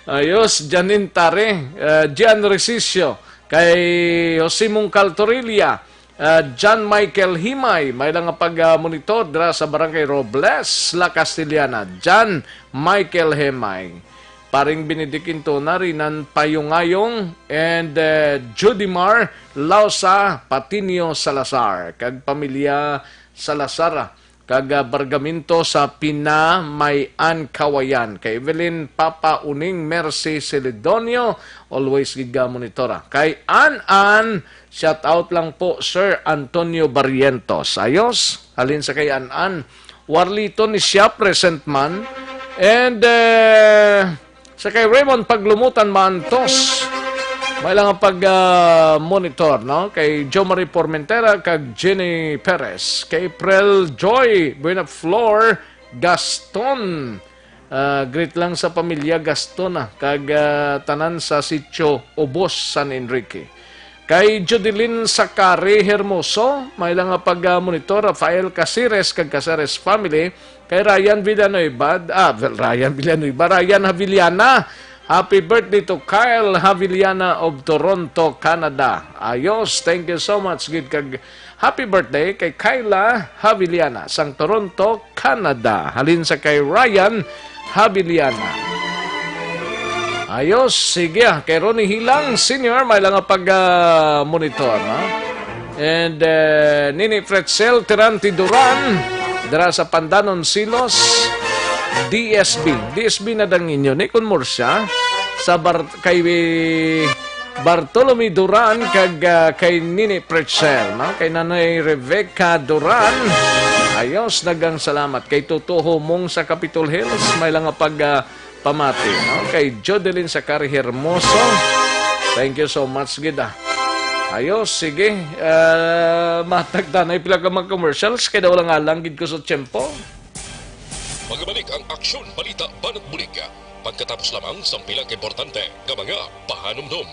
Ayos, Janine Tare, eh, Gian Resicio, kay Jose Mungcal Torilla, eh, John Michael Himay, may lang nga pag, ah, monitor dira sa Barangay Robles, La Castellana. John Michael Himay. Paring Benedictintona, Rinan Payungayong, and, eh, Judimar Lausa Patinio Salazar, kag pamilya Salazar, kag, ah, Bargamento sa Pinamayan, Kawayan. Kay Evelyn Papa Uning Mercy Celedonio, always gid ga monitora. Kay An An, shout out lang po, Sir Antonio Barrientos. Ayos, halin sa kay An An. Warlito ni siya, present man. And, eh, sa kay Raymond Paglumutan Maantos, may lang ang pag, ah, monitor, no? Kay Jo Marie Formentera kag Jenny Perez. Kay April Joy Buena Flor Gaston. Ah, greet lang sa pamilya Gaston, ah, kag, ah, tanan sa Sitio Ubos, San Enrique. Kay Judeline Sakari Hermoso, may lang nga pag, ah, monitor, Rafael Casires kag Casires family, kay Ryan Villanueva, ah, Ryan Villanueva, Ryan Haviliana. Happy birthday to Kyle Haviliana of Toronto, Canada. Ayos, thank you so much gid kag happy birthday kay Kyla Haviliana sang Toronto, Canada. Halin sa kay Ryan Haviliana. Ayos, sige, ah. Kay Ronnie Hilang Senior, may lang nga pag, ah, monitor, no? And, eh, Nini Fretzel Tirante Duran, dira sa Pandanon, Silos, D S B. D S B na dang inyo, ni kun Murcia, sa Bar-, kay Bartolome Duran kag, ah, kay Nini Pretzel, no? Kay Nanay Rebecca Duran. Ayos, daghang salamat. Kay Toto Humong sa Capitol Hills, may lang nga pag, ah, pamati, no? Kay Jodeline Sakari Hermoso. Thank you so much gid, ah. Ayos, sige. Ah, matag tanay pila ka mga commercials kay daw lang alang gid ko sa tiyempo. Magbalik ang aksyon, balita, banat bulig. Pagkatapos lamang sang pila ka importante nga mga pahanumdom.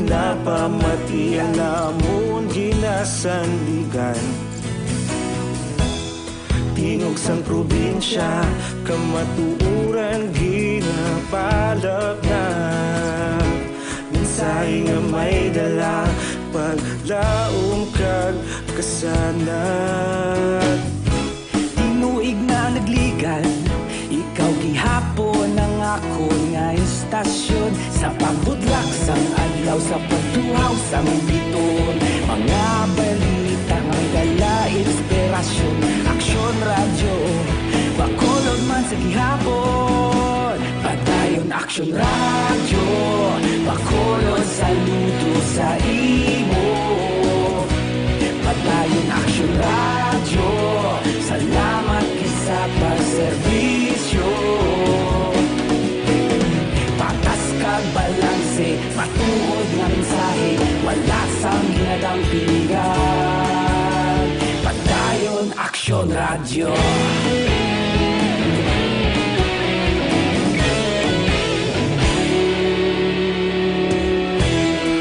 Napamatian namon ginasandigan. Tingog sang probinsya, kamatuoran ginapalapnag. Mensahe nga may dala, paglaom kag kasanag. Tinuig na nagligan, ikaw gihapon ang akon nga istasyon. Sa pagbudlak sang adlaw, sa pagtuhaw sang bituon, mga balita nga may dala inspirasyon. Aksyon Radyo, Bacolod man sa gihapon. Padayon Aksyon Radyo, Bacolod, saludo sa imo. Padayon Aksyon Radyo, salamat gid sa pagserbisyo. Patas kag balanse, matuod nga mensahe, wala sang ginadampigan. Padayon Aksyon Radyo.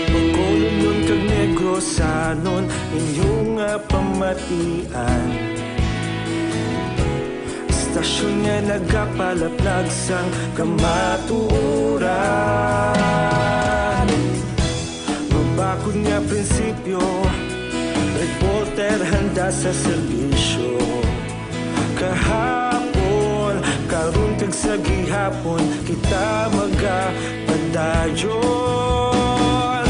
Bacolodnon kag Negrosanon, inyo nga pamatian. Istasyon nga nagapalaplag sang kamatuoran. Mabakod nga prinsipyo, reporter handa sa serbisyo. Kahapon, karon kag sa gihapon, kita magapadayon.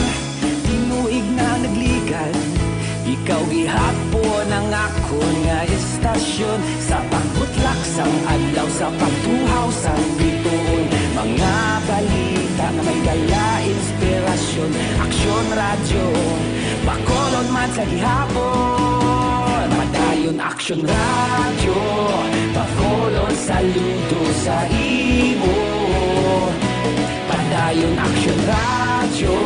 Tinuig na nagligan, ikaw gihapon ang akon nga istasyon. Sa pagbutlak sang adlaw, sa pagtuhaw sang bituon, mga balita nga may dala inspirasyon. Aksyon Radyo, Bacolod man sa gihapon. Padayon Aksyon Radyo, Bacolod, saludo sa imo. Padayon Aksyon Radyo,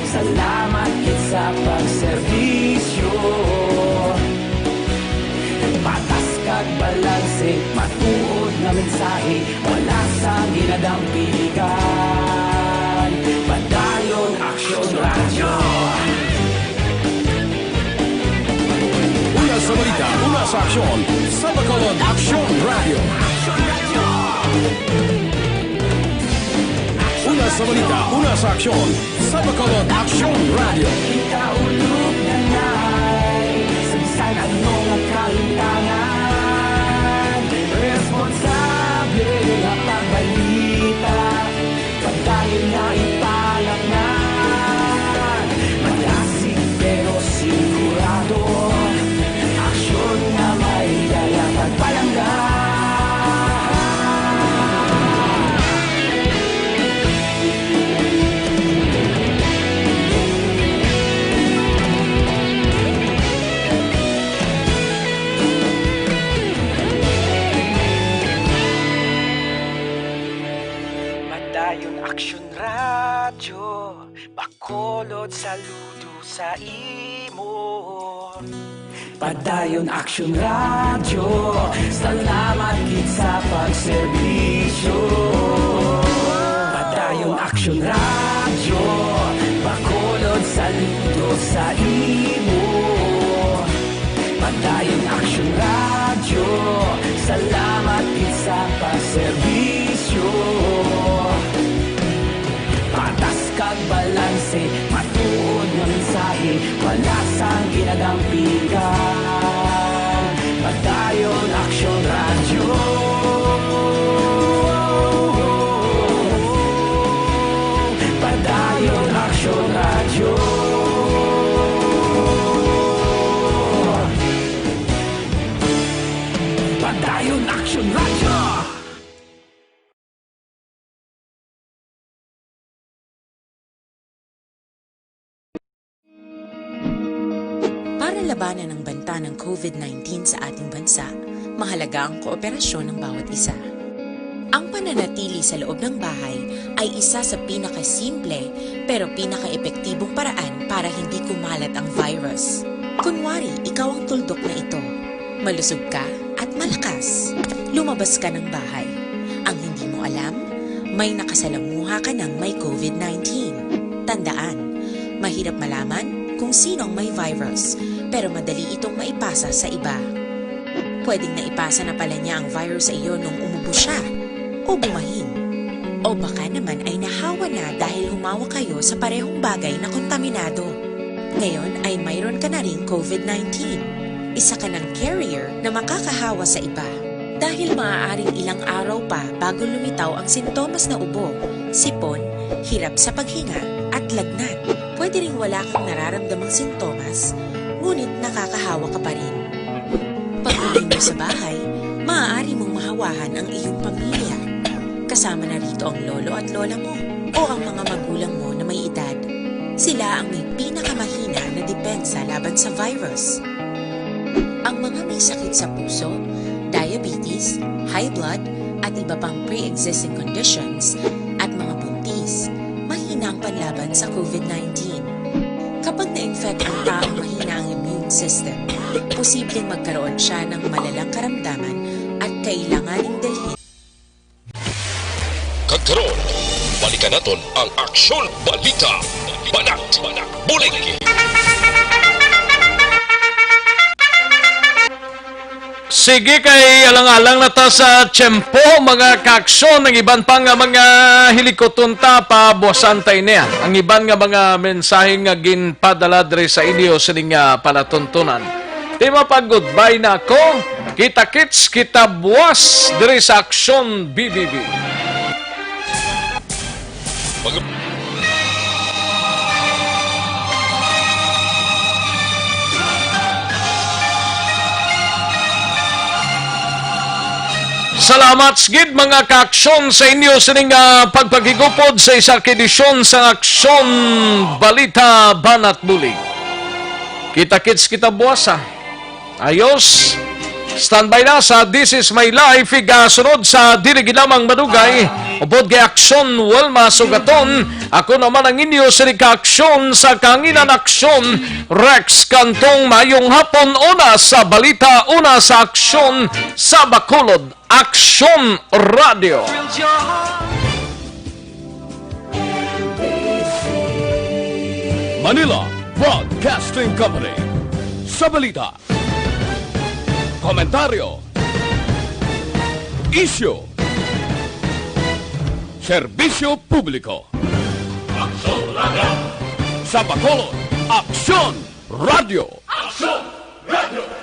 salamat gid sa pagserbisyo. Patas kag balanse, matuod nga mensahe, wala sang ginadampigan. Padayon Aksyon Radyo. Una sa balita, una sa aksyon, sa Bacolod Aksyon Radyo. Una sa balita, una sa aksyon, sa Bacolod Aksyon Radyo. Kita ulog na nay, sa bisan ano nga kalintangan, responsable nga pagbalita. Padayon na ipalapngan, madasig pero sigurado. Aksyon nga may dala pagpalangga. Padayon Aksyon Radyo, Bacolod, saludo sa imo. Padayon Aksyon Radyo, salamat gid sa pagserbisyo. Padayon Aksyon Radyo, Bacolod, saludo sa imo. Padayon Aksyon Radyo, salamat gid sa pagserbisyo. Patas kag balanse, matuod nga mensahe, wala sang ginadampigan. Padayon Aksyon Radyo. Padayon Aksyon Radyo. Padayon Aksyon Radyo. Para labanan ang banta ng COVID nineteen sa ating bansa, mahalaga ang kooperasyon ng bawat isa. Ang pananatili sa loob ng bahay ay isa sa pinakasimple pero pinakaepektibong paraan para hindi kumalat ang virus. Kunwari, ikaw ang tuldok na ito. Malusog ka at malakas. Lumabas ka ng bahay. Ang hindi mo alam, may nakasalamuha ka ng may COVID nineteen. Tandaan, Mahirap malaman kung sino ang may virus, pero madali itong maipasa sa iba. Pwedeng naipasa na pala niya ang virus sa iyo nung umubo siya o bumahin. O baka naman ay nahawa na dahil humawak kayo sa parehong bagay na kontaminado. Ngayon ay mayroon ka na ring covid nineteen. Isa ka ng carrier na makakahawa sa iba. Dahil maaaring ilang araw pa bago lumitaw ang sintomas na ubo, sipon, hirap sa paghinga, at lagnat. Pwede ring wala kang nararamdamang sintomas, ngunit nakakahawa ka pa rin. Pag-uwi mo sa bahay, maaari mong mahawahan ang iyong pamilya, kasama na rito ang lolo at lola mo o ang mga magulang mo na may edad. Sila ang may pinakamahina na depensa laban sa virus. Ang mga may sakit sa puso, diabetes, high blood, at iba pang pre-existing conditions, at mga buntis, mahina ang panlaban sa covid nineteen. Kapag na-infect ang taong mahina ang immune system, posibleng magkaroon siya ng malalang karamdaman at kailanganing dalhin. Kag karon, balikan naton ang Aksyon Balita Banat Bulig. Sige, kay alang-alang na ta sa tiyempo, mga kaaksyon, ang iban pa nga mga hilikuton ta, pabuasan ta ini, ah. Ang iban nga mga mensahe nga ginpadala diri sa inyo sining, ah, palatuntunan. Di mapag-goodbye na ako. Kita-kits kita buwas diri sa Aksyon B B B. Mag- Salamat gid, mga kaaksyon, sa inyo sining, ah, pagpaghigupod sa isa ka edisyon sa Aksyon Balita Banat Bulig. Kita-kits kita buwas, ha. Ayos. Standby na sa This Is My Life. Igasunod sa dili gid lamang madugay, upod kay Aksyon Wilma Sugaton. Ako naman ang inyo sining kaaksyon sa kahanginan, Aksyon Rex Cantong. Maayong hapon. Una sa balita, una sa aksyon sa Bacolod. Aksyon Radio. Manila Broadcasting Company. Sa balita, komentaryo, isyu, serbisyo publiko. Aksyon Radio. Sa Bacolod, Aksyon Radio. Aksyon Radio.